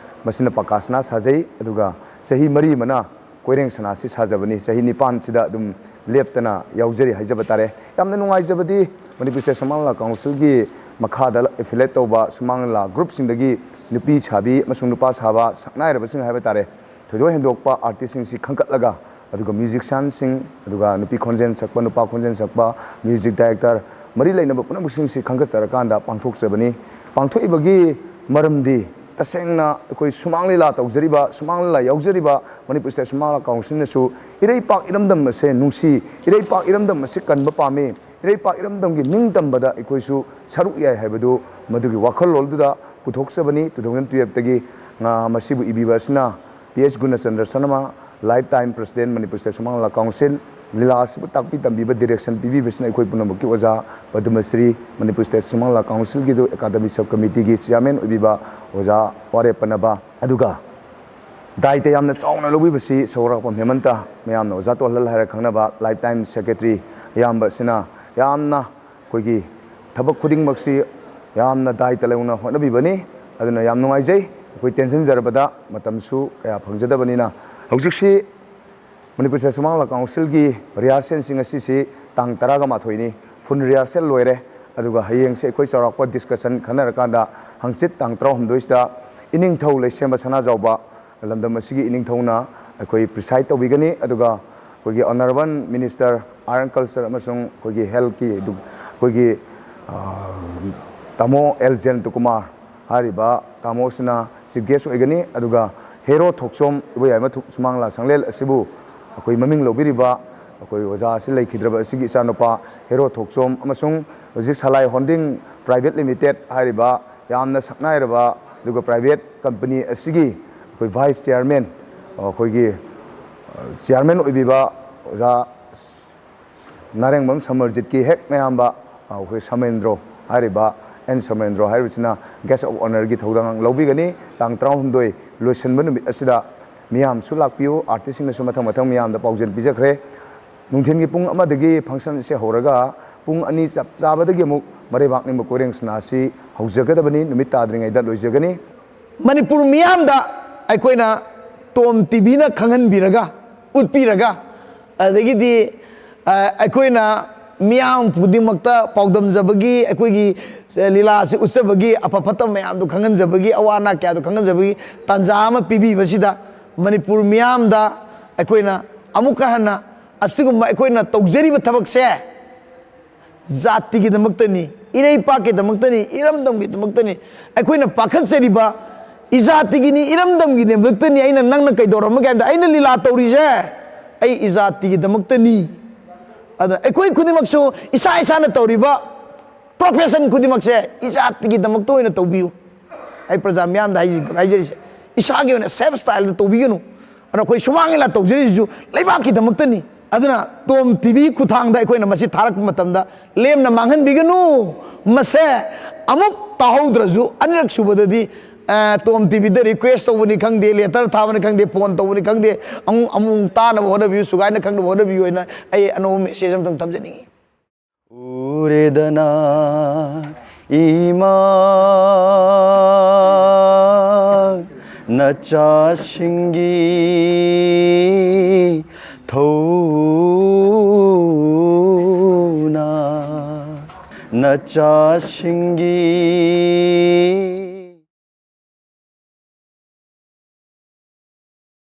ꯃꯁꯤꯅ ꯄꯀꯥꯁꯅꯥ ꯁꯥꯖꯩ, ꯑꯗꯨꯒ ꯆꯍꯤ ꯃꯔꯤ ꯑꯃꯅ ꯀꯣꯏꯔꯦꯡ ꯁꯅꯥꯁꯤ ꯁꯥꯖꯕꯅꯤ꯫ ꯆꯍꯤ ꯅꯤꯄꯥꯟꯁꯤꯗ ꯑꯗꯨꯝ ꯂꯦꯞꯇꯅ ꯌꯥꯎꯖꯔꯤ ꯍꯥꯏꯖꯕ ꯇꯥꯔꯦ꯫ ꯌꯥꯝꯅ ꯅꯨꯡꯉꯥꯏꯖꯕꯗꯤ ꯃꯅꯤꯄꯨꯔ ꯁ꯭ꯇꯦꯠ ꯁꯨꯃꯥꯡ ꯂꯤꯂꯥ ꯀꯥꯎꯟꯁꯤꯜꯒꯤ ꯃꯈꯥꯗ ꯑꯦꯐꯤꯂꯦꯠ ꯇꯧꯕ ꯁꯨꯃꯥꯡ ꯂꯤꯂꯥ ꯒ꯭ꯔꯨꯞꯁꯤꯡꯗꯒꯤ ꯅꯨꯄꯤ ꯁꯥꯕꯤ ꯑꯃꯁꯨꯡ ꯅꯨꯄꯥ ꯁꯥꯕ ꯁꯛꯅꯥꯏꯔꯕꯁꯤꯡ ꯍꯥꯏꯕ ꯇꯥꯔꯦ, ꯊꯣꯏꯗꯣꯛ ꯍꯦꯟꯗꯣꯛꯄ ꯑꯥꯔꯇꯤꯁꯁꯤꯡꯁꯤ ꯈꯟꯒꯠꯂꯒ, ꯑꯗꯨꯒ ꯃ꯭ꯌꯨꯖꯤꯁꯤꯌꯥꯟꯁꯤꯡ, ꯑꯗꯨꯒ ꯅꯨꯄꯤ ꯈꯣꯟꯖꯦꯜ ꯁꯛꯄ, ꯅꯨꯄꯥ ꯈꯣꯟꯖꯦꯜ ꯁꯛꯄ, ꯃ꯭ꯌꯨꯖꯤꯛ ꯗꯥꯏꯔꯦꯛꯇꯔ, ꯃꯔꯤ ꯂꯩꯅꯕ ꯄꯨꯝꯅꯃꯛꯁꯤꯡꯁꯤ ꯈꯟꯒꯠꯆꯔꯀꯥꯟꯗ ꯄꯥꯡꯊꯣꯛꯆꯕꯅꯤ꯫ ꯄꯥꯡꯊꯣꯛꯏꯕꯒꯤ ꯃꯔꯝꯗꯤ ꯇꯁꯦꯡꯅ ꯑꯩꯈꯣꯏ ꯁꯨꯃꯥꯡ ꯂꯤꯂꯥ ꯇꯧꯖꯔꯤꯕ, ꯁꯨꯃꯥꯡ ꯂꯤꯂꯥ ꯌꯥꯎꯖꯔꯤꯕ ꯃꯅꯤꯄꯨꯔ ꯁ꯭ꯇꯦꯠ ꯁꯨꯃꯥꯡ ꯂꯤꯂꯥ ꯀꯥꯎꯟꯁꯤꯜꯅꯁꯨ ꯏꯔꯩꯄꯥꯛ ꯏꯔꯝꯗꯝ ꯑꯁꯦ ꯅꯨꯡꯁꯤ, ꯏꯔꯩꯄꯥꯛ ꯏꯔꯝꯗꯝ ꯑꯁꯤ ꯀꯟꯕ ꯄꯥꯝꯃꯤ, ꯏꯔꯩꯄꯥꯛ ꯏꯔꯝꯗꯝꯒꯤ ꯅꯤꯡꯇꯝꯕꯗ ꯑꯩꯈꯣꯏꯁꯨ ꯁꯔꯨꯛ ꯌꯥꯏ ꯍꯥꯏꯕꯗꯨ ꯃꯗꯨꯒꯤ ꯋꯥꯈꯜꯂꯣꯟꯗꯨꯗ ꯄꯨꯊꯣꯛꯆꯕꯅꯤ꯫ ꯇꯨ ꯊꯥꯎꯖꯟ ꯇꯨꯌꯦꯜꯞꯇꯒꯤ ꯉꯥ ꯃꯁꯤꯕꯨ ꯏꯕꯤꯕ ꯑꯁꯤꯅ P S Gunachandra Sanama, lifetime president, Manipur state Sumang Lila council, ꯂꯤꯂꯥ ꯑꯁꯤꯕꯨ ꯇꯥꯛꯄꯤ ꯇꯝꯕꯤꯕ, ꯗꯤꯔꯦꯛꯁꯟ ꯄꯤꯕꯤꯕꯁꯤꯅ ꯑꯩꯈꯣꯏ ꯄꯨꯝꯅꯃꯛꯀꯤ ꯑꯣꯖꯥ ꯄꯗꯃꯁ꯭ꯔꯤ, ꯃꯅꯤꯄꯨꯔ ꯁ꯭ꯇꯦꯠ ꯁꯨꯃꯥꯡ ꯂꯤꯂꯥ ꯀꯥꯎꯟꯁꯤꯜꯒꯤꯗꯨ ꯑꯦꯀꯥꯗꯃꯤ ꯁꯕ ꯀꯃꯤꯇꯤꯒꯤ ꯆꯤꯌꯥꯔꯃꯦꯟ ꯑꯣꯏꯕꯤꯕ ꯑꯣꯖꯥ ꯋꯥꯔꯦꯞ ꯄꯅꯕ, ꯑꯗꯨꯒ ꯗꯥꯏꯇ ꯌꯥꯝꯅ ꯆꯥꯎꯅ ꯂꯧꯕꯤꯕꯁꯤ ꯁꯧꯒ꯭ꯔꯥꯛꯄꯝ ꯍꯦꯃꯟꯇ, ꯃꯌꯥꯝꯅ ꯑꯣꯖꯥ ꯇꯣꯜꯍꯜ ꯍꯥꯏꯔ ꯈꯪꯅꯕ ꯂꯥꯏꯐ ꯇꯥꯏꯝ ꯁꯦꯀ꯭ꯔꯦꯇꯔꯤ ꯑꯌꯥꯝꯕ ꯑꯁꯤꯅ ꯌꯥꯝꯅ ꯑꯩꯈꯣꯏꯒꯤ ꯊꯕꯛ ꯈꯨꯗꯤꯡꯃꯛꯁꯤ ꯌꯥꯝꯅ ꯗꯥꯏꯇ ꯂꯧꯅ ꯍꯣꯠꯅꯕꯤꯕꯅꯤ꯫ ꯑꯗꯨꯅ ꯌꯥꯝ ꯅꯨꯡꯉꯥꯏꯖꯩ꯫ ꯑꯩꯈꯣꯏ ꯇꯦꯟꯁꯤꯟꯖꯔꯕꯗ ꯃꯇꯝꯁꯨ ꯀꯌꯥ ꯐꯪꯖꯗꯕꯅꯤꯅ, ꯍꯧꯖꯤꯛꯁꯤ ꯃꯅꯤꯄꯨꯔ ꯁ꯭ꯇꯦꯠ ꯁꯨꯃꯥꯡ ꯂꯤꯂꯥ ꯀꯥꯎꯟꯁꯤꯜꯒꯤ ꯔꯤꯍꯥꯔꯁꯦꯜꯁꯤꯡ ꯑꯁꯤꯁꯤ ꯇꯥꯡ ꯇꯔꯥꯒ ꯃꯥꯊꯣꯏꯅꯤ꯫ ꯐꯨꯜ ꯔꯤꯍꯥꯔꯁꯦꯜ ꯂꯣꯏꯔꯦ꯫ ꯑꯗꯨꯒ ꯍꯌꯦꯡꯁꯦ ꯑꯩꯈꯣꯏ ꯆꯥꯎꯔꯥꯛꯄ ꯗꯤꯁꯀꯁꯟ ꯈꯟꯅꯔꯀꯥꯟꯗ ꯍꯪꯆꯤꯠ ꯇꯥꯡ ꯇꯔꯥꯍꯨꯝꯗꯣꯏꯁꯤꯗ ꯏꯅꯤꯡꯊꯧ ꯂꯩꯁꯦꯝꯕ ꯁꯅꯥꯖꯥꯎꯕ ꯂꯝꯗꯝ ꯑꯁꯤꯒꯤ ꯏꯅꯤꯡꯊꯧꯅ ꯑꯩꯈꯣꯏ ꯄ꯭ꯔꯤꯁꯥꯏꯗ ꯇꯧꯕꯤꯒꯅꯤ꯫ ꯑꯗꯨꯒ ꯑꯩꯈꯣꯏꯒꯤ Honourable Minister Art and Culture ꯑꯃꯁꯨꯡ ꯑꯩꯈꯣꯏꯒꯤ Healthꯀꯤ ꯑꯗꯨ ꯑꯩꯈꯣꯏꯒꯤ, ꯑ, ꯇꯥꯃꯣ ꯑꯦꯜ ꯖꯌꯟꯇꯀꯨꯃꯥꯔ ꯍꯥꯏꯔꯤꯕ ꯇꯥꯃꯣꯁꯤꯅ chief guest ꯑꯣꯏꯒꯅꯤ꯫ ꯑꯗꯨꯒ ꯍꯦꯔꯣ ꯊꯣꯛꯆꯣꯝ ꯏꯕꯣꯌꯥꯏꯃ ꯊꯨ-, ꯁꯨꯃꯥꯡ ꯂꯤꯂꯥ ꯁꯪꯂꯦꯟ ꯑꯁꯤꯕꯨ ꯑꯩꯈꯣꯏ ꯃꯃꯤꯡ ꯂꯧꯕꯤꯔꯤꯕ ꯑꯩꯈꯣꯏ ꯑꯣꯖꯥ ꯑꯁꯤ ꯂꯩꯈꯤꯗ꯭ꯔꯕ ꯑꯁꯤꯒꯤ ꯏꯆꯥꯅꯨꯄꯥ ꯍꯦꯔꯣ ꯊꯣꯛꯆꯣꯝ ꯑꯃꯁꯨꯡ ꯍꯧꯖꯤꯛ ꯁꯂꯥꯏ ꯍꯣꯜꯗꯤꯡ ꯄ꯭ꯔꯥꯏꯚꯦꯠ ꯂꯤꯃꯤꯇꯦꯠ ꯍꯥꯏꯔꯤꯕ ꯌꯥꯝꯅ ꯁꯛꯅꯥꯏꯔꯕ ꯑꯗꯨꯒ ꯄ꯭ꯔꯥꯏꯚꯦꯠ ꯀꯝꯄꯅꯤ ꯑꯁꯤꯒꯤ ꯑꯩꯈꯣꯏ vice chairman, ꯑꯩꯈꯣꯏꯒꯤ, ꯑ, chairman ꯑꯣꯏꯕꯤꯕ ꯑꯣꯖꯥ ꯅꯥꯔꯦꯡꯕꯝ ꯁꯃꯔꯖꯤꯠꯀꯤ ꯍꯦꯛ ꯃꯌꯥꯝꯕ, ꯑ, ꯑꯩꯈꯣꯏ ꯁꯃꯦꯟꯗ꯭ꯔꯣ ꯍꯥꯏꯔꯤꯕ, ꯑꯦꯟ ꯁꯃꯦꯟꯗ꯭ꯔꯣ ꯍꯥꯏꯔꯤꯕꯁꯤꯅ guest of honourꯒꯤ ꯊꯧꯗꯥꯡ ꯂꯧꯕꯤꯒꯅꯤ꯫ ꯇꯥꯡ ꯇꯔꯥꯍꯨꯝꯗꯣꯏ ꯂꯣꯏꯁꯤꯟꯕ ꯅꯨꯃꯤꯠ ꯑꯁꯤꯗ ꯃꯤꯌꯥꯝꯁꯨ ꯂꯥꯛꯄꯤꯌꯨ꯫ Artistꯁꯤꯡꯅꯁꯨ ꯃꯊꯪ ꯃꯊꯪ ꯃꯤꯌꯥꯝꯗ ꯄꯥꯎꯖꯦꯜ ꯄꯤꯖꯈ꯭ꯔꯦ꯫ ꯅꯨꯡꯊꯤꯜꯒꯤ ꯄꯨꯡ ꯑꯃꯗꯒꯤ function ꯑꯁꯤ ꯍꯧꯔꯒ ꯄꯨꯡ ꯑꯅꯤ ꯆꯞ ꯆꯥꯕꯗꯒꯤ ꯑꯃꯨꯛ ꯃꯔꯩꯕꯥꯛ ꯅꯤꯡꯕ ꯀꯣꯏꯔꯦꯡ ꯁꯅꯥ ꯑꯁꯤ ꯍꯧꯖꯒꯗꯕꯅꯤ, ꯅꯨꯃꯤꯠ ꯇꯥꯗ꯭ꯔꯤꯉꯩꯗ ꯂꯣꯏꯖꯒꯅꯤ꯫ ꯃꯅꯤꯄꯨꯔ ꯃꯤꯌꯥꯝꯗ ꯑꯩꯈꯣꯏꯅ ꯇꯣꯝ ꯇꯤꯚꯤꯅ ꯈꯪꯍꯟꯕꯤꯔꯒ, ꯎꯠꯄꯤꯔꯒ, ꯑꯗꯒꯤꯗꯤ, ꯑ, ꯑꯩꯈꯣꯏꯅ ꯃꯤꯌꯥꯝ ꯈꯨꯗꯤꯡꯃꯛꯇ ꯄꯥꯎꯗꯝꯖꯕꯒꯤ, ꯑꯩꯈꯣꯏꯒꯤ, ꯑ, ꯂꯤꯂꯥ ꯑꯁꯤ ꯎꯠꯆꯕꯒꯤ, ꯑꯐ ꯐꯠꯇꯕ ꯃꯌꯥꯝꯗꯨ ꯈꯪꯍꯟꯖꯕꯒꯤ, ꯑꯋꯥ ꯑꯅꯥ ꯀꯌꯥꯗꯨ ꯈꯪꯍꯟꯖꯕꯒꯤ ꯇꯥꯟꯖꯥ ꯑꯃ ꯄꯤꯕꯤꯕꯁꯤꯗ ꯃꯅꯤꯄꯨꯔ ꯃꯤꯌꯥꯝꯗ ꯑꯩꯈꯣꯏꯅ ꯑꯃꯨꯛꯀ ꯍꯟꯅ ꯑꯁꯤꯒꯨꯝꯕ ꯑꯩꯈꯣꯏꯅ ꯇꯧꯖꯔꯤꯕ ꯊꯕꯛꯁꯦ ꯖꯥꯇꯤꯒꯤꯗꯃꯛꯇꯅꯤ, ꯏꯔꯩꯄꯥꯛꯀꯤꯗꯃꯛꯇꯅꯤ, ꯏꯔꯝꯗꯝꯒꯤꯗꯃꯛꯇꯅꯤ꯫ ꯑꯩꯈꯣꯏꯅ ꯄꯥꯈꯠꯆꯔꯤꯕ ꯏꯖꯥꯇꯤꯒꯤꯅꯤ, ꯏꯔꯝꯗꯝꯒꯤꯗꯃꯛꯇꯅꯤ꯫ ꯑꯩꯅ ꯅꯪꯅ ꯀꯩꯗꯧꯔꯝꯃꯒꯦ ꯍꯥꯏꯕꯗ, ꯑꯩꯅ ꯂꯤꯂꯥ ꯇꯧꯔꯤꯁꯦ ꯑꯩ ꯏꯖꯥꯇꯤꯒꯤꯗꯃꯛꯇꯅꯤ꯫ ꯑꯗꯨꯅ ꯑꯩꯈꯣꯏ ꯈꯨꯗꯤꯡꯃꯛꯁꯨ ꯏꯁꯥ ꯏꯁꯥꯅ ꯇꯧꯔꯤꯕ profession ꯈꯨꯗꯤꯡꯃꯛꯁꯦ ꯏꯖꯥꯇꯤꯒꯤꯗꯃꯛꯇ ꯑꯣꯏꯅ ꯇꯧꯕꯤꯌꯨ꯫ ꯑꯩ ꯄ꯭ꯔꯖꯥ ꯃꯤꯌꯥꯝꯗ ꯍꯥꯏꯖ-, ꯍꯥꯏꯖꯔꯤꯁꯦ, ꯏꯁꯥꯒꯤ ꯑꯣꯏꯅ self styleꯗ ꯇꯧꯕꯤꯒꯅꯨ꯫ ꯑꯗꯨꯅ ꯑꯩꯈꯣꯏ ꯁꯨꯃꯥꯡ ꯂꯤꯂꯥ ꯇꯧꯖꯔꯤꯁꯤꯁꯨ ꯂꯩꯕꯥꯛꯀꯤꯗꯃꯛꯇꯅꯤ꯫ ꯑꯗꯨꯅ ꯇꯣꯝ ꯇꯤꯚꯤ ꯈꯨꯠꯊꯥꯡꯗ ꯑꯩꯈꯣꯏꯅ ꯃꯁꯤ ꯊꯥꯔꯛꯄ ꯃꯇꯝꯗ ꯂꯦꯝꯅ ꯃꯥꯡꯍꯟꯕꯤꯒꯅꯨ꯫ ꯃꯁꯦ ꯑꯃꯨꯛ ꯇꯥꯍꯧꯗ꯭ꯔꯁꯨ ꯑꯅꯤꯔꯛ ꯁꯨꯕꯗꯗꯤ, ꯑ, ꯇꯣꯝ ꯇꯤꯚꯤꯗ request ꯇꯧꯕꯅꯤ ꯈꯪꯗꯦ, letter ꯊꯥꯕꯅꯤ ꯈꯪꯗꯦ, phone ꯇꯧꯕꯅꯤ ꯈꯪꯗꯦ, ꯑꯃꯨꯛ, ꯑꯃꯨꯛ ꯇꯥꯅꯕ ꯍꯣꯠꯅꯕꯤꯌꯨ, ꯁꯨꯒꯥꯏꯅ ꯈꯪꯅꯕ ꯍꯣꯠꯅꯕꯤꯌꯨ ꯍꯥꯏꯅ ꯑꯩ ꯑꯅꯧꯕ message ꯑꯃꯇꯪ ꯊꯝꯖꯅꯤꯡꯉꯤ꯫ ꯎꯔꯦꯗꯅ ꯏꯃꯥ ꯅꯆꯥꯁꯤꯡꯒꯤ ꯊꯧꯅ, ꯅꯆꯥꯁꯤꯡꯒꯤ